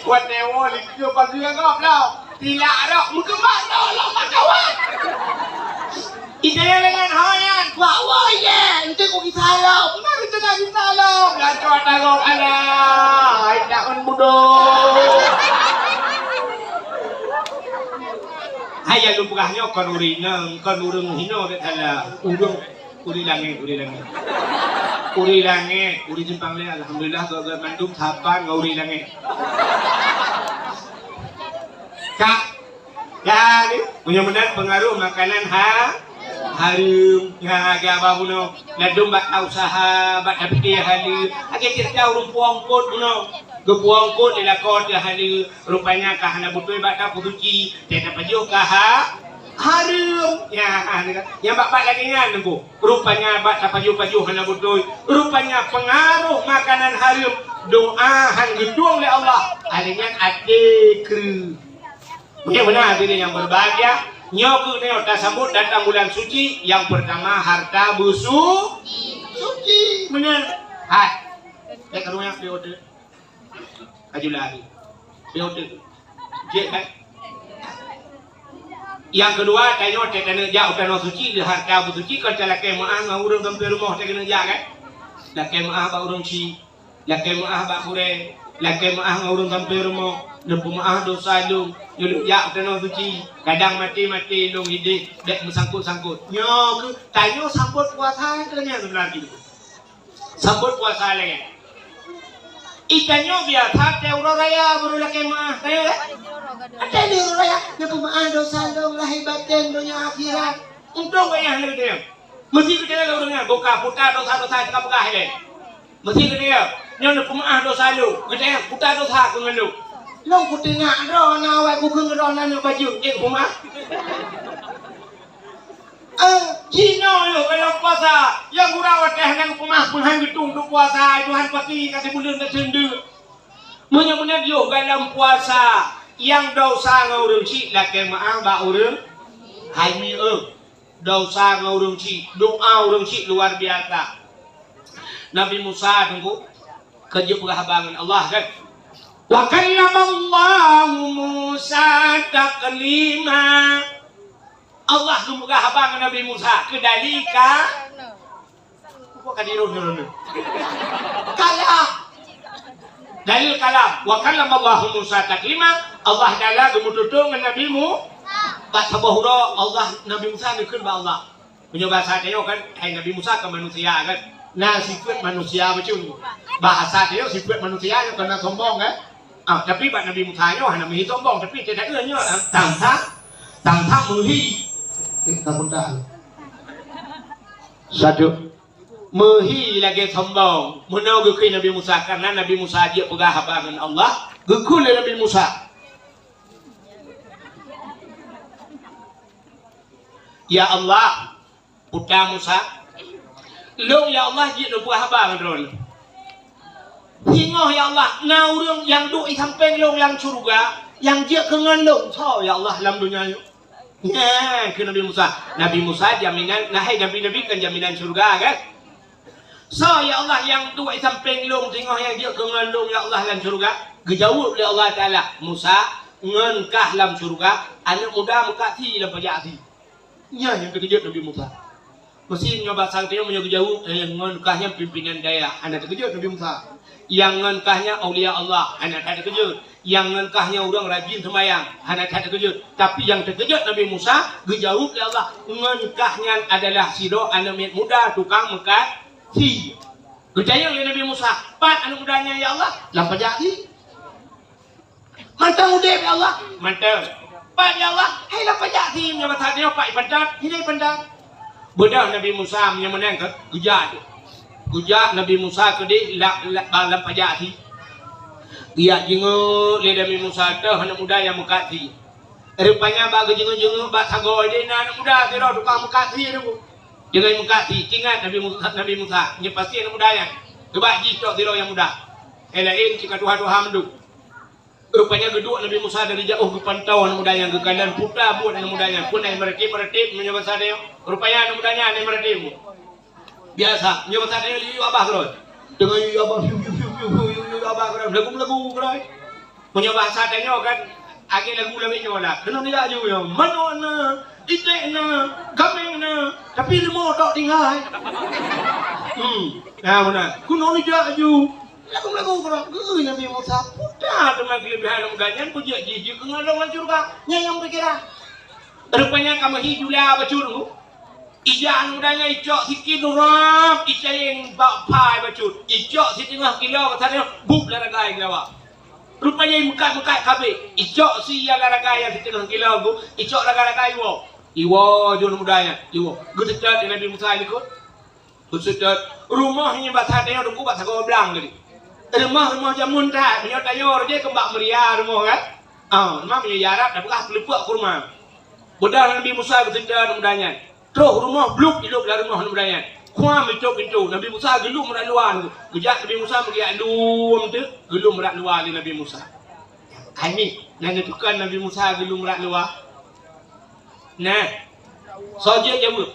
Watèe woe likeue pageue gob lom. Tilak rot meukeumah lom bak kawan. Ide dengan ho nyan, kuat woe ye, ente ku kisah lom, mari teuka kisah lom, lakoe tarok alah, hai daun budok. Hai nyang lôn peugah nyoe kon ureueng inong, kon ureueng hinoe bèk salah. Ureueng, ureueng langèt, ureueng langèt. Ureueng langèt, ureueng simpang lé, alhamdulillah, gèt-gèt mandum saban ngon ureueng langèt. Kak, Ya, ni, meunyoe meunan peungaroh makanan ha, hareuem. Ya, lagèe abah bunoe. Ladôm bak ta useuha, bak tapike haleue. Lagèe ceurita ureueng puwoe eungkôt bunoe. Geupuwoe eungkôt lé lakoe teuh haleue. Rupanya ka hana beutôi bak ta peusuci. Teuh tapajoh ka ha, Hareuem. Ya, nyang bak-bak lagèe nyan, Teungku. Rupanya bak tapajoh-pajoh hana beutôi. Rupanya peungaroh makanan hareuem, doa han geutueng lé Allah. Lagèe nyan até kreueh. Mungkin beuna hadirin yang berbahagia. Nyoe keuh nyoe tasambot datang bulan suci. Yang pertama, harta besu-, suci. Beuna. Hai. Eh, karu nyang piôh tu. Aju lari. Piôh tu. Cek, kan? Nyang keudua, tanyoe teuh taneuk jak u tanoh suci, di harta beusuci, kon talakèe meu'ah ngon ureueng sampé rumoh teuh keuneuk jak, kan? Lakèe meu'ah bak ureueng chik, lakèe meu'ah bak gurèe, lakèe meu'ah ngon ureueng sampé rumoh, neupeumeu'ah dosa lôn, nyoe lôn jak u tanoh suci, kadang maté-maté lôn idéh, bèk meusangkot-sangkot. Nyoe keuh, tanyoe sambot puasa keuh nyan seubeunajih. Sambot puasa lagèe nyan. Itanyoe biasa watèe uroe raya baru lakèe meu'ah, tanyoe, kan? Watèe uroe raya, neupeumeu'ah dosa lôn lahé batén, donya akhirat. Untông geutanyoe hana geutanyoe. Meusti geutanyoe lé ureueng nyan, buka puta dosa-dosa nyang ka peugah ilèe. Meusti geutanyoe, nyoe neupeumeu'ah dosa lôn, geutanyoe puta dosa keuh ngon lôn. Lôn kutingak droe na awai kukheun droe na aneuk bajeuen, jeuet peumeu'ah. Eh, jinoe yoh gohlom puasa, nyang gura watèe hana geupeumeu'ah peuhan geutung duek puasa, Tuhan pasti ka sibuleuen ka seundeue. Meunyoe meunan yoh gohlom puasa, nyang dosa ngon ureueng chik lakèe meu'ah bak ureueng, hai mi, eh, dosa ngon ureueng chik, doa ureueng chik luar biasa. Nabi Musa, Teungku, ka jeuet peugah haba ngon Allah, kan? Wa kallamallahu Musa taklima. Allah geupeugah haba ngon Nabi Musa keu dalil ka-, apa ka dirun-run? Kalam. Dalil kalam. Wa kallamallahu Musa taklima. Allah Taala geumeututoe ngon Nabi Mu-, bak saboh uroe Allah, Nabi Musa neukheun bak Allah. Meunyoe bahasa tanyoe kan, hai Nabi Musa kan manusia kan. Na sifeuet manusia bacut. Bahasa tanyoe sifeuet manusia nyoe keunan sombong kan. Ah, tapi bak Nabi Musa nyoe hana meuhi sombong, tapi teuh nyoe, ah, tang-tang, tang-tang meuhi. Eh, takut dah. Satu. Meuhi lagèe sombong. Meunoe geukheun Nabi Musa, karena Nabi Musa jeuet peugah haba ngon Allah. Geukheun lé Nabi Musa. Ya Allah, puta Musa, lôn ya Allah jeuet lôn peugah haba ngon droeneuh. Singoh ya Allah, na ureueng nyang duek i sampéng lôn lam syeuruga, nyang jeuet keu ngon lôn, soe ya Allah lam donya nyoe? Nyan kheun Nabi Musa. Nabi Musa jaminan, nah hai nabi-nabi kan jaminan syeuruga kan? Soe ya Allah nyang duek i sampéng lôn singoh nyang jeuet keu ngon lôn ya Allah lam syeuruga? Geujaweueb lé Allah Taala, Musa, ngon kah lam syeuruga, aneuk muda meukat sie lam pajak sie. Nyan nyang teukeujot Nabi Musa. Meusi nyoe basa geutanyoe meunyoe geujaweueb, eh, ngon kah nyan pimpinan daerah, hana teukeujot Nabi Musa. Nyang ngon kah nyan aulia Allah, hana that teukeujot. Nyang ngon kah nyan ureueng rajin seumayang, hana that teukeujot. Tapi nyang teukeujot Nabi Musa, geujaweueb lé Allah, ngon kah nyan adalah sidroe aneuk miet muda tukang meukat sie. Geutanyong lé Nabi Musa, "Pat aneuk muda nyan, ya Allah?" "Lam pajak sie." "Mantong udeb, ya Allah?" "Mantong." "Pat, ya Allah?" "Hai lam pajak sie, meunyoe basa tanyoe pat ipantan, hidai ipantan." Beudôh Nabi Musa meunyoe meunan keu geujak tu. Geujak Nabi Musa keudeh la-, la-, lam pajak sie. Geujak jingok lé Nabi Musa teuh aneuk muda nyang meukat sie. Rupanya bak geujeungeuk-jeungeuk bak sagoe deh na aneuk muda sidroe tukang meukat sie tu. Deungon meukat sie, teuingat Nabi Musa, Nabi Musa, nyoe pasti aneuk muda nyan. Geubak jih tok sidroe nyang muda. Eh, laén cit ka tuha-tuha mandum. Rupanya geuduek Nabi Musa dari jauh geupantau aneuk muda nyan, geukalon puta buet aneuk muda nyan, pun ai meuratéb-meuratéb meunyoe basa tanyoe. Rupanya aneuk muda nyan ai meuratéb. Biasa, nyoe basa tanyoe yuyuek babah keudroe. Teungoh yuyuek babah, fiu, fiu, fiu, yuyuek babah keudroe, meulagu-meulagu keudroe. Meunyoe basa tanyoe kan, lagèe lagu lam nyoe lah. Keunoe neujak aju nyoe. Manok na, iték na, gaméng na, tapi leumo tok tinggai. Hmm. Nah, meunan. Keunoe neujak aju. Lagu-lagu keudroe, geu Nabi Musa, peue teuma keulebihan aneuk muda nyan, peue jeuet jih jeuet keu ngon lôn lam syeuruga. Nyan nyang pikiran. Rupanya ka meuhi jula bacut. Ija aneuk muda nyan icok sikin rab, icayeng bak pai bacut. Icok siteungoh kilo ka sadoe, bup lam ragai geulawa. Rupanya imeukat-meukat kabeh. Icok si nyang lam ragai nyang siteungoh kilo, icok ragai-ragai iwoe. Iwoe ju aneuk muda nyan, iwoe. Geuseutôt lé Nabi Musa likot. Geuseutôt, rumoh nyan bak saat nyoe teungku bak sagoe blang tadi. Rumoh-rumoh jameun that, meunyoe tanyoe rot jih keu bak meuria rumoh kan? Ah, rumoh meunyoe Arab tapeugah peuleupeuk kurma. Beudah Nabi Musa geuseutôt aneuk muda nyan. Troh rumoh, blub, ilop lam rumoh aneuk muda nyan. Khua meucok pintoe. Nabi Musa geulom rot luwa. Geujak Nabi Musa meugeujak lom teuk, geulom rot luwa lé Nabi Musa. Hai mi, na neuteuka Nabi Musa geulom rot luwa? Nah. Soe jeuet jaweueb?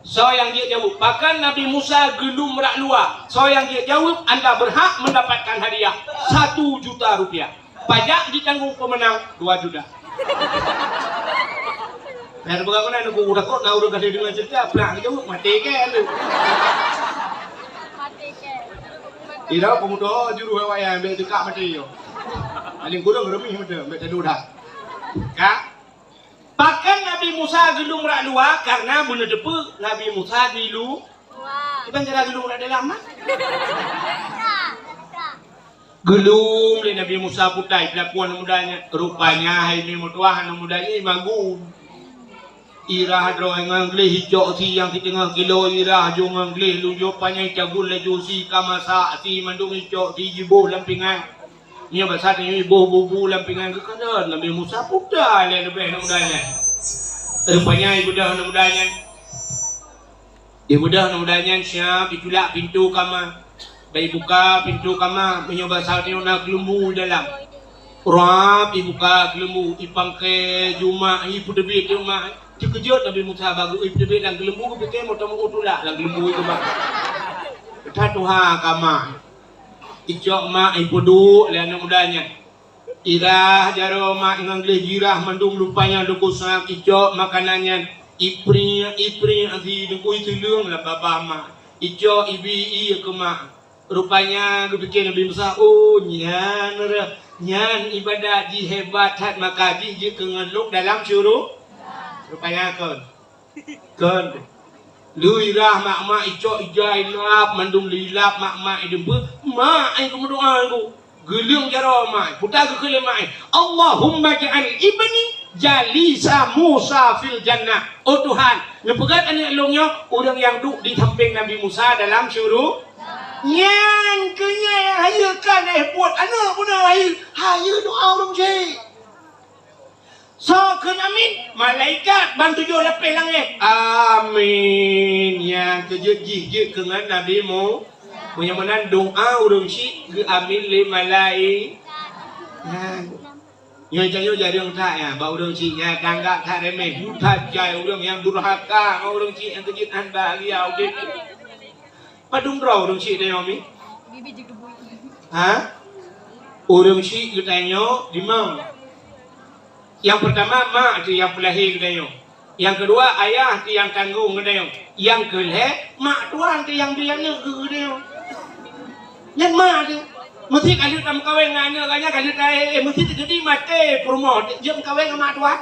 Soe nyang jeuet jaweueb? Pakon Nabi Musa geulom rot luwa? Soe nyang jeuet jaweueb, anda berhak mendapatkan hadiah satu juta rupiah. Pajak jitanggong peumeunang dua juta. Biar bukan kena nunggu udah kok, na ureueng ka deungoe cerita, prak jaweueb, maté kèe lé. Tidak, pemuda juru wayang, ambek dekat maté yo. Paling kurang remih mata, ambek tadu dah. Kak, pakon Nabi Musa geulom rot luwa? Karena beuneuteupeu Nabi Musa di lu-, iban cara geulom rot dalam, nah. Geulom lé Nabi Musa putai peulakuan aneuk muda nyan. Rupanya hai mi meutuah aneuk muda nyan magun. Irah droe ngon gleh icok si nyang siteungoh kilo irah, jôk ngon gleh lujok panyang, cagun laju si ka masak, si mandum icok si jiboh lam pingan. Nyoe basa tanyoe iboh bubu lam pingan geuh keudroe. Nabi Musa puta lé leubeh aneuk muda nyan. Rupanya ibeudoh aneuk muda nyan. Ibeudoh aneuk muda nyan siap itulak pintoe kama. Bak ibuka pintoe kama, meunyoe basa tanyoe na keuleumbu dalam. Rab ibuka keuleumbu, ipangke ju mak, ipeuteubiet ju mak. Teukeujot Nabi Musa bagoe ipeuteubiet lam keuleumbu, geupike meuteumé tulak lam keuleumbu itu mak. Ka tuha kama. Icok mak ipeuduek lé aneuk muda nyan. Irah jaroe mak ngon gleh jirah mandum, rupanya lukôh sab icok makanan nyan. Ipriek, ipriek si lukôh ituleueng lam babah mak. Icok ibi ié keu mak. Rupanya geupike Nabi Musa, "Oh, nyan reuh, nyan ibadat jih hebat that, maka jih jeuet keu ngon lôn dalam syuru-." Rupanya kon. Kon. Lheueh irah mak-mak icok ija ilap, mandum lheueh ilap mak-mak ideumpeu, mak ai geumeudoa ngon geuleueng jaroe mak ai. Puta geukheun lé mak ai, "Allahumma ja'al ibni jalisa Musa fil jannah." Oh Tuhan, neupeugét aneuk lôn nyoe ureueng nyang duek di sampéng Nabi Musa dalam syuru-, nyan keuh nyan hayeue kan eh buet aneuk bunoe hayeue, hayeue doa ureueng syik. Soe kheun amin? Malaikat ban tujoh lapéh langét. Amin. Nyang keujeuet jih jeuet keu ngon Nabi Mu-, meunyoe meunan doa ureueng syik geuamin lé malai-, nah. Nyoe tanyoe jareueng that nyan, bak ureueng syik nyan tanggap that remeh. Yu that jai ureueng nyang durhaka ngon ureueng syik nyang keujeuet han bahagia udép. Padum droe ureueng syik tanyoe mi? Ha? Ureueng syik geutanyoe limong. Nyang peurtama mak teuh nyang peulahé geutanyoe. Nyang keudua ayah teuh nyang tanggong geutanyoe. Nyang keulhée mak tuan teuh nyang bri aneuk keu geutanyoe. Nyan mak teuh. Meusé ka lheueh tameukawen ngon aneuk gata nyan ka lheueh ka, eh, meusé teukeudi maté peurumoh jeuet meukawen ngon mak tuan.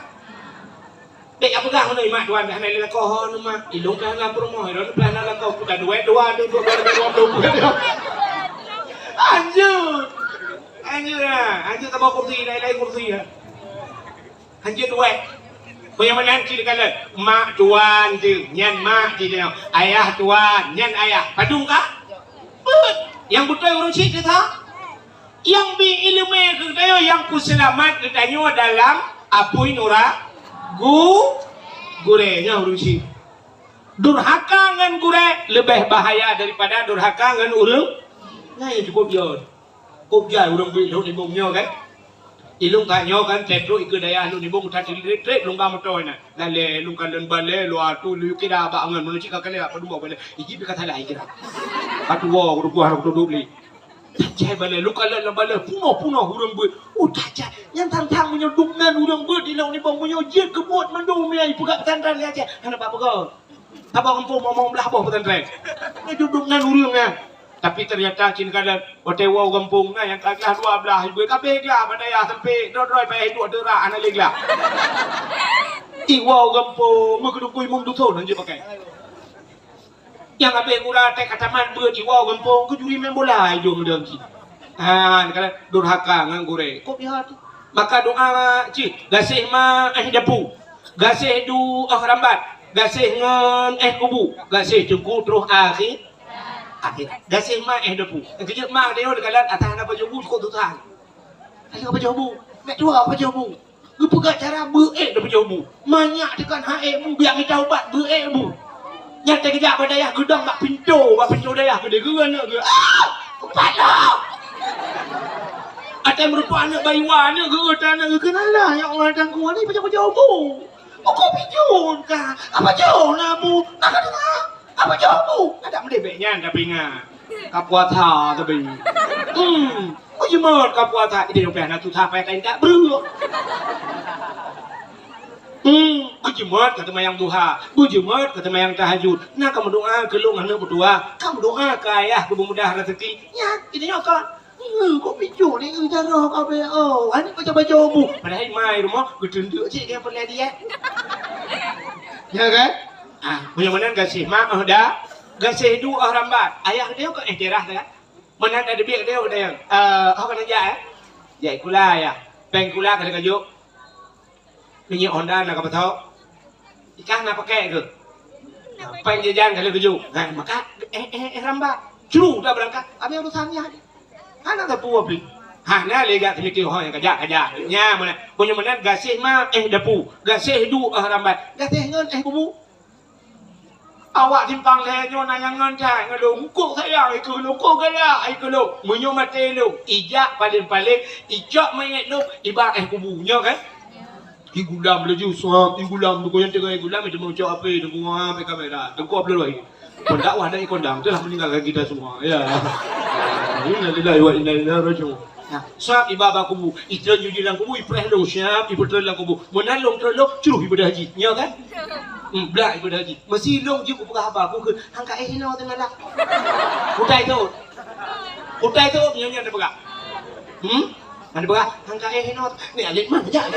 Bék ka peugah keunoe, "Mak tuan, hana lé lakoe ho neuh, Mak. Ilôn pih hana peurumoh, ilôn pih hana lakoe, kuta duet dua tu, dua, dua, dua puluh." Anjeuet. Anjeuet, ha. Anjeuet saboh kursi, laén-laén kursi, ha. Anjeuet duet. Peue nyang meunan cit dikalon? Mak tuan tu, nyan mak cit nyoe. Ayah tuan, nyan ayah. Padum ka? Beuet. Nyang beutôi ureueng syik teuh. Nyang bi ileumé keu geutanyoe, nyang peuseulamat geutanyoe dalam apui nura-, gu-, gurée nyan ureueng syik. Durhaka ngon gurée leubeh bahaya daripada durhaka ngon ureueng. Nyan nyang cukôp jeuet. Kôb jai ureueng beuet lhok nibong nyoe kan. Ilôn ka nyoe kan, trép trok ikeue dayah lhok nibong, that trép-trép lôn ba moto nyan. Lalée lôn ka lôn balée, luwa tu lôn kira bak angan, meunyoe cit ka kalée bak padum balée. Ijih pih ka salah ikira. Ka tuwoe, ka tuwoe, ka tuwoe lé. Cai balée, lôn kalon lam balée, punoh-punoh ureueng beuet. Oh, that cai. Nyang tantang meunyoe dum nan ureueng beuet di lôn nibong, meunyoe jeuet keu buet mandum nyan, ipeugah pesantren lé Aceh. Hana bak peugah. Saboh gampông mong-mong blaih boh pesantren. Nyoe dum nan ureueng nyan. Tapi ternyata cit kalon, watée woe u gampông nyan nyang ka glah dua blaih, beuet ka abéh glah, bak dayah sempit, droe-droe payah iduek deurak, hana lé glah. Iwoe u gampông, meukeudukui mum duson, hanjeuet pakai. Nyang abéh gura tée ka tamat beuet iwoe u gampông, keujuri main bola idong deungon cit. Ha, nyan kan durhaka ngon gurée. Kôb jai teuh. Maka doa cit, gaséh ma éh dapu, gaséh du éh rambat, gaséh ngon éh kubu, gaséh teungku troh akhi-, akhirat. Gaséh ma éh dapu. Nyang keujeuet ma geutanyoe dikalon atawa hana pajoh bu cukôp susah. Hana pajoh bu. Mak tuan pajoh bu. Geupeugah cara beuék deuh pujoe bu. Manyak teukan ha'ék bu, biak mita ubat beuék bu. Nyan teugeujak bak dayah geudong bak pintoe, bak pintoe dayah geudeh geuh aneuk geuh. Ah! Upat lom! Até meurumpok aneuk bayi wa aneuk geuh, aneuk geuh keunalah, ya Allah, tangku ni pujoe-pujoe bu. Uko pijun ka. Apa jauh na bu? Nak ka dengar? Apa jauh bu? Ada mendebek nyan tapi ingat. Ka puasa tapi. Hmm. Beujeumot ka puasa. Ide nyang payah na susah payah kain tak breuh. Hmm, beujeumot ka teumayang duha, beujeumot ka teumayang tahajud. Na ka meudoa keu lôn aneuk meutuah, ka meudoa keu ayah keu beumudah rezeki. Nyan, ide nyoe ka. Hmm, kok picu ni, hmm, jaroe ka be, oh. Ani baca-baca bu. Padahai mai rumoh geuteundeuk cit dia pernah dia. Ya kan? Ah, punya mana gaséh mak, oh, dah. Gaséh du, oh, rambat. Ayah dia kok, eh, jerah dah. Meunan dak teubiet teuh, dak, eh, oh, kana jak, eh? Jak sikula, ya. Péng sikula ka lheueh ka jok. Minyeuk Honda na ka pasoe. Ikah na pakai keu? Péng jajan ka lheueh ka jok. Nah, maka, eh, eh, eh, rambat. Cru dah beurangkat. Habis urusan nyan. Hana teupeu pih. Hana lé jak teumiki ho nyang kajak-kajak. Nya meunan. Meunyoe meunan gaséh ma, eh, dapu. Gaséh du, eh, rambat. Gaséh ngon, eh, kubu. Awak simpang lhèe nyoe na nyang ngon that ngon lôn. Eungkôt sayang, ikeu lôn, eungkôt galak, ikeu lôn. Meunyoe maté lôn, ijak paleng-paleng, icok manyét lôn, iba éh kubu. Nyoe kan? Igulam laju, suap, igulam. Buku yang tengah igulam, itu mau cok apa itu? Buah, apa kamera? Tengkop dulu lagi. Pendakwah dari kondang, telah meninggalkan kita semua. Ya. Innalillahi wa inna ilaihi raji'un. Nah, sab iba bak kubu, itreun ju lam kubu, ipreh lôn siap, ipeutrön lam kubu. Meunan lôn treun lôn, cruh ibadah haji. Nyo kan? Hmm, blak ibadah haji. Meusi lôn jeuet kupeugah haba, ku kheun, "Hangka éh inoe teumalam." Kutai tôt. Kutai tôt, nyo nyan neupeugah. Hmm? Nyan neupeugah, "Hangka éh inoe." Ni alit man jak.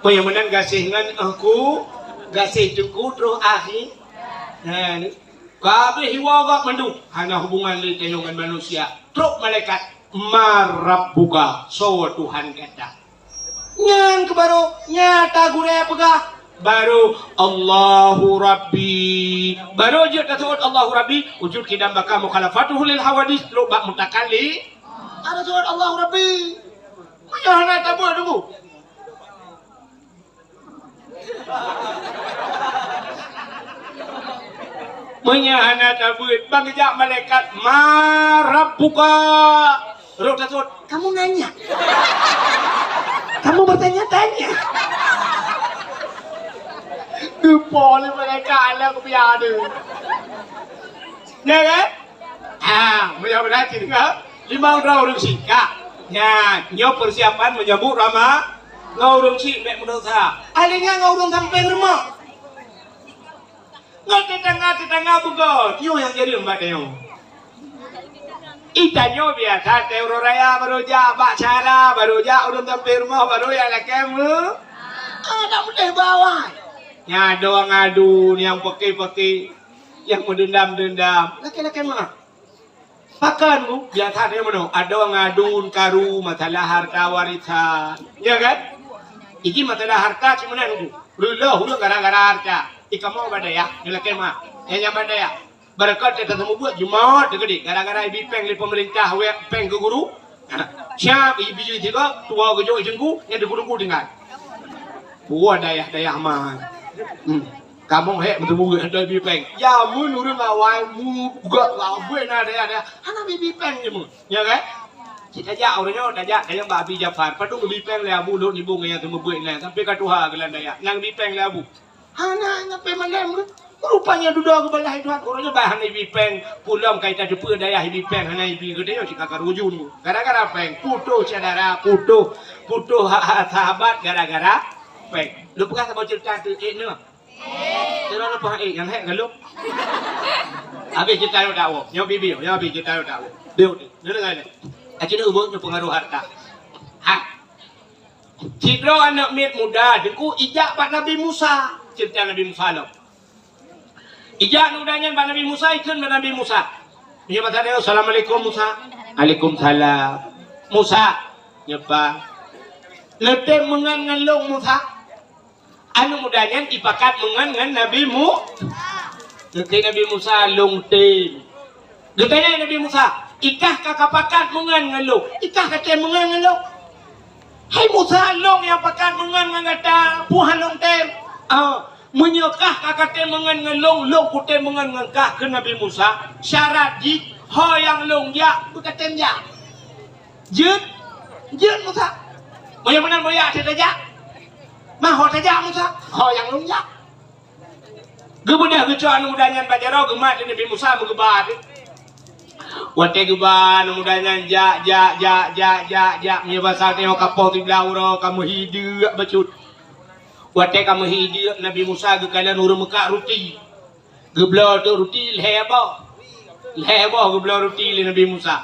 Peue nyang meunan gaséh ngon, eh, ku, gaséh teungku, troh akhé. Nah, ni. Ka habéh iwoe gob mandum, hana hubungan lé tanyoe ngon manusia. Trok malaikat, "Man rabbuka?" Soe Tuhan gata? Nyan keuh barô nyata gurée peugah, barô, "Allahu Rabbi." Barô jeuet taseuôt Allahu Rabbi, wujud qidam baqa mukhalafatuhu lil hawadits, trok bak mutakallim. Ada seuôt Allahu Rabbi. Meunyoe hana tabeuet, tunggu. Meunyoe hana tabeuet, ban geujak malaikat, "Man rabbuka?" Roh taseuôt, "Kamu nanya? Kamu bertanya-tanya?" Geupo lé malaikat lam kupiah tu. Ya kan? Ah, meunyoe beuna cit deungoe, limong droe ureueng syiek. Nyan, nyoe persiapan menyambut Rama-, ngon ureueng syiek bèk meudesya. Akhé nyan ngon ureueng sampéng rumoh. Ngon tetangga-tetangga beugöt, nyoe nyang jadi umat tanyoe. Ita nyoe biasa teuh uroe raya baru jak bak syedara, baru jak ureueng sampéng rumoh, baru jak lakèe meu-, ah, dak meudeh bawai. Nyan doa ngadu nyang peuke-peuke, nyang meudendam-dendam. Lakèe-lakèe meu'ah. Pakon bu, biasa teuh meunoe, adoe ngadun karu masalah harta warisan. Ya kan? Iji masalah harta cit meunan bu. Reuloh ulôn gara-gara harta. Ikamoe bak dayah, nyoe lakèe meu'ah. Nyang, nyang bak dayah. Barokon teuh tateumeubuet jeumaat teuh keudéh. Gara-gara ibi péng lé peumeurintah wék péng keu guru. Siap ibi jih tiga, tuwoe geujok i teungku, nyan deungku-deungku tinggai. Buah dayah-dayah man. Hmm. Kamoe hék meuteumé hantom ibi péng. Jameun ureueng awai mu-, gak labeh na dayah-dayah. Hana ibi péng jameun. Ya kan? Cit tajak ureueng nyoe, tajak kayang bak Abi Jafar. Padum ibi péng lé Abu Lhok Nibong nyang teumeubuet nyan. Sampai ka tuha geulan dayah. Nang ibi péng lé Abu. Hana, nyan pih malém tu. Rupanya dudoe geubalah Tuhan. Ureueng nyoe bah hana ibi péng. Pulom kai tateupeue dayah ibi péng hana ibi. Geutanyoe cit ka karujun. Gara-gara péng. Putôh syedara, putôh, putôh ha-, ha-, sahabat gara-gara péng. Lôn peugah saboh ceurita teuh ék nyoe. Cara leupah ék nyang hék galom. Habéh ceurita nyoe dakwah. Nyoe bibi, nyoe habéh ceurita nyoe dakwah. Biu ni. Nyoe dengar ni. Aci ni ubun nyoe pengaruh harta. Ha. Sidroe aneuk miet muda teungku ijak bak Nabi Musa. Ceurita Nabi Musa lom. Ijak aneuk muda nyan bak Nabi Musa, ikheun bak Nabi Musa. Nyoe bak tadi, "Assalamualaikum Musa." "Alaikumsalam." "Musa," nyoe pa. "Neutem meungon ngon lôn Musa?" Aneuk muda nyan ipakat meungon ngon Nabi Mu-, geukheun Nabi Musa, "Lôn tem." Geutanyong Nabi Musa, Ikah ka kapakat meungon ngon lôn, ikah ka tem meungon ngon lôn. Hai Musa, lôn nyang pakat meungon ngon gata, peue han lôn tem? Ah, meunyoe kah ka katem meungon ngon lôn, lôn kutem meungon ngon kah, kheun Nabi Musa. Syarat jih, ho nyang lôn jak, beukatem jak. Jeuet, jeuet Musa. Meunyoe meunan, meunyoe jak, tajak. Ma ho tajak Musa, ho nyang lôn jak. Geubeudôh geucok aneuk muda nyan bak jaroe, geumat lé Nabi Musa, meugeubah teuh. Watée geuba aneuk muda nyan jak, jak, jak, jak, jak, jak, meunyoe basa teuh ka poh siblaih uroe, ka meuhi deuk bacut. Watée ka meuhi deuk, Nabi Musa geukalon ureuëng meukak ruti. Geubloe teuh ruti lhée boh. Lhée boh geubloe ruti lé Nabi Musa.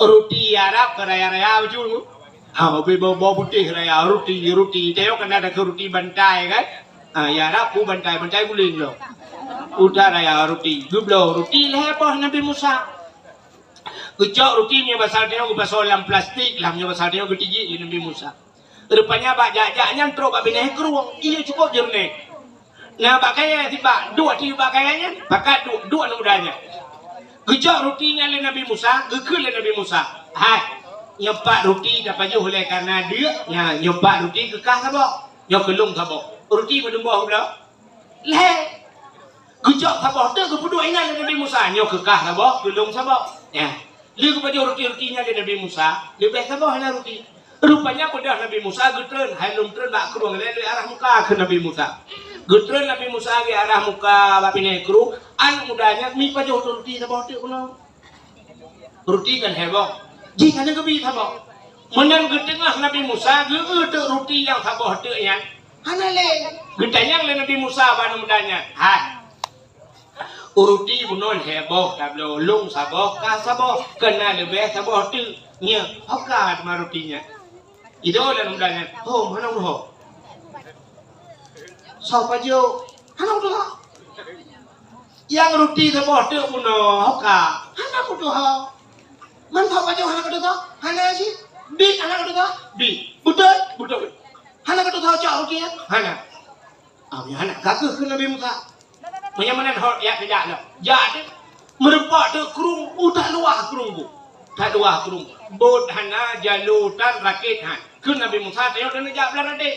Ruti Arab ka raya-raya bacut. Ha, ubé boh, boh putéh raya, ruti, ruti. Tayok kan ada ke ruti bantai kan? Ha, ya Arab ku bantai, bantai guling lo. Udah raya ruti, geubloe ruti lhée boh Nabi Musa. Geucok ruti meunyoe basa tayok geupasoe lam plastik, lam meunyoe basa tayok geutijik lé Nabi Musa. Rupanya bak jak-jak nyan trok bak binéh krueng, ié cukup jeureunéh. Na bak kayée sibak, duek tiyueb bak kayée nyan, pakat duek, duek aneuk muda nyan. Geucok ruti nyan lé Nabi Musa, geukheun lé Nabi Musa, "Hai, nyoe pat ruti tapajoh lé kareuna deuk, nya, nyoe pat ruti keu kah saboh, nyoe keu lôn saboh." Ruti padum boh geubloe? Lhée. Geucok saboh teuk geupeuduek inan lé Nabi Musa, "Nyoe keu kah saboh, keu lôn saboh." Nya. Lheueh geupajoh ruti-ruti nyan lé Nabi Musa, leubeh saboh hana ruti. Rupanya beudôh Nabi Musa geutreun, hai lom treun bak krueng lé, lé arah muka keu Nabi Musa. Geutreun Nabi Musa lé arah muka bak binéh krueng, aneuk muda nyan mi pajoh ruti saboh teuk keunoe. Ruti kan heboh. Jih hana geubi saboh. Meunan geuteungoh Nabi Musa geu-eu teuk ruti nyang saboh teuk nyan. Hana lé. Geutanyong lé Nabi Musa bak aneuk muda nyan, "Hai, ruti bunoe lhée boh tabloe, lôn saboh, kah saboh, keunan leubeh saboh teuk. Nyoe, ho ka teuma ruti nyan?" Idong lé aneuk muda nyan, "Ho, hana ho. Soe pajoh? Hana ho. Nyang ruti saboh teuk bunoe, ho ka, hana ho. Man soe pajoh hana ho? Hana cit. Bit hana ho? Bit. Beutôi? Beutôi. Hana ho cok ruti nyan? Hana." Ah, meunyoe hana, ka keuh keu Nabi Musa. Meunyoe meunan hot, jak, jak lom. Jak teuh, meurumpok teuh krueng, uh, that luwah krueng bu. That luwah krueng. Bot hana, jalo tan, rakét han. Kheun Nabi Musa, "Tanyoe taneuk jak blang radeh."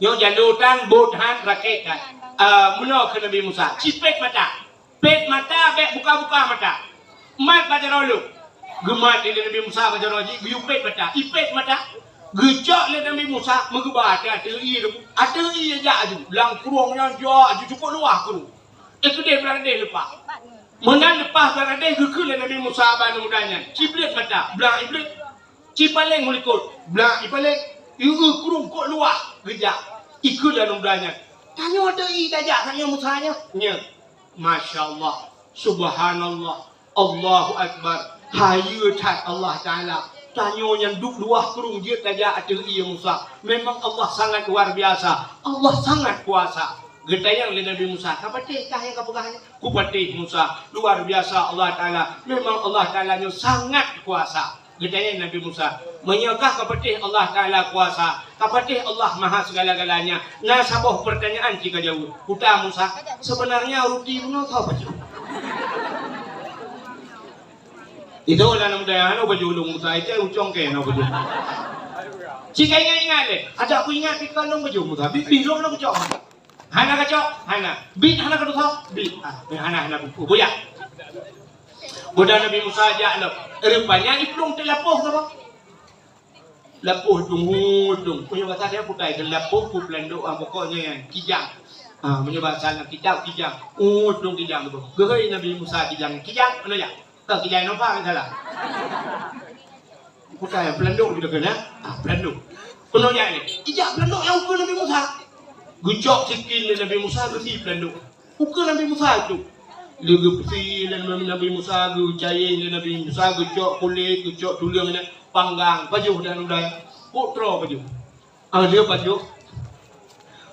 Nyoe jalo tan, bot han, rakét han. Ah, meunoe kheun Nabi Musa, "Cipet mata." Pet mata, bék buka-buka mata. Mat bak jaroe lôn. Geumat lé Nabi Musa bak jaroe jih, geuyue pet mata. Ipet mata. Geucok lé Nabi Musa, meugeubah ateueh, ateueh ié lom. Ateueh ié jak aju. Lam krueng nyan jak aju, cukup luwah krueng. Eh, keudeh blang radeh leupah. Meunan leupah blang radeh, geukheun lé Nabi Musa bak aneuk muda nyan, "Cibleut mata, blang ibleut. Cipaleng meulikot, blang ipaleng. Ieu krueng kok luwah geujak." Ikheun lé aneuk muda nyan, "Tanyoe teuh i tajak, tanyoe Musa nyoe." Nyoe. Masya Allah. Subhanallah. Allahu Akbar. Hayeue that Allah Ta'ala. Tanyoe nyan duek luwah krueng jeuet tajak ateueh ié Musa. Memang Allah sangat luar biasa. Allah sangat kuasa. Geutanyong lé Nabi Musa, "Ka patéh kah nyang ka peugah nyan?" "Kupatéh Musa. Luar biasa Allah Ta'ala. Memang Allah Ta'ala nyoe sangat kuasa." Geutanyong Nabi Musa, "Meunyoe kah ka patéh Allah Ta'ala kuasa, ka patéh Allah maha segala-galanya, na saboh pertanyaan ci ka jaweueb." Kuta Musa, "Sebenarnya ruti bunoe soe pajoh?" Itu lah nama daya, hana baju ulung Musa, itu ucong ke, hana baju. Cik ingat-ingat deh, ada aku ingat di kandung baju Musa, bi-, bingung nak ucong. Hana kacok, hana. Bit hana keutuha, bit. Ah, hana, hana buku. Buya. Bodoh Nabi Musa jak lom. Rupanya iplueng teulapoh saboh. Lapoh iplueng, hu, iplueng. Punya bahasa dia putai, teulapoh, pu pelandok, ah, pokoknya yang kijang. Ah, punya bahasa nak kitab, kijang. Oh, iplueng kijang tu. Gehoi Nabi Musa kijang. Kijang, mana ya? Ka kijang nampak kan salah. Bukan, pelandok juga kena. Ah, pelandok. Penuh jak ni. Ijak pelandok nyang ukeue Nabi Musa. Geucok sikin lé Nabi Musa, geusi pelandok. Ukeue Nabi Musa tu. Lé geupeusi lé Nabi Musa, geucayeng lé Nabi Musa, geucok kulét, geucok tuleueng nyan, panggang, pajoh dan udai. Kok troe pajoh. Ah, dia pajoh.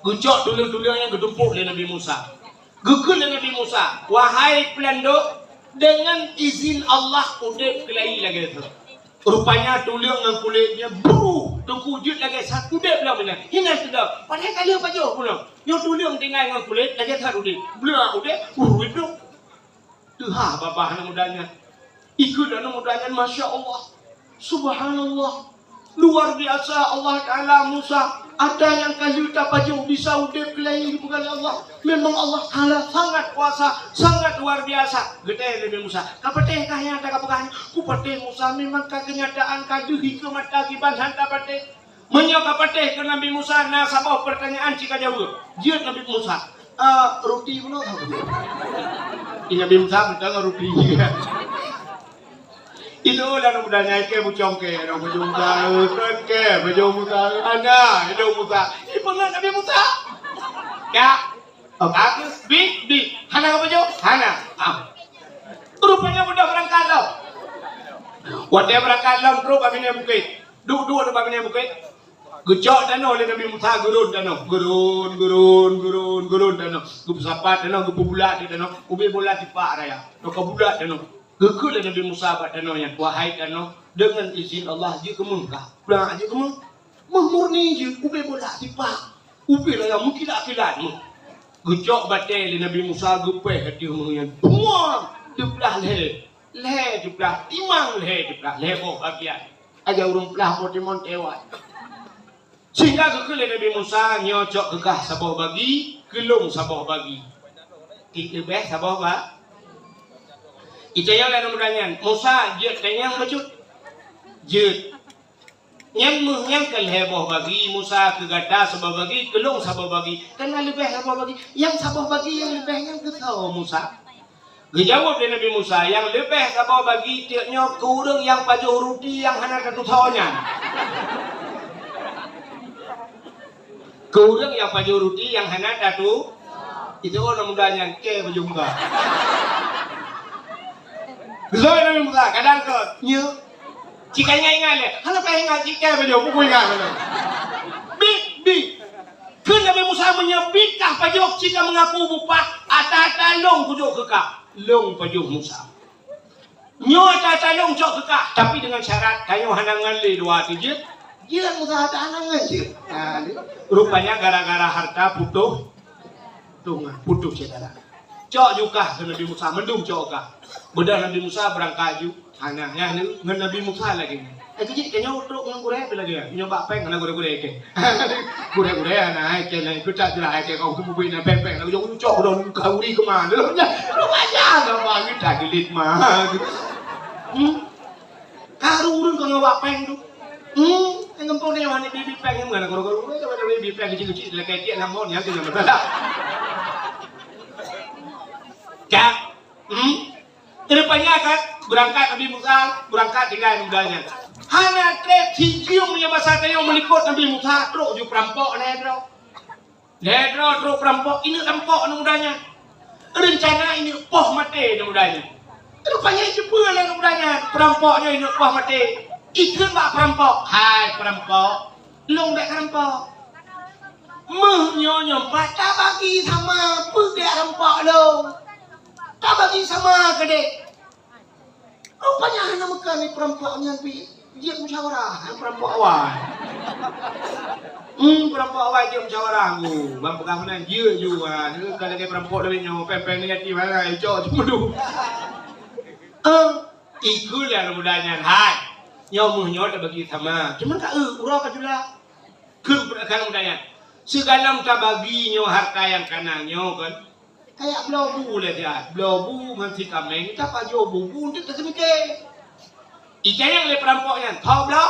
Geucok tuleueng-tuleueng nyang geutumpôk lé Nabi Musa. Geukheun lé Nabi Musa, "Wahai pelandok, deungon izin Allah udeb keulayi lagée that." Rupanya tuleueng ngon kulét nyan bru, teungku jeuet lagée that udeb lom inan. Hinan teuga, padahai ka lheueh pajoh pulang. Nyoe tuleueng tinggai ngon kulét lagée that udeb. Blah udeb, bru udeb. Teuhah babah aneuk muda nyan. Ikheun aneuk muda nyan, masya Allah. Subhanallah. Luar biasa Allah Taala Musa. Ata nyang ka lheueh tapajoh bisa udeb keulayi dipeugah lé Allah. Memang Allah Taala sangat kuasa, sangat luar biasa. Geutanyong Nabi Musa, "Ka patéh kah nyang ata ka peugah nyan?" "Kupatéh Musa, memang ka keunyataan ka deuh ikeue mata kiban han tapatéh." Meunyoe ka patéh keu Nabi Musa, na saboh peurtanyaan ci ka jaweueb. Jeuet Nabi Musa, "Eh, ruti bunoe?" Di Nabi Musa mantong ruti. Itu lah aneuk muda nyan, keu bucong keu, aneuk bajeueng Musa, kan keu bajeueng Musa, hana, itu Musa. Ipeungeut Nabi Musa. Ya. Oh, bagus, bi, bi. Hana ka bajeueng? Hana. Ah. Rupanya mudah beurangkat lom. Watèe beurangkat lom, trok bak binéh bukét. Duek-duek bak binéh bukét. Geucok tanoh lé Nabi Musa, geurôn tanoh. Geurôn, geurôn, geurôn, geurôn tanoh. Geupeusapat tanoh, geupeubulak tanoh. Ubé bola tipak raya. Teuka bulak tanoh. Geukheun lé Nabi Musa bak tanoh nyan, "Wahai tanoh, deungon izin Allah, jeuet keu méuh kah?" "Peue jeuet keu méuh?" "Méuh murni jeuet, ubé bola tipak. Ubé raya meukilat-kilat méuh." Geucok batèe lé Nabi Musa, geupéh ateueh méuh nyan. Puang! Teuplah lhèe. Lhèe teuplah, timang lhèe teuplah, lhèe boh bagian. Aja ureueng plah boh timon teuwai. Sehingga geukheun lé Nabi Musa, "Nyoe cok keu kah saboh bagi, keu lôn saboh bagi." Ti leubeh saboh ba-, itanyong lé aneuk muda nyan, "Musa, jeuet tanyong bacut?" "Jeuet." "Nyan méuh nyan ka lhèe boh bagi, Musa, keu gata saboh bagi, keu lôn saboh bagi. Kan na leubeh saboh bagi. Nyang saboh bagi nyang leubeh nyan keu soe, Musa?" Geujaweueb lé Nabi Musa, "Nyang leubeh saboh bagi teuk nyoe keu ureueng nyang pajoh ruti nyang hana tatusoe nyan." Keu ureueng nyang pajoh ruti nyang hana tatu-, itu aneuk muda nyan keu bajeueng muka. Geusoi Nabi Musa, kadang keu nyoe. Ci ka ingat-ingat lé. Hana payah ingat, ci ka bajeueng, buku ingat. Bi, bi. Kheun Nabi Musa, "Meunyoe bi kah pajoh, ci ka meungaku bupah, ata-ata lôn kujok keu kah." Lôn pajoh Musa. Nyoe ata-ata lôn cok keu kah, tapi deungon syarat, tanyoe hana ngon lé dua tu jeuet. Jeuet Musa ata hana ngon jeuet. Nah, rupanya gara-gara harta putoh, putoh, putoh syedara. Cok ju kah keu Nabi Musa, mandum cok kah. Beudôh Nabi Musa beurangkat ju, hana, nyan ngon Nabi Musa lagèe nyan. Eh, keu jih, tanyoe trok ngon gurèe pih lagèe nyan. Nyoe bak péng hana gurèe-gurèe kèe. Gurèe-gurèe hana, hai kèe nyan, keu that jeulaih hai kèe kong keubeubeuet na péng-péng, lalu jong ucok udah muka uri keumah. Lalu nyan, rupanya lah bagi tak gelit mah. Hmm? Karu ureueng kong ngon bak péng tu. Hmm? Nyang gampông nyoe hana bi-bi péng, nyan meunan karu-karu. Nyoe hana bi-bi péng keucil-keucil, lakèe tiek lam mon, nyan tu nyang masalah. Ka. Hmm? Rupanya kan, beurangkat Nabi Musa, beurangkat tinggai muda nyan. Hana trép sijeuem meunyoe basa tanyoe meulikot Nabi Musa, trok ju peurampok lhèe droe. Lhèe droe trok peurampok, ineuk rampok aneuk muda nyan. Reuncana ineuk poh maté aneuk muda nyan. Rupanya jipeu lé aneuk muda nyan, peurampok nyan ineuk poh maté. Ikheun bak peurampok, "Hai peurampok, lôn bèk rampok. Méuh nyoe nyoe pat tabagi sama peugèt rampok lôn. Tabagi sama keudéh." Rupanya hana meukan lé peurampok nyan pih jeuet musyawarah ngon peurampok awai. Hmm, peurampok awai jeuet musyawarah ngon. Ban peugah meunan jeuet ju, ha, ka lagèe peurampok lagèe nyoe, péng-péng nyan ti mana, icok ju meudum. Eh, ikheun lé aneuk muda nyan, "Hai, nyoe méuh nyoe tabagi sama. Cuman ka, eh, uroe ka jula." Kheun aneuk muda nyan, "Sigohlom tabagi nyoe harta nyang kana nyoe kan." Kayak bloe bu lé siat, bloe bu ngon si kaméng, tapajoh bu-bu untuk teuseumiké. Itanyong lé peurampok nyan, "Tho bloe?"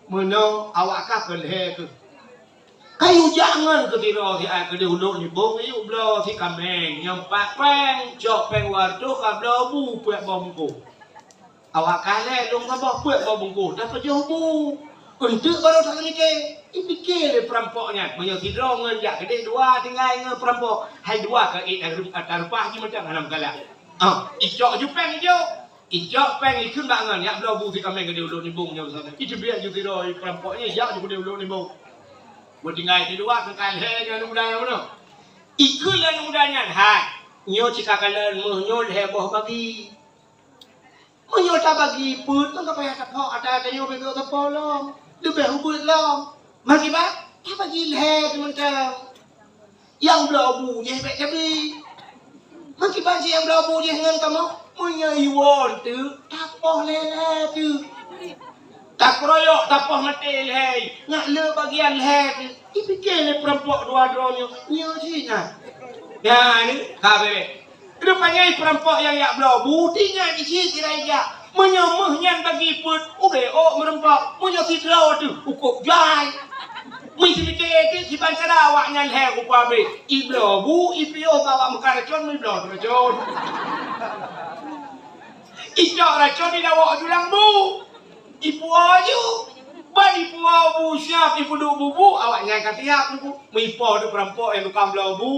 "Meunoe, awak kah keu lhèe keuh." "Kayue jak ngon keu sidroe siat keudéh u Lhoksibông, yue bloe si kaméng, nyoe pat péng, cok péng dua reutôh ka bloe bu peuet boh bungkôh." "Awak kah lé lôn saboh peuet boh bungkôh, tapajoh bu. Eunteuk barô taseumike." Ipiké lé peurampok nyan, meunyoe sidroe ngon jak keudéh dua tinggai ngon peurampok, hai dua ka ék tareupah jimeuteuk hana meugalak. Ah, icok ju péng ijok. Icok péng ikheun bak ngon, jak bloe bu si kaméng keudéh u Lhoksibông nyoe saboh. Iteubiet ju sidroe peurampok nyan jak ju keudéh u Lhoksibông. Beutinggai sidua keu ka lhèe nyan aneuk muda nyan meunoe. Ikheun lé aneuk muda nyan, "Hai, nyoe cit ka kalon méuh nyoe lhèe boh bagi." Meunyoe tabagi peuet, maka payah taphok ata tanyoe bèk taphok lom. Leubeh ubeuet lom. Makiban, tabagi lhèe teuh mantong. Nyang bloe bu jih bèk tabi. Makiban cit nyang bloe bu jih ngon kamoe. Meunyoe iwoe teuk, tapoh lhèe-lhèe teuk. Takeroyok, tapoh maté lhèe, ngat le bagian lhèe teuk. Ipike lé peurampok dua droe nyoe, nyoe cit na. Nyan, ka bèk. Rupanya peurampok nyang jak bloe bu, tinggai di cit sira jak. Meunyoe méuh nyan bagi peuet, ubé ôk meurampok. Meunyoe sidroe teuk, ukôb jai. Meusidroe teuk, siban cara awaknyan lhèe rupa abéh. Ibloe bu, ipiôh bak awak meukat racôn, meubloe racôn. Icok racôn idawok julang bu. Ipuwoe ju. Ban ipuwoe bu siap, ipeuduek bubu, awaknyan ka siap bu. Meuipoh teuk peurampok nyang tukang bloe bu.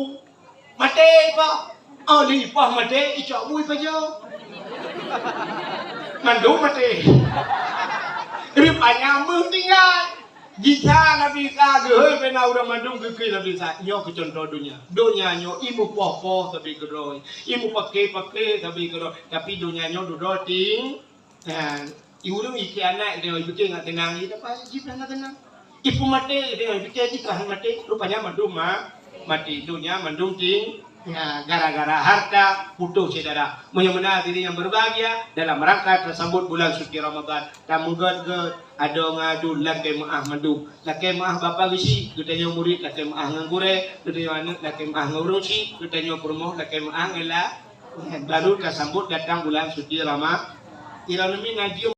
Maté ipoh. Oh, lheuh ipoh maté, icok bu ipajoh. Mandum maté. Rupanya méuh tinggai. Gisa Nabi Isa geuhôi bak na ureueng mandum geukheun Nabi Isa. Nyoe keu cuntoh donya. Donya nyoe imeupoh-poh sabe keudroe, imeupaké-paké sabe keudroe. Tapi donya nyoe dudoe ting-, Nah, i ureueng ikhianat, dia pikir ngat teunang, dia dapat jipeue hana teunang. Ipeumaté, dia pikir jih ka hana maté, rupanya mandum ma-, maté. Donya mandum ting-, ya, gara-gara harta, putôh syedara. Meunyoe meunan hadirin yang berbahagia, dalam rangka tasambot bulan suci Ramadan, tameugèt-gèt, adoe ngon aduen lakèe meu'ah mandum. Lakèe meu'ah bapak geuchik, geutanyoe murit lakèe meu'ah ngon gurèe, geutanyoe aneuk lakèe meu'ah ngon ureueng chik, geutanyoe peurumoh lakèe meu'ah ngon la-, Baru tasambot datang bulan suci Rama-, Ironomi ngaji